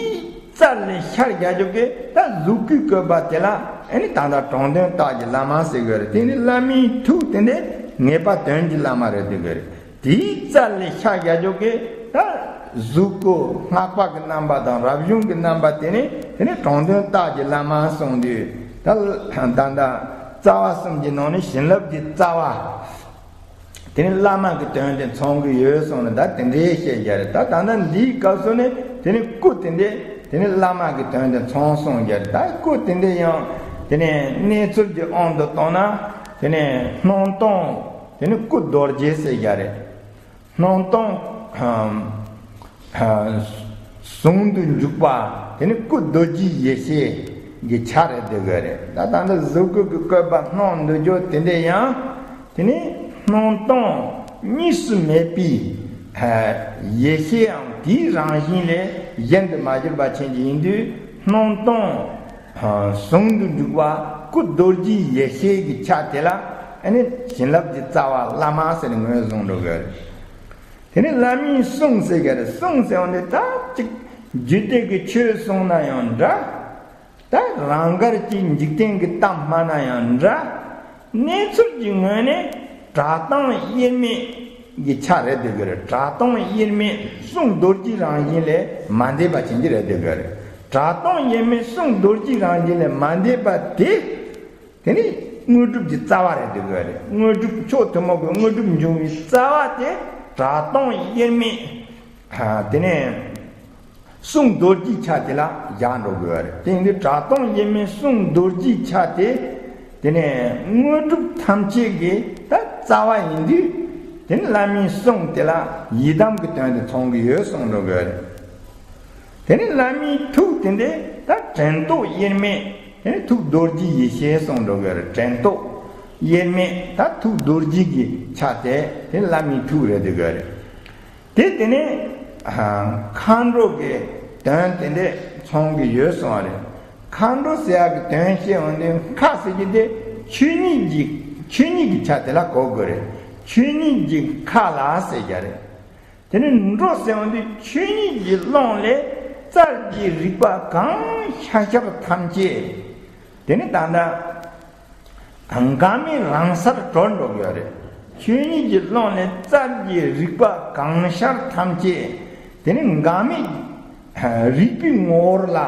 རྩ་ལས་ཤར་རྒྱག་རྒྱུ་གི་ད་གཟུགས་སྐུའི་བཀོད་པ་དེ་ལ་ཨེ་ནི་ད་ལྟ་དྲང་དོན་རྟགས་ཀྱི་བླ་མ་ཟེར་གི་རེད། དེ་ནི་བླ་མའི་ཐུགས་དེ་འདྲས་ངེས་པ་དོན་གྱི་བླ་མ་རེད་དེ་གི་རེད། དེའི་རྩ་ལས་ཤར་རྒྱག་རྒྱུ་གི་ད་གཟུགས་སྐུ་སྔགས་པ་གི་རྣམ་པ་དང་རབ་བྱུང་གི་རྣམ་པ་དེ་ནི་དེ་ནི་དྲང་དོན་རྟགས་ཀྱི་བླ་མ་གསུངས་དུས་ད་ད་ལྟ་རྩ་བ་གསུམ་གྱི་ནང་ནས་བྱིན་རླབས་ཀྱི་རྩ་བ། དེ་ནི་བླ་མ་གི་དོན་དེ་མཚོན་གི་ཡོད་གསུངས་ནས་ད་དེ་འདྲའི་བཤད་རྒྱུ་རེད། ད་ད་ལྟ་འདིའི་སྐབས་སུ་ནི་དེ་ནི་སྐུ་དེ་འདྲས་དེ་ནི་བླ་མ་གི་དོན་དེ་མཚོན་གསུངས་རྒྱུ་རེད། ད་སྐུ་དེ་འདྲས་ཡང་དེ་ནི་གནས་ཚུལ་གྱི་དབང་དུ་བཏང་ན་དེ་ནི་སྣང་སྟོང་དེ་ནི་སྐུ་རྡོ་རྗེ་ཟེར་རྒྱུ་རེད། སྣང་སྟོང་ཟུང་དུ་འཇུག་པ་དེ་ནི་སྐུ་རྡོ་རྗེའི་ཡེ་ཤེས་ཀྱི་ཆ་རེད་དེ་གི་རེད། ད་ད་ལྟ་གཟུགས་སྐུ་གི་བཀོད་པ་སྣང་འདུ་རྒྱུ་དེ་འདྲས་ཡང་དེ་ནི་སྣང་སྟོང་གཉིས་སུ་མེད་པའི་ཡེ་ཤེས་ཡང་དེའི་རང་བཞིན་ལས་གཞན་དུ་མ་གྱུར་པ་ཅན་གྱི་ཡིན་དུས་སྣང་སྟོང་ཟུང་དུ་འཇུག་པ་སྐུ་རྡོ་རྗེའི་ཡེ་ཤེས་ཀྱི་ཆ་དེ་ལ་ཨ་ནི་བྱིན་རླབས་ཀྱི་རྩ་བ་བླ་མ་ཟེར་ནས་ངོས་བཟུང་འགྲོ་གི་རེད། དེ་ནས་བླ་མའི་གསུང་ཟེར་གི་རེད། གསུང་ཟེར་བ་འདི་ད་ཅིག་རྒྱུད་སྡེ་གི་ཆོས་གསུང་ན་ཡང་འདྲ། ད་རང་དགར་གྱི་འཇིག་རྟེན་གྱི་གཏམ་སྨྲ་ན་ཡང་འདྲ། གནས་ཚུལ་གྱི་ངོས་ནས་གྲགས་སྟངས་དབྱེར་མེད་ཀྱི་ཆ་རེད་དེ་གི་རེད། གྲགས་སྟངས་དབྱེར་མེད་གསུང་རྡོ་རྗེའི་རང་བཞིན་ལས་མ་འདས་པ་ཅན་གྱི་རེད་དེ་གི་རེད། གྲགས་སྟོང་དབྱེར་མེད་གསུང་རྡོ་རྗེའི་རང་བཞིན་ལས་མ་འདས་པ་དེ། དེ་ནི་དངོས་གྲུབ་ཀྱི་རྩ་བ་རེད་འདུག་གི་རེད། དངོས་གྲུབ་མཆོག་ཐུན་མོང་གི་དངོས་གྲུབ་འབྱུང་བའི་རྩ་བ་དེ་གྲགས་སྟོང་དབྱེར་མེད། དེ་ནས་གསུང་རྡོ་རྗེའི་ཆ་དེ་ལ་བཞག་འགྲོ་དགོས་པ་རེད། དེ་ཡིན་དུས་གྲགས་སྟོང་དབྱེར་མེད་གསུང་རྡོ་རྗེའི་ཆ་དེ། དེ་ནས་དངོས་གྲུབ་ཐམས་ཅད་ཀྱི་ད་རྩ་བ་ཡིན་དུས། དེ་ནི་བླ་མའི་གསུང་དེ་ལ་ཡི་དམ་གྱི་དོན་དེ་མཚོན་གྱི་ཡོད་གསུང་འགྲོ་དགོས་པ་རེད། དེ་ནི་བླ་མའི་ཐུགས་དེ་འདྲའི་ད་དྲན་རྟོག་དབྱེར་མེད། དེ་ནི་ཐུགས་རྡོ་རྗེ་ཡེ་ཤེས་གསུང་འགྲོ་དགོས་རེད། དྲན་རྟོག་དབྱེར་མེད་ད་ཐུགས་རྡོ་རྗེ་གི་ཆ་དེ་དེ་ནི་བླ་མའི་ཐུགས་རེད་འདུག་གི་རེད། དེ་དེ་ནས་མཁའ་འགྲོ་གི་དོན་དེ་འདྲས་མཚོན་གྱི་ཡོད་གསུང་བ་རེད། མཁའ་འགྲོ་ཟེར་ཡག་གི་དོན་བཤད་འོང་དུས་མཁའ་ཟེར་གྱི་དེ་ཆོས་ཉིད་ཀྱི་ཆོས་ཉིད་ཀྱི་ཆ་དེ་ལ་གོ་དགོས་རེད། ཆོས་ཉིད་ཀྱི་མཁའ་ལ་ཟེར་རྒྱུ་རེད། དེ་ནས་འགྲོ་ཟེར་འོང་དུས་ཆོས་ཉིད་ཀྱི་ཀློང་ལས་རྩལ་གྱི་རིག་པ་གང་ཤར་ཤར་ཐམས་ཅད། དེ་ནི་ད་ལྟ་འགག་མེད་རང་སར་གྲོལ་འགྲོ་གི་ཡོད་རེད། ཆོས་ཉིད་ཀྱི་ཀློང་ནས་རྩལ་གྱི་རིག་པ་གང་ཤར་ཐམས་ཅད། དེ་ནི་འགག་མེད་རིག་པའི་ངོ་བོར་ལ་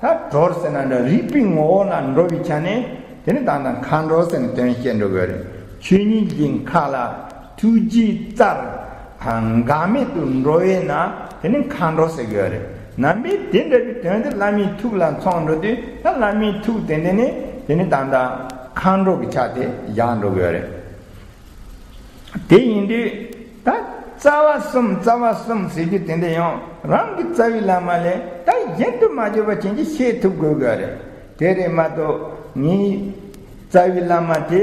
ད་གྲོལ་ཟེར་ན་འདྲ། རིག་པའི་ངོ་བོ་ལ་འགྲོ་བའི་ཆ་ནས་དེ་ནི་ད་ལྟ་མཁའ་འགྲོ་ཟེར་ནས་དོན་བཤད་འགྲོ་གི་ཡོད་རེད། ཆོས་ཉིད་ཀྱི་མཁའ་ལ་ཐུགས་རྗེའི་རྩལ་འགག་མེད་དུ་འགྲོ་བས་ན་དེ་ནི་མཁའ་འགྲོ་ཟེར་གི་ཡོད་རེད། ནམ་པའི་དེ་འདྲ་བའི་དོན་དེ་བླ་མའི་ཐུགས་ལ་མཚོན་འགྲོ་དུས་ད་བླ་མའི་ཐུགས་དེ་འདི་ནི་དེ་ནི་ད་ལྟ་མཁའ་འགྲོ་གི་ཆ་དེ་བཞག་འགྲོ་གི་ཡོད་རེད། དེ་ཡིན་དུས་ད་རྩ་བ་གསུམ་རྩ་བ་གསུམ་ཟེར་རྒྱུ་དེ་འདྲ་ཡང་རང་གི་རྩ་བའི་བླ་མ་ལས་ད་གཞན་དུ་མ་གྱུར་པ་ཅན་གྱིས་ཤེས་ཐུབ་དགོས་གི་ཡོད་རེད། དེ་རེད་མ་གཏོགས་ངའི་རྩ་བའི་བླ་མ་དེ་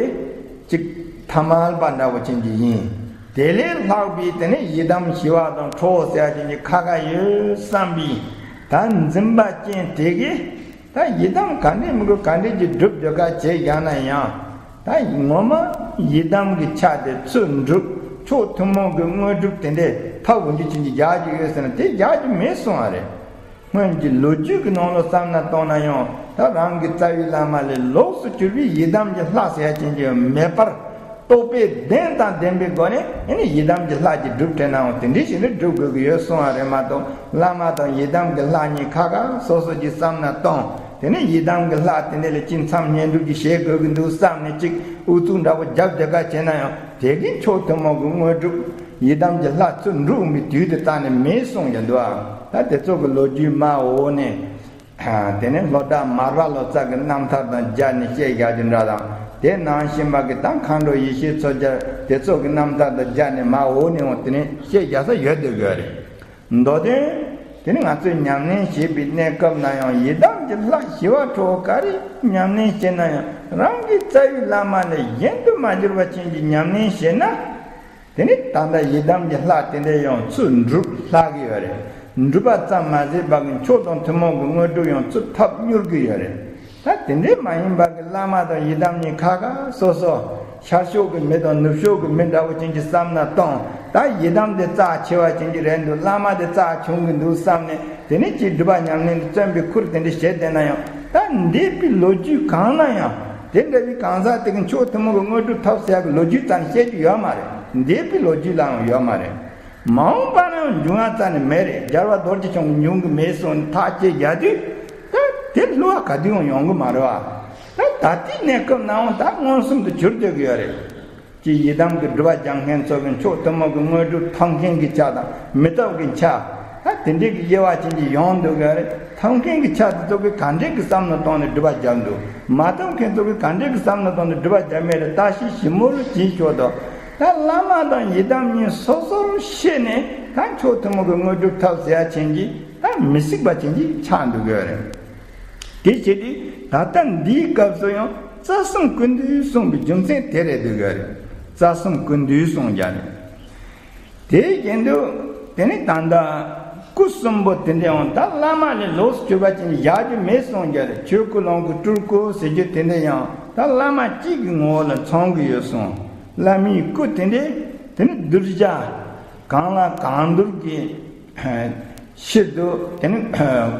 གཅིག་ཐ་མལ་པ་འདྲ་བོ་ཅན་གྱི་ཡིན། དེ་ལས་ལྷག་པའི་དེ་ནས་ཡི་དམ་ཞི་བ་དང་ཁྲོ་བོ་ཟེར་བ་ཅན་གྱི་ཁ་ཁ་ཡོད་བསམ་པའི་ད་འཛིན་པ་ཅན་དེ་གིས་ད་ཡི་དམ་ག་འདྲས་མི་དགོས་ག་འདྲས་ཀྱི་སྒྲུབ་སྡོད་ཁ་བྱས་བཞག་ན་ཡང་ད་ངོ་མ་ཡི་དམ་གྱི་ཆ་དེ་ཚུར་འགྲུབ་མཆོག་ཐུན་མོང་གི་དངོས་གྲུབ་དེ་འདྲས་ཐོབ་འོང་རྒྱུ་ཅན་གྱི་རྒྱག་རྒྱུ་ཡོད་ཟེར་ན་དེ་རྒྱག་རྒྱུ་མེད་གསུང་བ་རེད། སྔོན་གྱི་ལོ་རྒྱུས་ཀྱི་ནང་ལ་བསམ་ན་གཏོང་ན་ཡང་ད་རང་གི་རྩ་བའི་བླ་མ་ལས་ལོགས་སུ་གྱུར་པའི་ཡི་དམ་གྱི་ལྷ་ཟེར་ཡ་ཅན་གྱི་མེད་པར་རྟོགས་པའི་བདེན་དང་ལྡན་པའི་སྒོ་ནས་ཨེ་ནི་ཡི་དམ་གྱི་ལྷ་གྱིས་སྒྲུབ་དྲན་ནའང་དེ་འདྲའི་ཞིག་ནི་སྒྲུབ་དགོས་ཀྱི་ཡོད་གསུང་བ་རེད་མ་གཏོགས་བླ་མ་དང་ཡི་དམ་གྱི་ལྷ་གཉིས་ཁ་ཁ་སོ་སོ་གྱིས་བསམ་ན་གཏོང་། དེ་ནས་ཡི་དམ་གྱི་ལྷ་དེ་འདྲ་ལ་ཅིག་མཚམས་བསྙེན་སྒྲུབ་ཀྱི་བྱེད་དགོས་ཀྱི་འདུག་བསམ་ནས་ཅིག་ཨུ་ཚུགས་འདྲ་པོ་རྒྱབ་བསྡད་ཁ་བྱས་ན་ཡང་དེ་གིས་མཆོག་ཐུན་མོང་གི་དངོས་གྲུབ་ཡི་དམ་གྱི་ལྷ་ཚུར་འགྲུབ་འོང་བའི་དུས་དེ་ད་ནི་མེད་གསུང་ཡོད་འདུག་ཨ། ད་དེ་ཚོ་གི་ལོ་རྒྱུས་མ་འོ་ནས། དེ་ནས་ལྷོ་བྲག་མར་པ་ལོ་ཙཱ་གི་རྣམ་ཐར་དང་སྦྱར་ནས་བཤད་བཞག་རྒྱུ་འདྲ་དང་། དེ་ནང་བཞིན་པ་གི་ད་མཁའ་འགྲོ་ཡེ་ཤེས་མཚོ་རྒྱལ་དེ་ཚོ་གི་རྣམ་ཐར་དང་སྦྱར་ནས་མ་འོ་ནས་འོང་དེ་ནས་བཤད་བཞག་ས་ཡོད་འདུག་གི་རེད། མདོ་དོན། དེ་ནི་ང་ཚོས་ཉམས་ལེན་བྱེད་པའི་གནས་སྐབས་ན་ཡང་ཡི་དམ་གྱི་ལྷ་ཞི་བ་ཁྲོ་བོ་ག་རེ་ཉམས་ལེན་བྱེད་ན་ཡང་རང་གི་རྩ་བའི་བླ་མ་ལས་གཞན་དུ་མ་གྱུར་པ་ཅན་གྱི་ཉམས་ལེན་བྱེད་ན། དེ་ནི་ད་ལྟ་ཡི་དམ་གྱི་ལྷ་དེ་འདྲས་ཡང་ཚུར་འགྲུབ་ལྷག་གི་ཡོད་རེད། འགྲུབ་པ་ཙམ་མ་ཟད་པ་གི་མཆོག་དང་ཐུན་མོང་གི་དངོས་གྲུབ་ཡང་ཚུར་ཐོབ་མྱུར་གི་ཡོད་རེད། ད་དེ་འདྲས་མ་ཡིན་པ་གི་བླ་མ་དང་ཡི་དམ་གཉིས་ཁ་ཁ་སོ་སོ་ཤར་ཕྱོགས་ཀྱི་མི་དང་ནུབ་ཕྱོགས་ཀྱི་མི་འདྲ་བོ་ཅན་གྱི་བསམ་ན་གཏོང་། ད་ཡི་དམ་དེ་རྩ་ཆེ་བ་ཅན་གྱི་རེད་འདུག་བླ་མ་དེ་རྩ་ཆུང་གི་འདུག་བསམ་ནས་དེ་ནི་ཅིག་སྒྲུབ་པ་ཉམས་ལེན་དུ་བརྩོན་པའི་ཁུར་དེ་འདྲས་བྱས་བསྡད་ན་ཡང་ད་འདས་པའི་ལོ་རྒྱུས་གང་ན་ཡང་དེ་འདྲ་བའི་གང་ཟག་དེ་གི་མཆོག་ཐུན་མོང་གི་དངོས་གྲུབ་ཐོབ་ཟེར་ཡག་གི་ལོ་རྒྱུས་རྩ་ནས་བཤད་རྒྱུ་ཡོད་མ་རེད། འདས་པའི་ལོ་རྒྱུས་ལའང་ཡོད་མ་རེད། མ་འོངས་པ་ན་ཡང་འབྱུང་ཡ་རྩ་ནས་མེད་རེད། རྒྱལ་བ་རྡོ་རྗེ་འཆང་གིས་འབྱུང་གི་མེད་གསུངས་ནས་ཐག་བཅད་རྒྱག་དུས་ད་དེ་བསླུ་བ་ག་དུས་ཡང་ཡོང་གི་མ་རེད་བ། ད་ད་ལྟའི་གནས་སྐབས་ནའང་ད་མངོན་སུམ་དུ་གྱུར་བསྡད་ཀྱི་ཡོད་རེད། ཀྱི་ཡི་དམ་གྱི་སྒྲུབ་པ་སྦྱང་མཁན་ཚོ་གི་མཆོག་ཐུན་མོང་གི་དངོས་གྲུབ་ཐོབ་མཁན་གྱི་ཆ་དང་མི་ཐོབ་ཀྱི་ཆ། ད་དེ་འདྲའི་གི་དབྱེ་བ་ཅན་གྱི་ཡོང་འདུག་གི་རེད། ཐོབ་མཁན་གྱི་ཆ་དེ་ཚོ་གི་ག་འདྲའི་གི་བསམ་བློ་བཏང་ནས་སྒྲུབ་པ་རྒྱབ་འདུག་མ་ཐོབ་མཁན་ཚོ་གི་ག་འདྲའི་གི་བསམ་བློ་བཏང་ནས་སྒྲུབ་པ་རྒྱབ་མེད་རེད། བརྟག་ཞིབ་ཞིབ་མོ་རུ་བྱེད་ཆོག་དོ། ད་བླ་མ་དང་ཡི་དམ་གཉིས་སོ་སོར་ཤེས་ནས་ད་མཆོག་ཐུན་མོང་གི་དངོས་གྲུབ་ཐོབ་ཟེར་ཡ་ཅན་གྱི་ད་མི་སྲིད་པ་ཅན་གྱི་ཆགས་འདུག་གི་རེད། དེ་བྱས་ཏེ་ད་ལྟ་འདིའི་སྐབས་སུ་ཡང་རྩ་གསུམ་ཀུན་འདུས་གསུངས་པའི་རྒྱུ་མཚན་དེ་རེད་འདུག་གི་རེད། རྩ་གསུམ་ཀུན་འདུས་གསུངས་ཀྱང་རེད། དེའི་རྐྱེན་དུ་དེ་ནི་ད་ལྟ་སྐུ་གསུམ་པོ་དེ་འདྲའང་ད་བླ་མ་ལས་ལོགས་སུ་གྱུར་པ་ཅན་བཞག་རྒྱུ་མེད་གསུངས་ཀྱང་རེད། ཆོས་སྐུ་ལོངས་སྐུ་སྤྲུལ་སྐུ་ཟེར་རྒྱུ་དེ་འདྲ་ཡང་ད་བླ་མ་གཅིག་གི་ངོ་བོ་ལ་མཚོན་གྱི་ཡོད་གསུངས། བླ་མའི་སྐུ་དེ་འདྲས་དེ་ནི་གདུལ་བྱ་གང་ལ་གང་འདུལ་གྱི་ཕྱིར་དུ་དེ་ནི་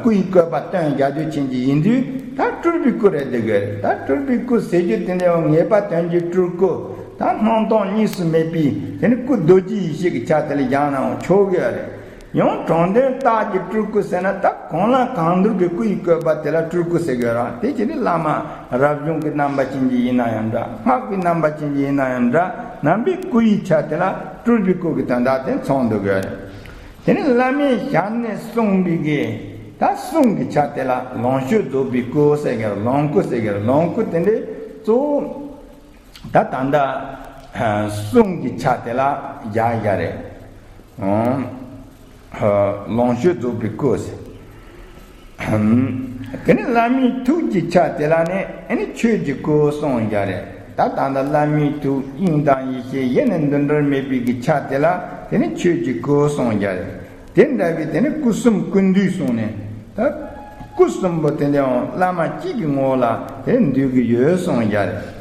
སྐུ་ཡི་བཀོད་པ་སྟོན་རྒྱག་རྒྱུ་ཅན་གྱི་ཡིན་དུས་ད་སྤྲུལ་པའི་སྐུ་རེད་འདུག་གི་རེད། ད་སྤྲུལ་པའི་སྐུ་ཟེར་རྒྱུ་དེ་འདྲ་ཡང་ངེས་པ་དོན་གྱི་སྤྲུལ་སྐུ་ད་སྣང་སྟོང་གཉིས་སུ་མེད་པའི་དེ་ནི་སྐུ་རྡོ་རྗེ་ཡེ་ཤེས་ཀྱི་ཆ་དེ་ལ་སྦྱངས་ནའང་ཆོག་གི་རེད། ཡང་དྲང་དོན་རྟགས་ཀྱི་སྤྲུལ་སྐུ་ཟེར་ན། ད་གང་ལ་གང་འདུལ་གྱི་སྐུ་ཡི་བཀོད་པ་དེ་ལ་སྤྲུལ་སྐུ་ཟེར་གྱི་ཡོད་རེད། དེ་བྱས་ནས་བླ་མ་རབ་བྱུང་གི་རྣམ་པ་ཅན་གྱི་ཡིན་ན་ཡང་འདྲ། སྔགས་པའི་རྣམ་པ་ཅན་གྱི་ཡིན་ན་ཡང་འདྲ། རྣམ་པའི་སྐུ་ཡི་ཆ་དེ་ལ་སྤྲུལ་པའི་སྐུ་གི་དོན་དག་དེ་མཚོན་འདུག་གི་ཡོད་རེད། དེ་ནས་བླ་མའི་ཞལ་ནས་གསུངས་པའི་གི་ད་གསུང་གི་ཆ་དེ་ལ་ལོངས་སྤྱོད་རྫོགས་པའི་སྐུ་ཟེར་གྱི་རེད། ལོངས་སྐུ་ཟེར་གྱི་རེད། ལོངས་སྐུ་དེ་འདྲའི་གཙོ་བོ། ད་ད་ལྟ་གསུང་གི་ཆ་དེ་ལ་ཡ་ཡ་རེད། ལོངས་སྤྱོད་རྫོགས་པའི་སྐུ་ཟེར། དེ་ནས་བླ་མའི་ཐུགས་ཀྱི་ཆ་དེ་ལ་ནི་ཨ་ནི་ཆོས་ཀྱི་སྐུ་གསུངས་ཡ་རེད། ད་ད་ལྟ་བླ་མའི་ཐུགས་དབྱིངས་དང་ཡེ་ཤེས་ཡེ་ནས་འདུ་འབྲལ་མེད་པའི་གི་ཆ་དེ་ལ་དེ་ནི་ཆོས་ཀྱི་སྐུ་གསུངས་ཡ་རེད། དེ་འདྲ་བའི་དེ་ནི་སྐུ་གསུམ་ཀུན་འདུས་གསུངས་ནས། ད་སྐུ་གསུམ་པོ་དེ་འདྲའང་བླ་མ་གཅིག་གི་ངོ་ལ་དེ་འདུས་ཀྱི་ཡོད་གསུངས་ཡ་རེད།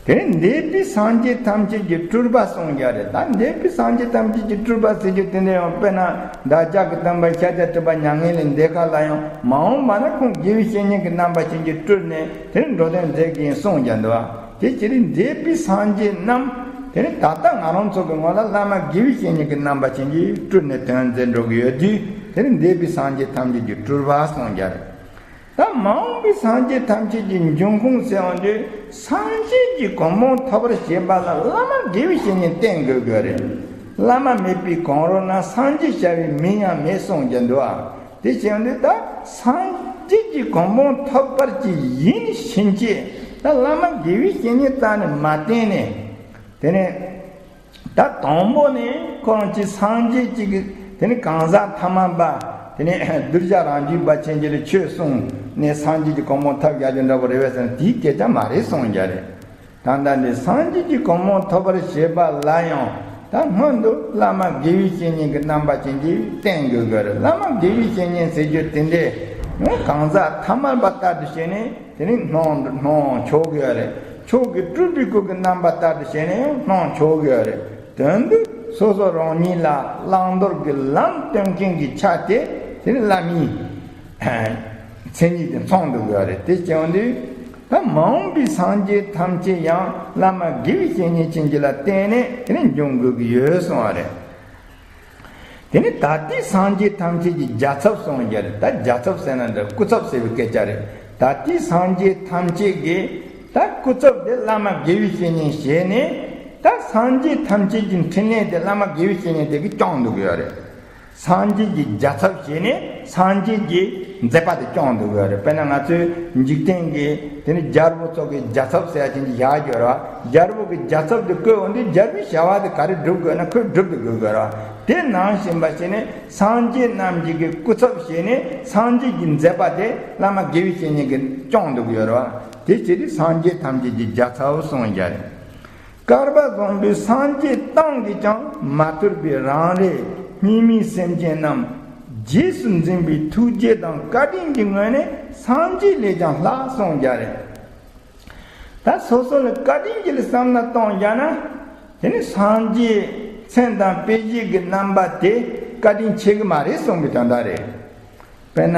དེ་ནས་འདས་པའི་སངས་རྒྱས་ཐམས་ཅད་ཀྱི་སྤྲུལ་པ་གསུངས་ཡ་རེད། ད་འདས་པའི་སངས་རྒྱས་ཐམས་ཅད་ཀྱི་སྤྲུལ་པ་ཟེར་རྒྱུ་དེ་འདྲ་ཡང་དཔེར་ན་བདག་ཅག་གི་སྟོན་པ་ཤཱཀྱ་ཐུབ་པ་མྱ་ངན་ལས་འདས་ཁ་ལ་ཡང་མ་འོངས་པ་ན་ཁོང་དགེ་བའི་བཤེས་གཉེན་གྱི་རྣམ་པ་ཅན་གྱིས་སྤྲུལ་ནས་དེ་ནས་འགྲོ་དོན་མཛད་ཀྱི་ཡིན་གསུངས་ཀྱང་འདུག་བ། དེ་ཕྱིར་འདས་པའི་སངས་རྒྱས་རྣམས་དེ་ནས་ད་ལྟ་ང་རང་ཚོ་གི་ངོ་ལ་བླ་མ་དགེ་བའི་བཤེས་གཉེན་གྱི་རྣམ་པ་ཅན་གྱིས་སྤྲུལ་ནས་དོན་མཛད་འགྲོ་གི་ཡོད་དུས། དེ་ནས་འདས་པའི་སངས་རྒྱས་ཐམས་ཅད་ཀྱི་སྤྲུལ་པ་གསུངས་ཀྱང་རེད། ད་མ་འོངས་པའི་སངས་རྒྱས་ཐམས་ཅད་ཀྱི་འབྱུང་ཁུངས་ཟེར་བ་འདི་སངས་རྒྱས་ཀྱི་གོ་འཕང་ཐོབ་པར་བྱེད་པ་ལ་བླ་མ་དགེ་བའི་བཤེས་གཉེན་བསྟེན་དགོས་དགོས་རེད། བླ་མ་མེད་པའི་གོང་རོལ་ན་སངས་རྒྱས་བྱ་བའི་མིང་ཡང་མེད་གསུངས་ཀྱང་འདུག་ཨ། དེ་བྱས་ནས་ད་སངས་རྒྱས་ཀྱི་གོ་འཕང་ཐོབ་པར་གྱི་ཡིན་ཕྱིན་ཆད་ད་བླ་མ་དགེ་བའི་བཤེས་གཉེན་རྩ་ནས་མ་བསྟེན་ནས། དེ་ནས་ད་དང་པོ་ནས་ཁོ་རང་གཅིག་སངས་རྒྱས་གཅིག་གིས་དེ་ནས་གང་ཟག་ཐ་མལ་པ་དེ་ནས་གདུལ་བྱ་རང་རྒྱུད་པ་ཅན་གྱི་ལ་ཆོས་གསུངས་ནས་སངས་རྒྱས་ཀྱི་གོ་འཕང་ཐོབ་ཡག་རྒྱུ་འདྲ་པོ་རེད་པས་ཟེར་ན་དེའི་སྐད་ཆ་མ་རེད་གསུངས་ཀྱང་རེད། ད་ལྟ་འདི་སངས་རྒྱས་ཀྱི་གོ་འཕང་ཐོབ་པར་བྱེད་པ་ལ་ཡང་ད་སྔོན་དུ་བླ་མ་དགེ་བའི་བཤེས་གཉེན་གྱི་རྣམ་པ་ཅན་གྱིས་བསྟེན་དགོས་དགོས་རེད། བླ་མ་དགེ་བའི་བཤེས་གཉེན་ཟེར་རྒྱུ་དེ་འདྲས་གང་ཟག་ཐ་མལ་པ་ལྟར་དུ་བྱས་ནས་དེ་ནས་སྣང་སྣང་ཆོག་གི་ཡོད་རེད། མཆོག་གི་སྤྲུལ་པའི་སྐུ་གི་རྣམ་པ་ལྟར་དུ་བྱས་ནས་ཡང་སྣང་ཆོག་གི་ཡོད་རེད། དོན་དུ་སོ་སོ་རང་ཉིད་ལ་བླང་དོར་གྱི་ལམ་སྟོན་མཁན་གྱི་ཆ་དེ་དེ་ནི་བླ་མའི་མཚན་ཉིད་དེ་མཚོན་འདུག་ཡོད་རེད། དེ་བྱས་དུས་ད་མ་འོངས་པའི་སངས་རྒྱས་ཐམས་ཅད་ཡང་བླ་མ་དགེ་བའི་བཤེས་གཉེན་ཅན་གྱི་ལ་བརྟེན་ནས་དེ་ནི་འབྱུང་དགོས་ཀྱི་ཡོད་གསུངས་པ་རེད། དེ་ནི་ད་ལྟའི་སངས་རྒྱས་ཐམས་ཅད་ཀྱི་རྒྱལ་ཚབ་གསུངས་ཡོད་རེད། ད་རྒྱལ་ཚབ་ཟེར་ན་འདི་སྐུ་ཚབ་ཟེར་བའི་སྐད་ཆ་རེད། ད་ལྟའི་སངས་རྒྱས་ཐམས་ཅད་ཀྱི་ད་སྐུ་ཚབ་དེ་བླ་མ་དགེ་བའི་བཤེས་གཉེན་བྱས་ནས་ད་སངས་རྒྱས་ཐམས་ཅད་ཀྱི་འཕྲིན་ལས་དེ་བླ་མ་དགེ་བའི་བཤེས་གཉེན་དེ་གིས་སྐྱོང་འདུག་ཡོད་རེད། སངས་རྒྱས་ཀྱི་རྒྱལ་ཚབ་བྱས་ནས་སངས་རྒྱས་ཀྱི་མཛད་པ་དེ་སྐྱོང་འདུག་ཡོད་རེད། དཔེར་ན་ང་ཚོའི་འཇིག་རྟེན་གྱི་དེ་ནི་རྒྱལ་པོ་ཚོ་གི་རྒྱལ་ཚབ་ཟེར་ཡ་ཅན་གྱི་བཞག་ཡོད་རེད་བ། རྒྱལ་པོ་གི་རྒྱལ་ཚབ་དེ་བསྐོས་འོང་དུས་རྒྱལ་པོའི་བྱ་བ་དེ་ག་རེ་སྒྲུབ་དགོས་ན་ཁོས་སྒྲུབ་ཏུ་དགོས་དགོས་རེད་བ། དེ་ནང་བཞིན་པ་བྱས་ནས་སངས་རྒྱས་རྣམས་ཀྱི་གི་སྐུ་ཚབ་བྱས་ནས་སངས་རྒྱས་ཀྱི་མཛད་པ་དེ་བླ་མ་དགེ་བའི་བཤེས་གཉེན་གྱིས་སྐྱོང་འདུག་ཡོད་རེད་བ། དེ་བྱས་དུས་སངས་རྒྱས་ཐམས་ཅད་ཀྱི་རྒྱལ་ཚབ་གསུངས་ཡོད་རེད། བསྐལ་པ་བཟང་པོའི་སངས་རྒྱས་སྟེང་གིས་ཀྱང་མ་ཐུལ་བའི་རང་རེ་སྙིགས་མའི་སེམས་ཅན་རྣམས་རྗེས་སུ་འཛིན་པའི་ཐུགས་རྗེ་དང་བཀའ་དྲིན་གྱི་ངོས་ནས་སངས་རྒྱས་ལས་ཀྱང་ལྷག་གསུངས་ཀྱང་རེད། ད་སོ་སོ་ལ་བཀའ་དྲིན་གྱི་ལ་བསམ་བློ་གཏོང་བཞག་ན། དེ་ནི་སངས་རྒྱས་མཚན་དང་དཔེ་བྱད་ཀྱི་རྣམ་པ་དེ་བཀའ་དྲིན་ཆེ་གི་མ་རེད་གསུངས་པའི་དོན་དག་རེད། དཔེར་ན།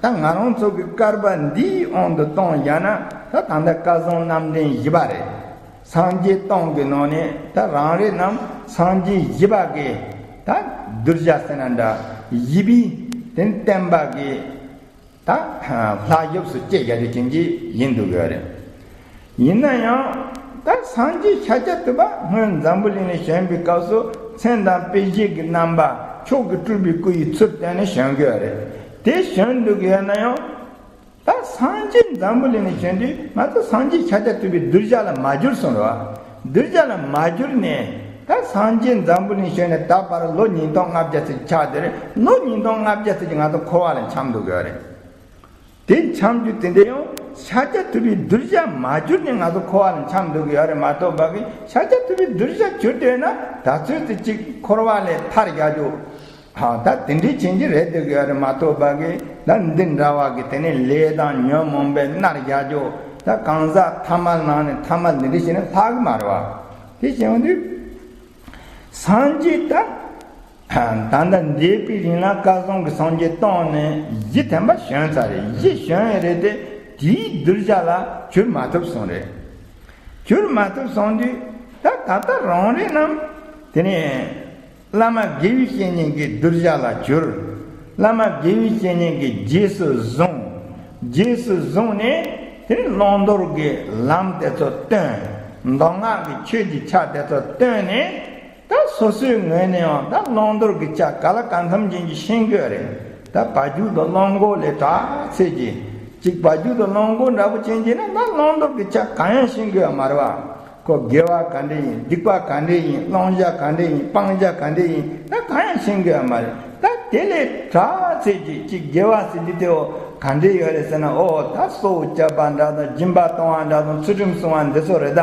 ད་ང་རང་ཚོ་གི་བསྐལ་པ་འདིའི་དབང་དུ་གཏོང་བཞག་ན་ད་ད་ལྟ་སྐལ་བཟང་རྣམ་འདྲེན་བཞི་པ་རེད། སངས་རྒྱས་སྟོང་གི་ནང་ནས་ད་རང་རེ་རྣམས་སངས་རྒྱས་བཞི་པ་གི་ད་གདུལ་བྱ་ཟེར་ན་འདྲ་བཞི་པའི་དེ་ནི་བསྟན་པ་གི་ད་ལྷ་ཡུལ་སུ་སྐྱེ་བཞག་རྒྱུ་ཅན་གྱི་ཡིན་འདུག་ཡོད་རེད། ཡིན་ན་ཡང་། ད་སངས་རྒྱས་ཤཱཀྱ་ཐུབ་པ་སྔོན་འཛམ་བུ་གླིང་ལ་བྱོན་པའི་སྐབས་སུ་མཚན་དང་དཔེ་བྱད་ཀྱི་རྣམ་པ་མཆོག་གི་སྤྲུལ་པའི་སྐུ་ཡི་ཚུལ་བསྟན་ནས་བྱོན་གྱི་ཡོད་རེད། དེ་བྱོན་འདུག་ཡོད་ན་ཡང་། ད་སངས་རྒྱས་འཛམ་བུ་གླིང་ལ་བྱོན་དུས་ང་ཚོ་སངས་རྒྱས་ཤཱཀྱ་ཐུབ་པའི་གདུལ་བྱ་ལ་མ་གྱུར་སོང་རེད་བ། གདུལ་བྱ་ལ་མ་གྱུར་ནས་ད་སངས་རྒྱས་འཛམ་བུ་གླིང་བྱོན་ནས་ད་བར་ལོ་ཉིས་སྟོང་ལྔ་བརྒྱ་ཙམ་ཆགས་དེར་ལོ་ཉིས་སྟོང་ལྔ་བརྒྱ་ཙམ་གྱི་ང་ཚོ་འཁོར་བ་ལ་འཁྱམས་འདུག་ཡོད་རེད། དེ་འཁྱམས་རྒྱུ་དེ་འདྲ་ཡང་ཤཱཀྱ་ཐུབ་པའི་གདུལ་བྱ་མ་གྱུར་ནས་ང་ཚོ་འཁོར་བ་ལ་འཁྱམས་འདུག་གི་ཡོད་རེད་མ་གཏོགས་པ་གི་ཤཱཀྱ་ཐུབ་པའི་གདུལ་བྱ་གྱུར་བསྡད་ན་ད་ཚོད་དུ་ཅིག་འཁོར་བ་ལས་ཐར་རྒྱག་རྒྱུ། ཧ་ད་དེ་འདྲའི་ཆེན་གྱི་རེད་འདུག་གི་ཡོད་རེད་མ་གཏོགས་པ་གི་ད་འདི་འདྲ་བ་གི་དེ་ནས་ལས་དང་ཉོན་མོངས་པའི་མནར་རྒྱག་རྒྱུ་ད་གང་ཟག་ཐ་མལ་ནང་ནས་ཐ་མལ་འདི་འདྲ་བྱས་ནས་ལྷག་གི་མ་རེད་བ། དེ་བྱས་ཡོང་དུས། སངས་རྒྱས་ད། ད་ལྟ་འདས་པའི་རིང་ལ་སྐལ་བཟང་གི་སངས་རྒྱས་སྟོང་ནས་བཞི་ཐམ་པ་བྱོན་ཚར་རེད། བཞི་བྱོན་ཡོད་རེད་དེ་དེའི་གདུལ་བྱ་ལ་གྱུར་མ་ཐུབ་སོང་རེད། གྱུར་མ་ཐུབ་སོང་དུས་ད་ད་ལྟ་རང་རེ་རྣམས་དེ་ནས་ བླ་མ་དགེ་བའི་བཤེས་གཉེན་གྱི་གདུལ་བྱ་ལ་གྱུར། བླ་མ་དགེ་བའི་བཤེས་གཉེན་གྱིས་རྗེས་སུ་བཟུང་། རྗེས་སུ་བཟུང་ནས་དེ་ནི་བླང་དོར་གྱི་ལམ་དེ་ཚོ་སྟོན། མདོ་སྔགས་ཀྱི་ཆོས་ཀྱི་ཆ་དེ་ཚོ་སྟོན་ནས། ད་སོ་སོའི་ངོས་ནས་ཡང་ད་བླང་དོར་གྱི་ཆ་ག་ལ་གང་འཚམ་ཅན་གྱི་ཤེས་དགོས་རེད། ད་བ་རྒྱུད་དུ་བླང་དགོས་ལས་དྲག་ཚད་ཀྱི། གཅིག་བ་རྒྱུད་དུ་བླང་དགོས་འདྲ་པོ་ཅན་གྱི་ན་ད་བླང་དོར་གྱི་ཆ་གང་ཡང་ཤེས་དགོས་ཡ་མ་རེད་བ། ཁོ་དགེ་བ་ག་འདྲ་ཡིན། སྡིག་པ་ག་འདྲ་ཡིན། བླང་བྱ་ག་འདྲ་ཡིན། སྤང་བྱ་ག་འདྲ་ཡིན། ད་གང་ཡང་ཤེས་དགོས་ཡ་མ་རེད། ད་དེ་ལས་དྲག་ཚད་ཀྱི་གཅིག་དགེ་བ་ཟེར་རྒྱུ་དེ་འོ་ག་འདྲ་ཡོད་རེད་ཟེར་ན། འོ་ད་སྲོག་བཅད་པ་འདྲ་དང་སྦྱིན་པ་གཏོང་བ་འདྲ་དང་ཚུལ་ཁྲིམས་སྲུང་བ་འདི་ཚོ་རེད་ད།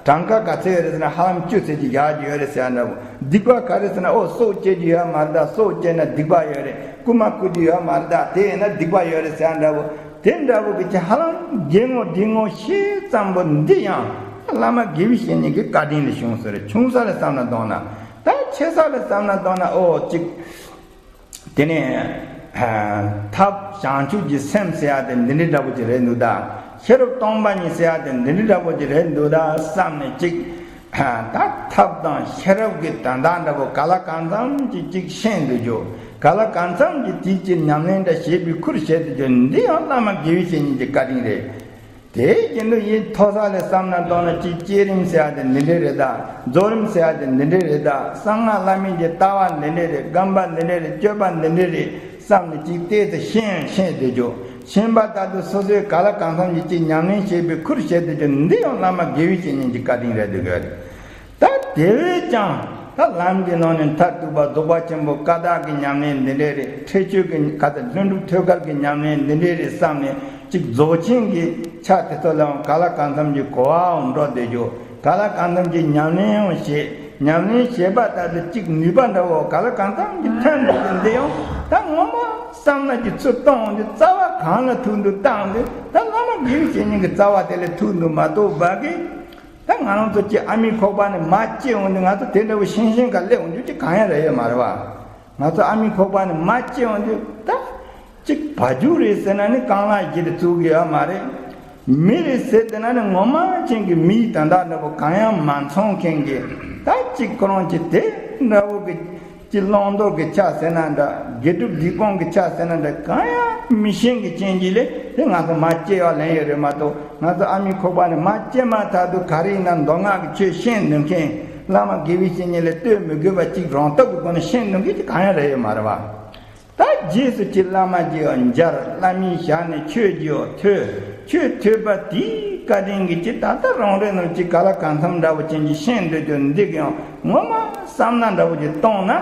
གྲངས་ཀ་ག་ཚད་ཡོད་རེད་ཟེར་ན་ཧ་ལམ་བཅུ་ཚད་ཀྱི་བཞག་རྒྱུ་ཡོད་རེད་ཟེར་ཡ་འདྲ་པོ། སྡིག་པ་ག་རེ་ཟེར་ན་འོ་སྲོག་བཅད་རྒྱུ་ཡོད་མ་རེད་ད། སྲོག་བཅད་ན་སྡིག་པ་ཡོད་རེད། རྐུན་མ་རྐུ་རྒྱུ་ཡོད་མ་རེད་ད། དེ་ཡིན་ན་སྡིག་པ་ཡོད་རེད་ཟེར་ཡ་འདྲ་པོ། དེ་འདྲ་པོ་གི་ཅི་ཧ་ལམ་དགེ་བསྔོ་སྡིག་བསྔོ་ཤེས་ཙམ་པོ་འདི་ཡང་བླ་མ་དགེ་བའི་བཤེས་གཉེན་གྱི་བཀའ་དྲིན་ལས་བྱུང་ཟེར་རེད། ཆུང་ས་ལ་བསམ་ན་གཏོང་ན། ད་ཆེ་ས་ལ་བསམ་ན་གཏོང་ན་འོ་གཅིག་དེ་ནས་ཐབས་བྱང་ཆུབ་ཀྱི་སེམས་ཟེར་ཡ་དེ་འདི་འདྲའི་འདྲ་པོ་ཅིག་རེད་འདུག་ད་ཤེས་རབ་སྟོང་པ་ཉིད་ཟེར་ཡ་དེ་འདི་འདྲའི་འདྲ་པོ་ཅིག་རེད་འདུག་ད་བསམ་ནས་གཅིག་ད་ཐབས་དང་ཤེས་རབ་ཀྱི་དོན་དག་འདྲ་པོ་ག་ལ་གང་འཚམ་གྱིས་གཅིག་ཤེས་འདུག་རྒྱུ། ག་ལ་གང་འཚམ་གྱིས་དེའི་ཕྱིར་ཉམས་ལེན་འདྲ་བྱེད་པའི་ཁུར་བྱེད་དུ་རྒྱུ་འདི་ཡང་བླ་མ་དགེ་བའི་བཤེས་གཉེན་གྱི་བཀའ་དྲིན་རེད། དེའི་རྒྱུན་དུ་ཡིན་མཐོ་ས་ལས་བསམ་ན་མདོར་ན་གཅིག་བསྐྱེད་རིམ་ཟེར་ཡ་དེ་འདི་འདྲའི་རེད་ད། རྫོགས་རིམ་ཟེར་ཡ་དེ་འདི་འདྲའི་རེད་ད། གསང་སྔགས་བླ་མེད་ཀྱི་ལྟ་བ་འདི་འདྲའི་རེད། སྒོམ་པ་འདི་འདྲའི་རེད། སྤྱོད་པ་འདི་འདྲའི་རེད་བསམ་ནས་གཅིག་བལྟས་ཏེ་ཤེས་ཤེས་བསྡད་རྒྱུ། ཤེས་པ་ལྟར་དུ་སོ་སོའི་ག་ལ་གང་འཚམ་གྱིས་གཅིག་ཉམས་ལེན་བྱེད་པའི་ཁུར་བྱེད་བསྡད་རྒྱུ་འདི་ཡང་བླ་མ་དགེ་བའི་བཤེས་གཉེན་གྱི་བཀའ་དྲིན་རེད་འདུག་གི་རེད། ད་དེ་བས་ཀྱང་ད་ལམ་གྱི་ནང་ནས་མཐར་ཐུག་པ་རྫོགས་པ་ཆེན་པོ་བཀའ་རྟགས་ཀྱི་ཉམས་ལེན་འདི་འདྲའི་རེད། ཁྲེགས་ཆོད་ཀྱི་ག་ཚོད་ལྷུན་གྲུབ་ཐོད་རྒལ་གྱི་ཉམས་ལེན་འདི་འདྲའི་རེད་བསམ་ནས་གཅིག་རྫོགས་ཆེན་གྱི་ཆ་དེ་ཚོ་ལའང་ག་ལ་གང་འཚམ་གྱིས་གོ་བའང་འགྲོ་བསྡད་རྒྱུ། ག་ལ་གང་འཚམ་གྱིས་ཉམས་ལེན་ཡང་བྱེད། ཉམས་ལེན་བྱེད་པ་ལྟར་དུ་གཅིག་ནུས་པ་འདྲ་བོ་ག་ལ་གང་འཚམ་གྱིས་ཐོན་འགྲོ་རྒྱུ་འདི་ཡང་ད་ངོ་མ་བསམ་ན་གྱི་ཚུར་གཏོང་འདི་རྩ་བ་གང་ལ་ཐུག་འདུག་བཏང་འདི་ད་བླ་མ་དགེ་བའི་བཤེས་གཉེན་གྱི་རྩ་བ་དེ་ལ་ཐུག་འདུག་མ་གཏོགས་བ་གི་ད་ང་རང་ཚོ་ཀྱི་ཨ་མའི་ཁོག་པ་ནས་མ་སྐྱེས་འོང་དུས་ང་ཚོ་དེ་འདྲ་བོ་ཤིང་ཤིང་ག་སླེབས་འོང་རྒྱུ་ཅི་གང་ཡང་རེད་ཡོད་མ་རེད་བ། ང་ཚོ་ཨ་མའི་ཁོག་པ་ནས་མ་སྐྱེས་འོང་དུས་ད་གཅིག་བ་རྒྱུད་རེད་ཟེར་ན་ནི་རྐང་ལག་བཞི་དེ་བཙུགས་ཀྱི་ཡོད་མ་རེད། མི་རེད་ཟེར་དེ་ན་ནི་ངོ་མ་ཅན་གྱི་མིའི་དོན་དག་འདྲ་བོ་གང་ཡང་མ་མཚོན་མཁན་གྱི་ད་གཅིག་ཁོ་རང་གི་དེ་འདྲ་བོ་གི་ཅི་བླང་དོར་གྱི་ཆ་ཟེར་ན་འདྲ། དགེ་སྒྲུབ་སྡིག་སྤོང་གི་ཆ་ཟེར་ན་འདྲ། གང་ཡང་མི་ཤེས་ཀྱི་རྐྱེན་གྱིས་ལས་དེ་ང་ཚོ་མ་སྐྱེ་བ་ལེན་ཡོད་རེད་མ་གཏོགས། ང་ཚོ་ཨ་མའི་ཁོག་པ་ནས་མ་སྐྱེས་མ་ཐག་ཏུ་ག་རེ་ཡིན་ན་མདོ་སྔགས་ཀྱི་ཆོས་ཤེས་འདུག་མཁན། བླ་མ་དགེ་བའི་བཤེས་གཉེན་ལས་ལྟོས་མི་དགོས་པ་གཅིག་རང་སྟོབས་ཀྱི་སྒོ་ནས་ཤེས་འདུག་མཁན་གྱི་གང་ཡང་རེད་ཡོད་མ་རེད་བ། ད་རྗེས་སུ་ཅི་བླ་མ་རྗེས་མཇལ། བླ་མའི་ཞལ་ནས་ཆོས་ཀྱི་འོ་ཐོས། ཆོས་ཐོས་པ་དེའི་བཀའ་དྲིན་གྱིས་ཅི་ད་ལྟ་རང་རེ་ནང་ཅི་ག་ལ་གང་འཚམ་འདྲ་བོ་ཅན་གྱི་ཤེས་འདོད་དོན་འདི་གི་ཡང་ངོ་མ་བསམ་ན་འདྲ་བོ་ཅིག་གཏོང་ན།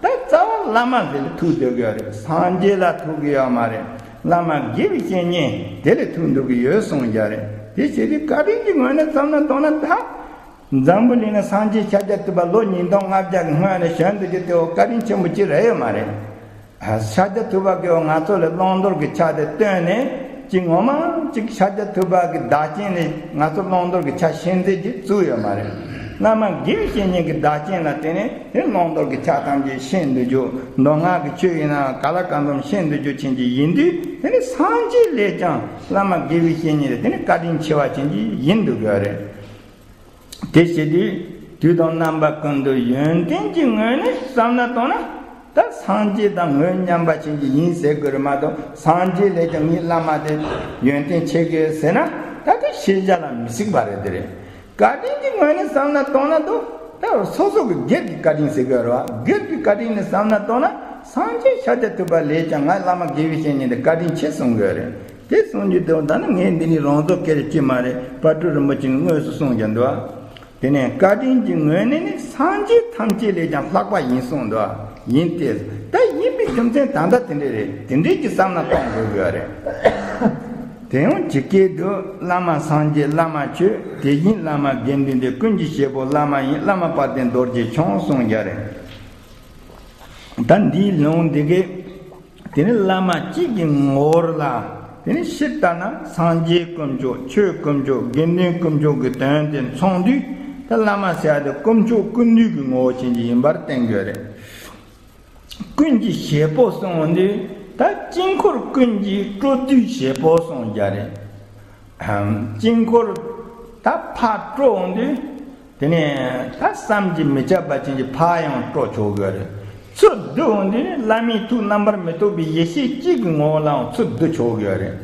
ད་རྩ་བ་བླ་མ་དེ་ལ་ཐུག་འདོད་ཀྱི་ཡོད་རེད། སངས་རྒྱས་ལ་ཐུག་གི་ཡོད་མ་རེད། བླ་མ་དགེ་བའི་བཤེས་གཉེན་དེ་ལ་ཐུག་འདོད་ཀྱི་ཡོད་གསུངས་ཀྱི་རེད། དེ་བྱས་ཏེ་བཀའ་དྲིན་གྱི་ངོས་ནས་བསམ་ན་གཏོང་ན་ད། འཛམ་བུ་གླིང་ན་སངས་རྒྱས་ཤཱཀྱ་ཐུབ་པ་ལོ་ཉིས་སྟོང་ལྔ་བརྒྱ་གི་སྔོན་ནས་བྱོན་འདུག་རྒྱུ་དེ་བོ་བཀའ་དྲིན་ཆེན་པོ་ཅིག་རེད་ཡོད་མ་རེད། ཤཱཀྱ་ཐུབ་པ་གིས་ང་ཚོ་ལ་བླང་དོར་གྱི་ཆ་དེ་སྟོན་ནས་ཅིག་ངོ་མ་ཅིག་ཤཱཀྱ་ཐུབ་པ་གི་བདག་རྐྱེན་ལས་ང་ཚོ་བླང་དོར་གྱི་ཆ་ཤེས་མཛད་ཅིག་བཙུགས་ཡོད་མ་རེད། བླ་མ་དགེ་བའི་བཤེས་གཉེན་གྱི་བདག་རྐྱེན་ལ་བརྟེན་ནས་དེ་བླང་དོར་གྱི་ཆ་ཐམས་ཅད་ཤེས་འདུག་རྒྱུ། མདོ་སྔགས་ཀྱི་ཆོས་ཡིན་ན་ག་ལ་གང་འཚམ་ཤེས་འདུག་རྒྱུ་ཅན་ཅིག་ཡིན་དུས་དེ་ནི་སངས་རྒྱས་ལས་ཀྱང་བླ་མ་དགེ་བའི་བཤེས་གཉེན་དེ་དེ་ནི་བཀའ་དྲིན་ཆེ་བ་ཅན་ཅིག་ཡིན་འདུག་དགོས་རེད། དེ་བྱེད་དུས་དུས་དང་རྣམ་པ་ཀུན་ཏུ་ཡོན་ཏན་གྱི་ངོས་ནས་བསམ་ན་གཏོང་ན་ད་སངས་རྒྱས་དང་ངོ་མཉམ་པ་ཅན་གྱི་ཡིན་ཟེར་དགོས་རེད་མ་གཏོགས། སངས་རྒྱས་ལས་ཀྱང་ངའི་བླ་མ་དེ་ཡོན་ཏན་ཆེ་གི་ཟེར་ན་ད་དེ་ཤེས་བྱ་ལ་མི་གཟིགས་པ་རེད། དེ་རེད། བཀའ་དྲིན་གྱི་ངོས་ནས་བསམ་ན་གཏོང་ན་དུ་ད་སོ་སོ་གི་སྒེར་གྱི་བཀའ་དྲིན་ཟེར་དགོས་རེད་བ། སྒེར་གྱི་བཀའ་དྲིན་ནས་བསམ་ན་གཏོང་ན་སངས་རྒྱས་ཤཱཀྱ་ཐུབ་པ་ལས་ཀྱང་ང་བླ་མ་དགེ་བའི་བཤེས་གཉེན་དེ་བཀའ་དྲིན་ཆེ་གསུང་དགོས་རེད། དེ་གསུང་རྒྱུ་དེ་ད་ནི་ངས་འདི་ནི་རང་བཟོ་སྐད་ཆ་ཅིག་མ་རེད། དཔལ་སྤྲུལ་རིན་པོ་ཆེས་དངོས་སུ་གསུངས་ཀྱང་འདུག་དེ་ནས་བཀའ་དྲིན་གྱི་ངོས་ནས་ནི་སངས་རྒྱས་ཐམས་ཅད་ལས་ཀྱང་ལྷག་པ་ཡིན་གསུངས་འདུག་ཡིན་ཏེ། ད་ཡིན་པའི་རྒྱུ་མཚན་ད་ལྟ་དེ་འདྲས་རེད། དེ་འདྲས་ཀྱི་བསམ་ན་གཏོང་དགོས་དགོས་རེད། དེ་ཡང་ཇི་སྐད་དུ། བླ་མ་སངས་རྒྱས་བླ་མ་ཆོས། དེ་བཞིན་བླ་མ་དགེ་འདུན་ཏེ། ཀུན་གྱི་བྱེད་པོ་བླ་མ་ཡིན། བླ་མ་དཔལ་ལྡན་རྡོ་རྗེ་འཆང་གསུངས་ཀྱང་རེད། ད་འདིའི་ལུང་འདི་གས། དེ་ནི་བླ་མ་གཅིག་གི་ངོ་བོར་ལ། དེ་ནི་ཕྱིར་ལྟ་ན་སངས་རྒྱས་དཀོན་མཆོག་ཆོས་དཀོན་མཆོག་དགེ་འདུན་དཀོན་མཆོག་གི་དོན་དེ་མཚོན་དུས། ད་བླ་མ་ཟེར་ཡ་དེ་དཀོན་མཆོག་ཀུན་འདུས་ཀྱི་ངོ་བོ་ཅན་གྱི་ཡིན་པར་བསྟན་དགོས་རེད། ཀུན་གྱི་བྱེད་པོ་གསུངས་དུས་ད་དཀྱིལ་འཁོར་ཀུན་གྱི་སྤྲོ་བསྡུའི་བྱེད་པོ་གསུངས་ཀྱང་རེད། དཀྱིལ་འཁོར་ད་ཕར་སྤྲོ་འོང་དུས། དེ་ནས་ད་བསམ་གྱིས་མི་ཁྱབ་པ་ཅན་གྱི་འཕགས་ཡང་སྤྲོ་ཆོག་གི་རེད། ཚུར་བསྡུ་འོང་དུས་ནི་བླ་མའི་ཐུགས་རྣམ་པར་མི་རྟོག་པའི་ཡེ་ཤེས་གཅིག་གི་ངོ་བོ་ལའང་ཚུར་བསྡུ་ཆོག་གི་རེད།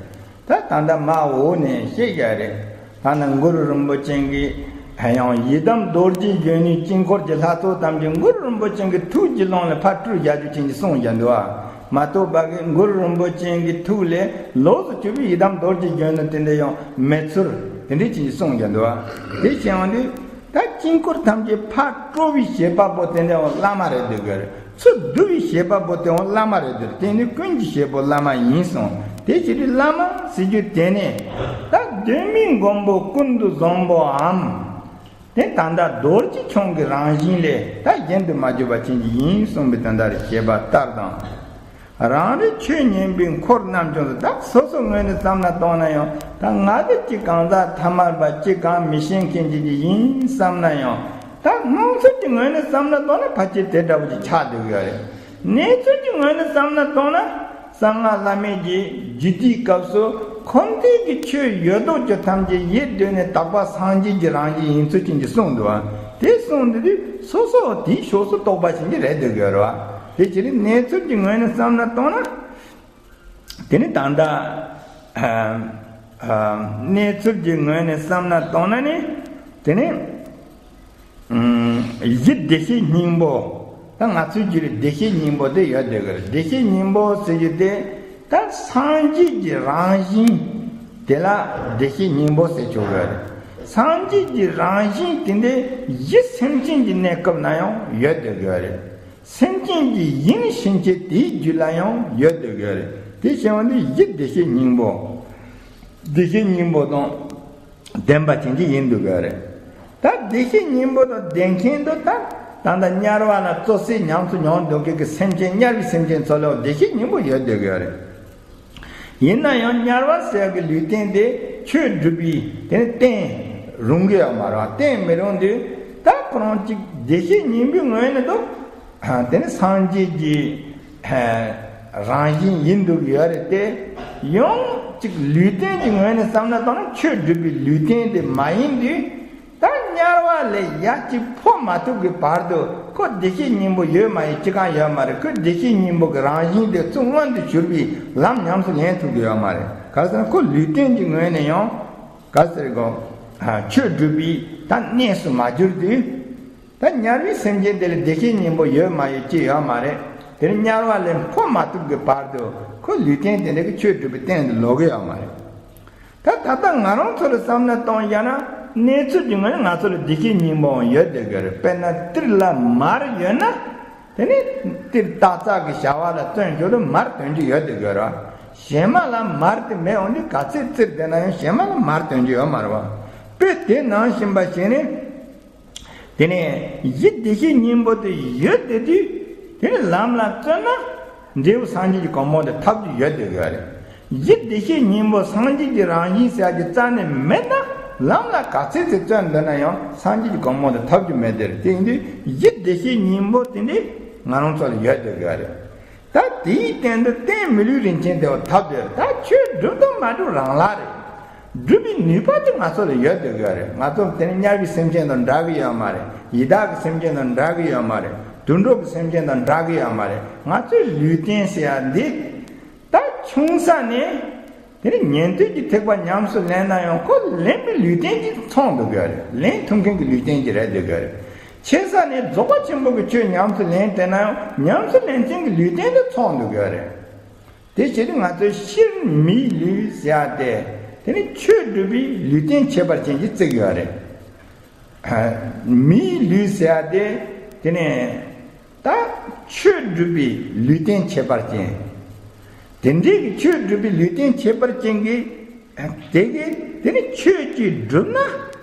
ད་ད་ལྟ་མ་འོག་ནས་བཤད་ཡ་རེད། ད་ནི་གུ་རུ་རིན་པོ་ཆེ་གིས་ཡང་ཡི་དམ་རྡོ་རྗེ་གཞོན་ནུའི་དཀྱིལ་འཁོར་གྱི་ལྷ་ཚོགས་ཐམས་ཅད་གུ་རུ་རིན་པོ་ཆེ་གི་ཐུགས་ཀྱི་ཀློང་ལ་ཕར་སྤྲུལ་བཞག་རྒྱུ་ཅན་གྱི་གསུང་བཞག་འདུག་ཨ། མ་གཏོགས་པ་གི་གུ་རུ་རིན་པོ་ཆེ་གི་ཐུགས་ལས་ལོགས་སུ་གྱུར་པའི་ཡི་དམ་རྡོ་རྗེ་གཞོན་ནུ་དེ་འདྲ་ཡང་མེད་ཚུལ་དེ་འདྲའི་ཅན་གྱི་གསུང་བཞག་འདུག་ཨ། དེ་བྱས་ཡོང་དུས་ད་དཀྱིལ་འཁོར་ཐམས་ཅད་ཕར་སྤྲོ་བའི་བྱེད་པ་པོ་དེ་འདྲ་ཡང་བླ་མ་རེད་འདུག་གི་རེད། ཚུར་བསྡུ་བའི་བྱེད་པ་པོ་དེ་ཡང་བླ་མ་རེད་འདུག་དེ་ནི་ཀུན་གྱི་བྱེད་པོ་བླ་མ་ཡིན་གསུངས། དེ་བྱེད་དུས་བླ་མ་ཟེར་རྒྱུ་དེ་ནི་ད་གདོད་མའི་མགོན་པོ་ཀུན་ཏུ་བཟང་པོའམ། དེ་ད་ལྟ་རྡོ་རྗེ་འཆང་གི་རང་བཞིན་ལས་ད་གཞན་དུ་མ་གྱུར་པ་ཅན་གྱི་ཡིན་གསུངས་པའི་དོན་དག་རེད། བྱེད་པ་ལྟར་དང་། རང་རིག་ཆོས་ཉན་པའི་འཁོར་རྣམས་ཀྱང་ད་སོ་སོ་ངོས་ནས་བསམ་ན་བཏང་ན་ཡང་ད་ང་དེ་ཅིག་གང་ཟག་ཐ་མལ་པ་ཅིག་གང་མི་ཤེས་མཁན་ཅིག་ཡིན་བསམ་ན་ཡང་ད་སྣང་ཚུལ་གྱི་ངོས་ནས་བསམ་ན་བཏང་ན་ཕལ་ཆེར་དེ་འདྲ་བོ་ཅིག་ཆགས་འདུག་ཡོད་རེད། གནས་ཚུལ་གྱི་ངོས་ནས་བསམ་ན་བཏང་ན། གསང་སྔགས་བླ་མེད་ཀྱི་རྒྱུད་སྡེའི་སྐབས་སུ་འཁོར་འདས་ཀྱི་ཆོས་ཡོད་དོ་ཅོག་ཐམས་ཅད་ཡིད་གདོད་ནས་དག་པ་སངས་རྒྱས་ཀྱི་རང་བཞིན་ཡིན་ཚུལ་ཅན་གྱི་གསུངས་འདུག་བ། དེ་གསུངས་འདུག་དུས་སོ་སོ་དེའི་ཕྱོགས་སུ་གཏོགས་པ་ཅན་གྱི་རེད་འདུག་གི་རེད་བ། དེ་ཕྱིར་གནས་ཚུལ་གྱི་ངོས་ནས་བསམ་ན་བཏང་ན། དེ་ནི་ད་ལྟ་གནས་ཚུལ་གྱི་ངོས་ནས་བསམ་ན་བཏང་ན་ནི་དེ་ནི། ཡིད་བདེ་གཤེགས་སྙིང་པོ། ད་ང་ཚོའི་རྒྱུད་ལ་བདེ་གཤེགས་སྙིང་པོ་དེ་ཡོད་བསྡད་ཀྱི་རེད། བདེ་གཤེགས་སྙིང་པོ་ཟེར་རྒྱུ་དེ་ད་སངས་རྒྱས་ཀྱི་རང་བཞིན་དེ་ལ་བདེ་གཤེགས་སྙིང་པོ་ཟེར་ཆོག་གི་རེད། སངས་རྒྱས་ཀྱི་རང་བཞིན་དེ་འདྲའི་གཞི་སེམས་ཅན་གྱི་གནས་སྐབས་ན་ཡང་ཡོད་བསྡད་ཀྱི་རེད། སེམས་ཅན་གྱི་ཡིད་ཕྱིན་ཆད་དེའི་རྒྱུད་ལ་ཡང་ཡོད་བསྡད་ཀྱི་རེད། དེ་བྱས་པ་འདི་ཡིད་བདེ་གཤེགས་སྙིང་པོ། བདེ་གཤེགས་སྙིང་པོ་དང་། ལྡན་པ་ཅན་གྱི་ཡིན་འདུག་གི་རེད། ད་བདེ་གཤེགས་སྙིང་པོ་དང་ལྡན་མཁན་དུ་ད་ད་ལྟ་དམྱལ་བ་ལ་བཙོ་བསྲེག་ཉམས་སུ་མྱོང་འདུག་མཁན་གྱི་སེམས་ཅན་དམྱལ་བའི་སེམས་ཅན་ཚོ་ལ་བདེ་གཤེགས་སྙིང་པོ་ཡོད་འདུག་གི་རེད། ཡིན་ན་ཡང་དམྱལ་བ་ཟེར་གྱི་ལུས་རྟེན་དེ་ཆོས་སྒྲུབ་པའི་དེ་ནི་རྟེན་རུང་གི་ཡོད་མ་རེད། རྟེན་མི་རུང་དུས་ད་ཁོ་རང་གཅིག་བདེ་གཤེགས་སྙིང་པོའི་ངོས་ནས་འདུག་དེ་ནི་སངས་རྒྱས་ཀྱི་རང་བཞིན་ཡིན་འདུག་ཡོད་རེད་དེ། ཡང་གཅིག་ལུས་རྟེན་གྱི་ངོས་ནས་བསམ་ན་ད་ནི་ཆོས་སྒྲུབ་པའི་ལུས་རྟེན་དེ་མ་ཡིན་དུས། ད་དམྱལ་བ་ལས་ཡར་གཅིག་འཕོ་མ་ཐུབ་ཀྱི་བར་དུ་ཁོ་བདེ་གཤེགས་སྙིང་པོ་ཡོད་མ་ཡིན་ཅི་གང་ཡོད་མ་རེད། ཁོ་བདེ་གཤེགས་སྙིང་པོ་གི་རང་བཞིན་དེ་ཚུར་མངོན་དུ་གྱུར་པའི་ལམ་ཉམས་སུ་ལེན་ཐུབ་ཀྱི་ཡོད་མ་རེད། ག་རེ་ཟེར་ན་ཁོ་ལུས་རྟེན་གྱི་ངོས་ནས་ཡང་ག་ཟེར་གོ་ཆོས་སྒྲུབ་པའི་ད་གནས་སུ་མ་གྱུར་དུས། ད་དམྱལ་བའི་སེམས་ཅན་དེ་ལ་བདེ་གཤེགས་སྙིང་པོ་ཡོད་མ་ཡོད་ཅི་ཡོད་མ་རེད། དེ་ནི་དམྱལ་བ་ལས་འཕོ་མ་ཐུབ་ཀྱི་བར་དུ་ཁོ་ལུས་རྟེན་དེ་འདྲ་གི་ཆོས་སྒྲུབ་པའི་རྟེན་དུ་ལོག་གི་ཡོད་མ་རེད། ད་ད་ལྟ་ང་རང་ཚོ་ལ་བསམ་ན་གཏོང་བཞག་ན་གནས་ཚུལ་གྱི་ངོས་ནས་ང་ཚོ་ལ་བདེ་གཤེགས་སྙིང་པོའང་ཡོད་བསྡད་ཀྱི་རེད། དཔེར་ན་ཏིལ་ལ་མར་ཡོད་ན། དེ་ནི་ཏིལ་སྟག་ཚང་གི་བྱ་བ་ལ་བརྩོན་ཞོར་དུ་མར་དོན་གྱི་ཡོད་བསྡད་ཀྱི་རེད། གཞན་མ་ལ་མར་དེ་མེད་འོང་དུས་ག་ཚད་བཙིར་བསྡད་ན་ཡང་གཞན་མ་ལ་མར་དོན་གྱི་ཡོད་མ་རེད་བ། དཔེ་དེ་ནང་བཞིན་པ་ཞིག་ནི། དེ་ནས་ཡིད་བདེ་གཤེགས་སྙིང་པོ་དེ་ཡོད་བསྡད་དུས། དེ་ནི་ལམ་ལ་བརྩོན་ན། འབྲས་བུ་སངས་རྒྱས་ཀྱི་གོ་འཕང་དེ་ཐོབ་རྒྱུ་ཡོད་བསྡད་ཀྱི་ཡོད་རེད། ཡིད་བདེ་གཤེགས་སྙིང་པོ་སངས་རྒྱས་ཀྱི་རང་བཞིན་ཟེར་ཡག་གི་རྩ་ནས་མེད་ན། ལམ་ལ་ག་ཚད་ཅིག་བརྩོན་འདོད་ན་ཡང་སངས་རྒྱས་ཀྱི་གོ་འཕང་དེ་ཐོབ་རྒྱུ་མེད་དེ་རེད། དེ་ཡིན་དུས་ཡིད་བདེ་གཤེགས་སྙིང་པོ་དེ་འདི་ང་རང་ཚོ་ལ་ཡོད་བསྡད་ཀྱི་ཡོད་རེད། ད་དེའི་སྟེང་དུ་རྟེན་མི་ལུས་རིན་ཆེན་དེ་བ་ཐོབ་སྟེ། ད་ཆོས་སྒྲུབ་དང་མ་སྒྲུབ་རང་ལ་རེད། སྒྲུབ་པའི་ནུས་པ་དེ་ང་ཚོ་ལ་ཡོད་བསྡད་ཀྱི་ཡོད་རེད། ང་ཚོ་དེ་ནི་དམྱལ་བའི་སེམས་ཅན་དང་འདྲ་གི་ཡོད་མ་རེད། ཡི་དྭགས་ཀྱི་སེམས་ཅན་དང་འདྲ་གི་ཡོད་མ་རེད། དུད་འགྲོ་གི་སེམས་ཅན་དང་འདྲ་གི་ཡོད་མ་རེད། ང་ཚོའི་ལུས་རྟེན་ཟེར་ཡ་འདི་ད་ཆུང་ས་ནས། དེ་ནི་ཉན་ཐོས་ཀྱི་ཐེག་པ་ཉམས་སུ་ལེན་ན་ཡང་ཁོ་ལེན་པའི་ལུས་རྟེན་གྱི་ཚང་འདུག་གི་རེད། ལེན་ཐུབ་མཁན་གྱི་ལུས་རྟེན་གྱི་རེད་འདུག་གི་རེད། ཆེ་ས་ནས་རྫོགས་པ་ཆེན་པོ་གི་ཆོས་ཉམས་སུ་ལེན་བསྡད་ན་ཡང་ཉམས་སུ་ལེན་མཁན་གྱི་ལུས་རྟེན་དུ་ཚང་འདུག་གི་རེད། དེ་བྱས་ཏེ་ང་ཚོའི་ཕྱིར་མིའི་ལུས་ཟེར་ཡ་དེ། དེ་ནི་ཆོས་སྒྲུབ་པའི་ལུས་རྟེན་ཁྱད་པར་ཅན་གྱིས་བརྩི་གི་ཡོད་རེད། མིའི་ལུས་ཟེར་ཡ་དེ། དེ་ནི། ད་ཆོས་སྒྲུབ་པའི་ལུས་རྟེན་ཁྱད་པར་ཅན། དེ་འདྲའི་གི་ཆོས་སྒྲུབ་པའི་ལུས་རྟེན་ཁྱད་པར་ཅན་གྱི། དེ་གི་དེ་ནི་ཆོས་ཀྱིས་བསྒྲུབས་ན།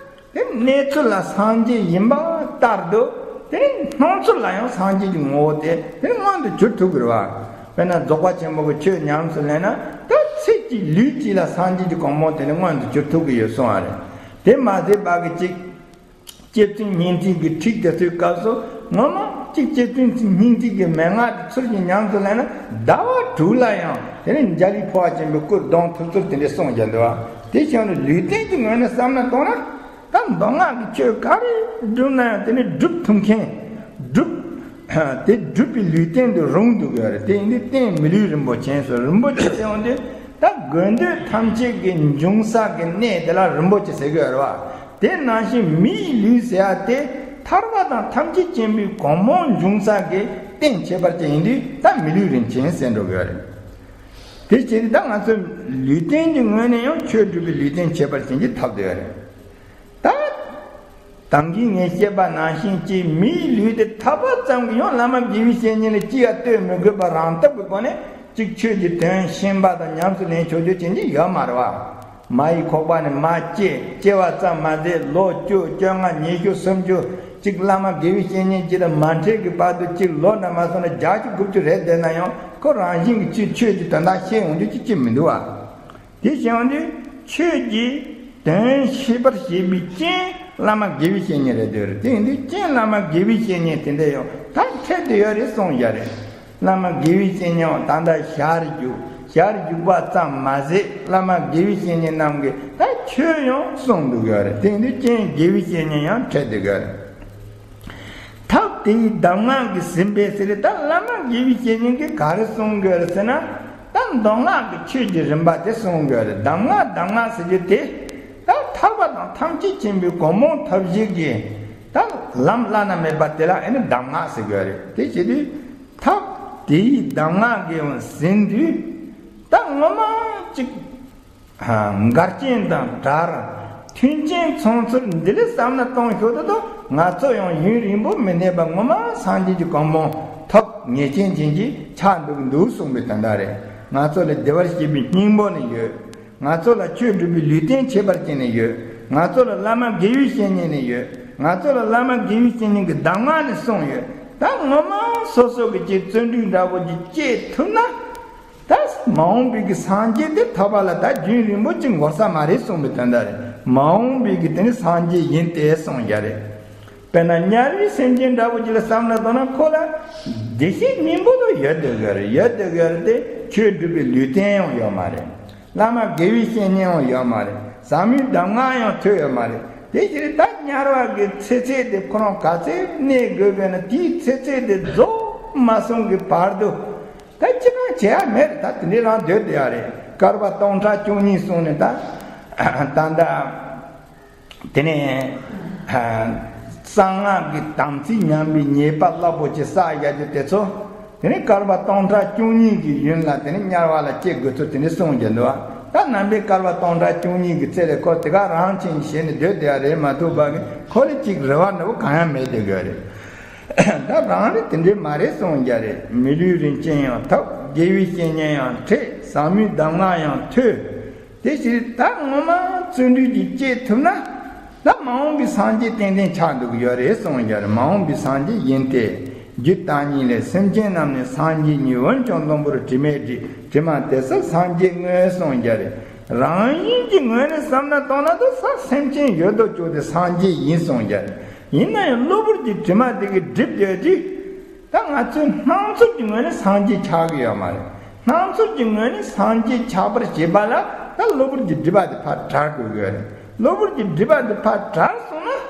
དེ་གནས་ཚུལ་ལ་སངས་རྒྱས་ཡིན་པ་ལྟར་དུ། དེ་ནི་སྣང་ཚུལ་ལ་ཡང་སངས་རྒྱས་ཀྱི་ངོ་བོ་དེ་དེ་ནི་མངོན་དུ་གྱུར་ཐུབ་ཀྱི་རེད་བ། དཔེར་ན་རྫོགས་པ་ཆེན་པོ་གི་ཆོས་ཉམས་སུ་ལེན་ན། ད་ཚིག་གཅིག་ལུས་གཅིག་ལ་སངས་རྒྱས་ཀྱི་གོ་འཕང་དེ་ནི་མངོན་དུ་གྱུར་ཐུབ་ཀྱི་ཡོད་གསུངས་པ་རེད། དེ་མ་ཟད་པ་གི་གཅིག་སྐྱེ་བཙུན་སྙིང་ཐིག་གི་ཁྲིད་དེ་ཚོའི་སྐབས་སུ་ངོ་མ་གཅིག་སྐྱེ་བཙུན་སྙིང་ཐིག་གི་མན་ངག་དེ་ཚུལ་གྱིས་ཉམས་སུ་ལེན་ན་ཟླ་བ་དྲུག་ལ་ཡང་དེ་ནི་འཇའ་ལུས་འཕོ་བ་ཆེན་པོའི་སྐུར་ལྡང་ཐུབ་ཚུལ་དེ་འདྲའི་གསུངས་བཞག་འདུག་བ། དེ་བཞིན་དུ་ལུས་རྟེན་གྱི་ངོས་ནས་བསམ་ན་གཏོང་ན། ད་མདོ་སྔགས་ཀྱི་ཆོས་ག་རེ་བསྒྲུབ་ན་ཡང་དེ་ནི་སྒྲུབ་ཐུབ་མཁན། སྒྲུབ། དེ་སྒྲུབ་པའི་ལུས་རྟེན་དུ་རུང་འདུག་ཡོད་རེད། དེ་ཡིན་དུས་རྟེན་མི་ལུས་རིན་པོ་ཆེ་སོགས་རིན་པོ་ཆེ་ཟེར་ཡོང་དུས་ད་དགོས་འདོད་ཐམས་ཅད་ཀྱི་འབྱུང་ས་གི་གནས་དེ་ལ་རིན་པོ་ཆེ་ཟེར་གི་ཡོད་རེད་བ། དེ་ནང་བཞིན་མིའི་ལུས་ཟེར་ཡ་དེ་ཐར་པ་དང་ཐམས་ཅད་མཁྱེན་པའི་གོ་འཕང་འབྱུང་ས་གི་རྟེན་ཁྱད་པར་ཅན་ཡིན་དུས་ད་མི་ལུས་རིན་ཆེན་ཟེར་འགྲོ་གི་ཡོད་རེད། དེ་བྱས་ཏེ་ད་ང་ཚོའི་ལུས་རྟེན་གྱི་ངོས་ནས་ཡང་ཆོས་སྒྲུབ་པའི་ལུས་རྟེན་ཁྱད་པར་ཅན་གྱི་ཐོབ་བསྡད་ཡོད་རེད། ད། ད་གིན་ངས་བཤད་པ་ནང་བཞིན་གྱི་མིའི་ལུས་དེ་ཐར་པ་ཙམ་གྱིས་ཡང་བླ་མ་དགེ་བའི་བཤེས་གཉེན་ལ་ཅི་ཡང་ལྟོས་མི་དགོས་པར་རང་སྟོབས་ཀྱི་སྒོ་ནས་གཅིག་ཆོས་ཀྱི་དོན་ཤེས་པ་དང་ཉམས་སུ་ལེན་ཆོག་རྒྱུ་ཅན་གྱི་ཡོད་མ་རེད་བ། མ་ཡི་ཁོག་པ་ནས་མ་སྐྱེས། སྐྱེ་བ་ཙམ་མ་ཟད་ལོ་བཅུ་བཅོ་ལྔ་ཉི་ཤུ་སུམ་ཅུ་གཅིག་བླ་མ་དགེ་བའི་བཤེས་གཉེན་གཅིག་དང་མ་འཕྲད་ཀྱི་བར་དུ་གཅིག་ལོ་འདྲ་མ་སོང་ན་བརྒྱད་ཅུ་དགུ་བཅུ་རེད་བསྡད་ན་ཡང་ཁོ་རང་བཞིན་གྱིས་ཆོས་ཀྱི་དོན་དག་ཤེས་ཡོང་རྒྱུ་ཅིག་ཅིག་མི་འདུག་བ། དེ་བྱས་ཡོང་དུས་ཆོས་ཀྱི་དོན་ཤེས་པར་བྱེད་པའི་རྐྱེན་བླ་མ་དགེ་བའི་བཤེས་གཉེན་རེད་འདོད་རེད། དེ་ཡིན་དུས་རྐྱེན་བླ་མ་དགེ་བའི་བཤེས་གཉེན་དེ་འདྲ་ཡང་ད་འཕྲད་དུ་ཡོད་རེད་གསུངས་བཞག་རེད། བླ་མ་དགེ་བའི་བཤེས་གཉེན་ད་ལྟ་ཞལ་བཞུགས། ཞལ་བཞུགས་པ་ཙམ་མ་ཟད་བླ་མ་དགེ་བའི་བཤེས་གཉེན་རྣམས་ཀྱིས་ད་ཆོས་ཡང་གསུངས་འདུག་ཡོད་རེད། དེ་ཡིན་དུས་རྐྱེན་དགེ་བའི་བཤེས་གཉེན་ཡང་འཕྲད་དུ་ཡོད་རེད། ཐབས་དེ་ཡི་གདམས་ངག་གིས་ཟིན་པའི་ཚེ་ལ་ད་བླ་མ་དགེ་བའི་བཤེས་གཉེན་གྱིས་ག་རེ་གསུང་གི་ཡོད་རེད་ཟེར་ན། ད་མདོ་སྔགས་ཀྱི་ཆོས་ཀྱི་རིམ་པ་དེ་གསུང་གི་ཡོད་རེད། གདམས་ངག་གདམས་ངག་ཟེར་རྒྱུ་དེ་ད་ཐར་པ་དང་ཐམས་ཅད་མཁྱེན་པའི་གོ་འཕང་ཐོབ་བྱེད་ཀྱི་ད་ལམ་བླ་ན་མེད་པ་དེ་ལ་ཨེ་ནི་གདམས་ངག་ཟེར་གི་ཡོད་རེད། དེ་བྱེད་དུས་ཐབས་དེ་ཡི་གདམས་ངག་གིས་ཟིན་དུས་ད་ངོ་མ་གཅིག་འགལ་རྐྱེན་དང་བྲལ། མཐུན་རྐྱེན་ཚང་ཚུལ་འདི་ལས་བསམ་ན་གཏོང་ཤོག་ཏུ་དོ། ང་ཚོ་ཡང་ཡུན་རིང་པོ་མི་གནས་པ་ངོ་མ་སངས་རྒྱས་ཀྱི་གོ་འཕང་ཐོབ་ངེས་ཅན་ཅན་གྱི་ཆགས་འདུག་འདུག་གསུངས་པའི་དོན་དག་རེད། ང་ཚོ་ལ་བདེ་བར་གཤེགས་པའི་སྙིང་པོ་ནི་ཡོད། ང་ཚོ་ལ་ཆོས་སྒྲུབ་པའི་ལུས་རྟེན་ཁྱད་པར་ཅན་ནི་ཡོད། ང་ཚོ་ལ་བླ་མ་དགེ་བའི་བཤེས་གཉེན་ནི་ཡོད། ང་ཚོ་ལ་བླ་མ་དགེ་བའི་བཤེས་གཉེན་གྱི་གདམས་ངག་ནི་གསུངས་ཡོད། ད་ངོ་མ་སོ་སོ་གི་ཅིག་བརྩོན་འགྲུས་འདྲ་པོ་ཅིག་བསྐྱེད་ཐུབ་ན། ད་མ་འོངས་པའི་གི་སངས་རྒྱས་དེ་ཐོབ་པ་ལ་ད་རྒྱུན་རིང་པོ་ཅིག་འགོར་ས་མ་རེད་གསུངས་པའི་དོན་དག་རེད། མ་འོངས་པའི་གི་དེ་ནི་སངས་རྒྱས་ཡིན་ཏེ་གསུངས་རྒྱུ་རེད། དཔེར་ན་དམྱལ་བའི་སེམས་ཅན་འདྲ་པོ་ཅིག་ལ་བསམ་བློ་བཏང་ན་ཁོ་ལ་བདེ་གཤེགས་སྙིང་པོ་དུ་ཡོད་དེ་གི་རེད། ཡོད་དེ་གི་རེད་དེ་ཆོས་སྒྲུབ་པའི་ལུས་རྟེན་ཡང་ཡོད་མ་རེད། བླ་མ་དགེ་བའི་བཤེས་གཉེན་ཡང་ཡོད་མ་རེད། ཟབ་མོའི་གདམས་ངག་ཡང་ཐོས་ཡོད་མ་རེད། དེ་ཕྱིར་ད་དམྱལ་བ་གི་ཚེ་ཚད་དེ་ཁོ་རང་ག་ཚད་གནས་དགོས་པས་ན་དེའི་ཚེ་ཚད་དེ་རྫོགས་མ་སོང་གི་བར་དུ། ད་ཅི་གང་བྱེད་ཡ་མེད། ད་དེ་འདྲའི་རང་སྡོད་བསྡད་ཡ་རེད། བསྐལ་པ་སྟོང་ཕྲག་བཅུ་གཉིས་སོང་ནས་ད་ད་ད་དེ་ནས་གསང་སྔགས་ཀྱི་དམ་ཚིག་ཉམས་པའི་ཉེས་པ་རླབས་པོ་ཆེ་བསགས་ཡ་རྒྱུ་དེ་ཚོ་དེ་ནས་བསྐལ་པ་སྟོང་ཕྲག་བཅུ་གཉིས་ཀྱི་ཡུན་ལ་དེ་ནས་དམྱལ་བ་ལ་སྐྱེ་དགོས་ཚུལ་དེ་འདྲ་གསུངས་ཀྱི་འདུག་ད་ནམ་པའི་བསྐལ་པ་སྟོང་ཕྲག་བཅུ་གཉིས་ཀྱི་ཚེ་ལས་ཁོ་དེ་ག་རང་བྱས་ནས་བཞེས་ནས་སྡོད་བསྡད་ཡ་རེད་མ་གཏོགས་པ་ཁོ་ལ་ཅིག་རེ་བ་འདྲ་པོ་གང་ཡང་མེད་དེ་དགོས་རེད། ད་རང་རེ་དེ་འདྲའི་མ་རེད་གསུངས་རྒྱུ་རེད། མི་ལུས་རིན་ཆེན་ཡང་ཐོབ། དགེ་བའི་བཤེས་གཉེན་ཡང་འཕྲད། ཟབ་མོའི་གདམས་ངག་ཡང་ཐོས། དེ་ཕྱིར་ད་ངོ་མ་བརྩོན་འགྲུས་ཀྱིས་བསྐྱེད་ཐུབ་ན་ད་མ་འོངས་པའི་སངས་རྒྱས་ཏན་ཏན་ཆགས་འདུག་ཡོད་རེད་གསུངས་རྒྱུ་རེད། མ་འོངས་པའི་སངས་རྒྱས་ཡིན་ཏེ། རྒྱུད་བརྟག་གཉིས་ལས། སེམས་ཅན་རྣམས་ནི་སངས་རྒྱས་ཉིད། འོན་ཀྱང་བླུན་པོར་དྲི་མས་དྲིས། དྲི་མ་དེ་སེལ་སངས་རྒྱས་དངོས་གསུངས་རྒྱུ་རེད། རང་བཞིན་གྱི་ངོས་ནས་བསམ་ན་དོན་ལ་དུ་ས་སེམས་ཅན་ཡོད་དོ་ཅོག་དེ་སངས་རྒྱས་ཡིན་གསུངས་རྒྱུ་རེད། ཡིན་ན་ཡང་གློ་བུར་གྱི་དྲི་མ་དེ་གིས་བསྒྲིབས་ཡོད་དུས། ད་ང་ཚོས་སྣང་ཚུལ་གྱི་ངོས་ནས་སངས་རྒྱས་ཆགས་ཀྱི་ཡོད་མ་རེད། སྣང་ཚུལ་གྱི་ངོས་ནས་སངས་རྒྱས་ཆགས་པར་བྱེད་པ་ལ་ད་གློ་བུར་གྱི་སྒྲིབ་པ་དེ་ཕར་བྲལ་དགོས་ཀྱི་ཡོད་རེད། གློ་བུར་གྱི་སྒྲིབ་པ་དེ་ཕར་བྲལ་སོང་ན།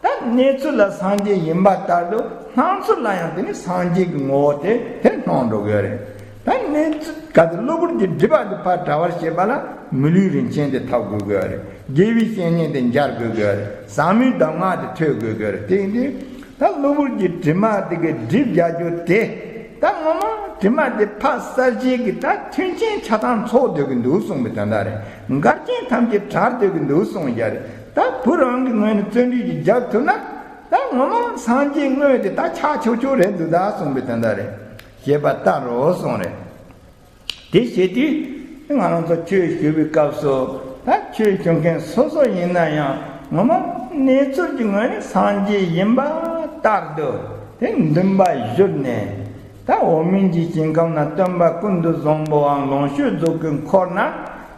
ད་གནས་ཚུལ་ལ་སངས་རྒྱས་ཡིན་པ་ལྟར་དུ་སྣང་ཚུལ་ལ་ཡང་དེ་ནི་སངས་རྒྱས་ཀྱི་ངོ་བོ་དེ་དེར་སྣང་འགྲོ་གི་ཡོད་རེད། ད་གནས་ཚུལ་ག་དེ་གློ་བུར་གྱི་སྒྲིབ་པ་དེ་ཕར་བྲལ་བར་བྱེད་པ་ལ་མི་ལུས་རིན་ཆེན་དེ་ཐོབ་དགོས་ཀྱི་ཡོད་རེད། དགེ་བའི་བཤེས་གཉེན་དེ་མཇལ་དགོས་ཀྱི་ཡོད་རེད། ཟབ་མོའི་གདམས་ངག་དེ་ཐོས་དགོས་ཀྱི་ཡོད་རེད། དེ་ཡིན་དུས་ད་གློ་བུར་གྱི་དྲི་མ་དེ་གི་སྒྲིབ་རྒྱག་རྒྱུ་དེ་ད་ངོ་མ་དྲི་མ་དེ་ཕར་བསལ་བྱེད་ཀྱི་ད་མཐུན་རྐྱེན་ཆ་ཚང་ཚོགས་སྡོད་ཀྱི་འདུག་གསུངས་པའི་དོན་དག་རེད། འགལ་རྐྱེན་ཐམས་ཅད་བྲལ་སྡོད་ཀྱི་འདུག་གསུངས་རྒྱུ་རེད། ད་བུ་རང་གི་ངོས་ནས་བརྩོན་འགྲུས་ཀྱིས་རྒྱག་ཐུབ་ན། ད་ངོ་མ་སངས་རྒྱས་དངོས་དེ་ད་ཆགས་ཆོག་ཆོག་རེད་འདུག་ད་གསུངས་པའི་དོན་དག་རེད། ཞེས་པ་ལྟར་རོ་གསུངས་རེད། དེ་བྱེད་དུས་ང་རང་ཚོ་ཆོས་ཞུ་བའི་སྐབས་སུ་ད་ཆོས་ཞུ་མཁན་སོ་སོ་ཡིན་ན་ཡང་ངོ་མ་གནས་ཚུལ་གྱི་ངོས་ནས་སངས་རྒྱས་ཡིན་པ་ལྟར་དུ་དེ་འདུན་པ་བཞུགས་ནས། ད་འོག་མིན་གྱི་ཞིང་ཁམས་ན་སྟོན་པ་ཀུན་ཏུ་བཟང་པོའམ་ལོངས་སྤྱོད་རྫོགས་སྐུའི་འཁོར་ན།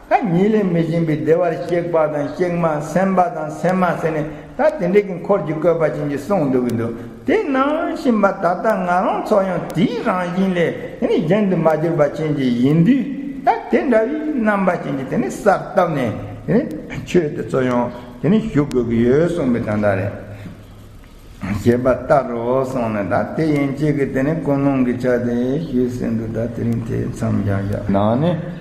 ད་ཉིད་ལས་མི་གཞན་པའི་བདེ་བར་གཤེགས་པ་དང་གཤེགས་མ་སེམས་དཔའ་དང་སེམས་མ་ཟེར་ནས་ད་དེ་འདྲའི་གི་འཁོར་གྱི་བཀོད་པ་ཅན་གྱིས་གསུངས་འདུག་གི་འདུག་དེ་ནང་བཞིན་པ་ད་ལྟ་ང་རང་ཚོ་ཡང་དེའི་རང་བཞིན་ལས་དེ་ནི་གཞན་དུ་མ་གྱུར་པ་ཅན་གྱི་ཡིན་དུས། ད་དེ་འདྲ་བའི་རྣམ་པ་ཅན་གྱི་དེ་ནི་གསལ་བཏབ་ནས་དེ་ནི་ཆོས་དེ་ཚོ་ཡང་། དེ་ནི་ཞུ་དགོས་ཀྱི་ཡོད་གསུངས་པའི་དོན་དག་རེད། ཞེས་པ་ལྟར་རོ་གསུངས་ནས། ད་དེ་ཡན་ཆད་ཀྱི་དེ་ནི་ཀུན་སློང་གི་ཆ་དེ་ཞུས་ཟིན་འདུག་ད་དེ་རིང་དེ་མཚམས་བཞག་བཞག་ནང་ནས།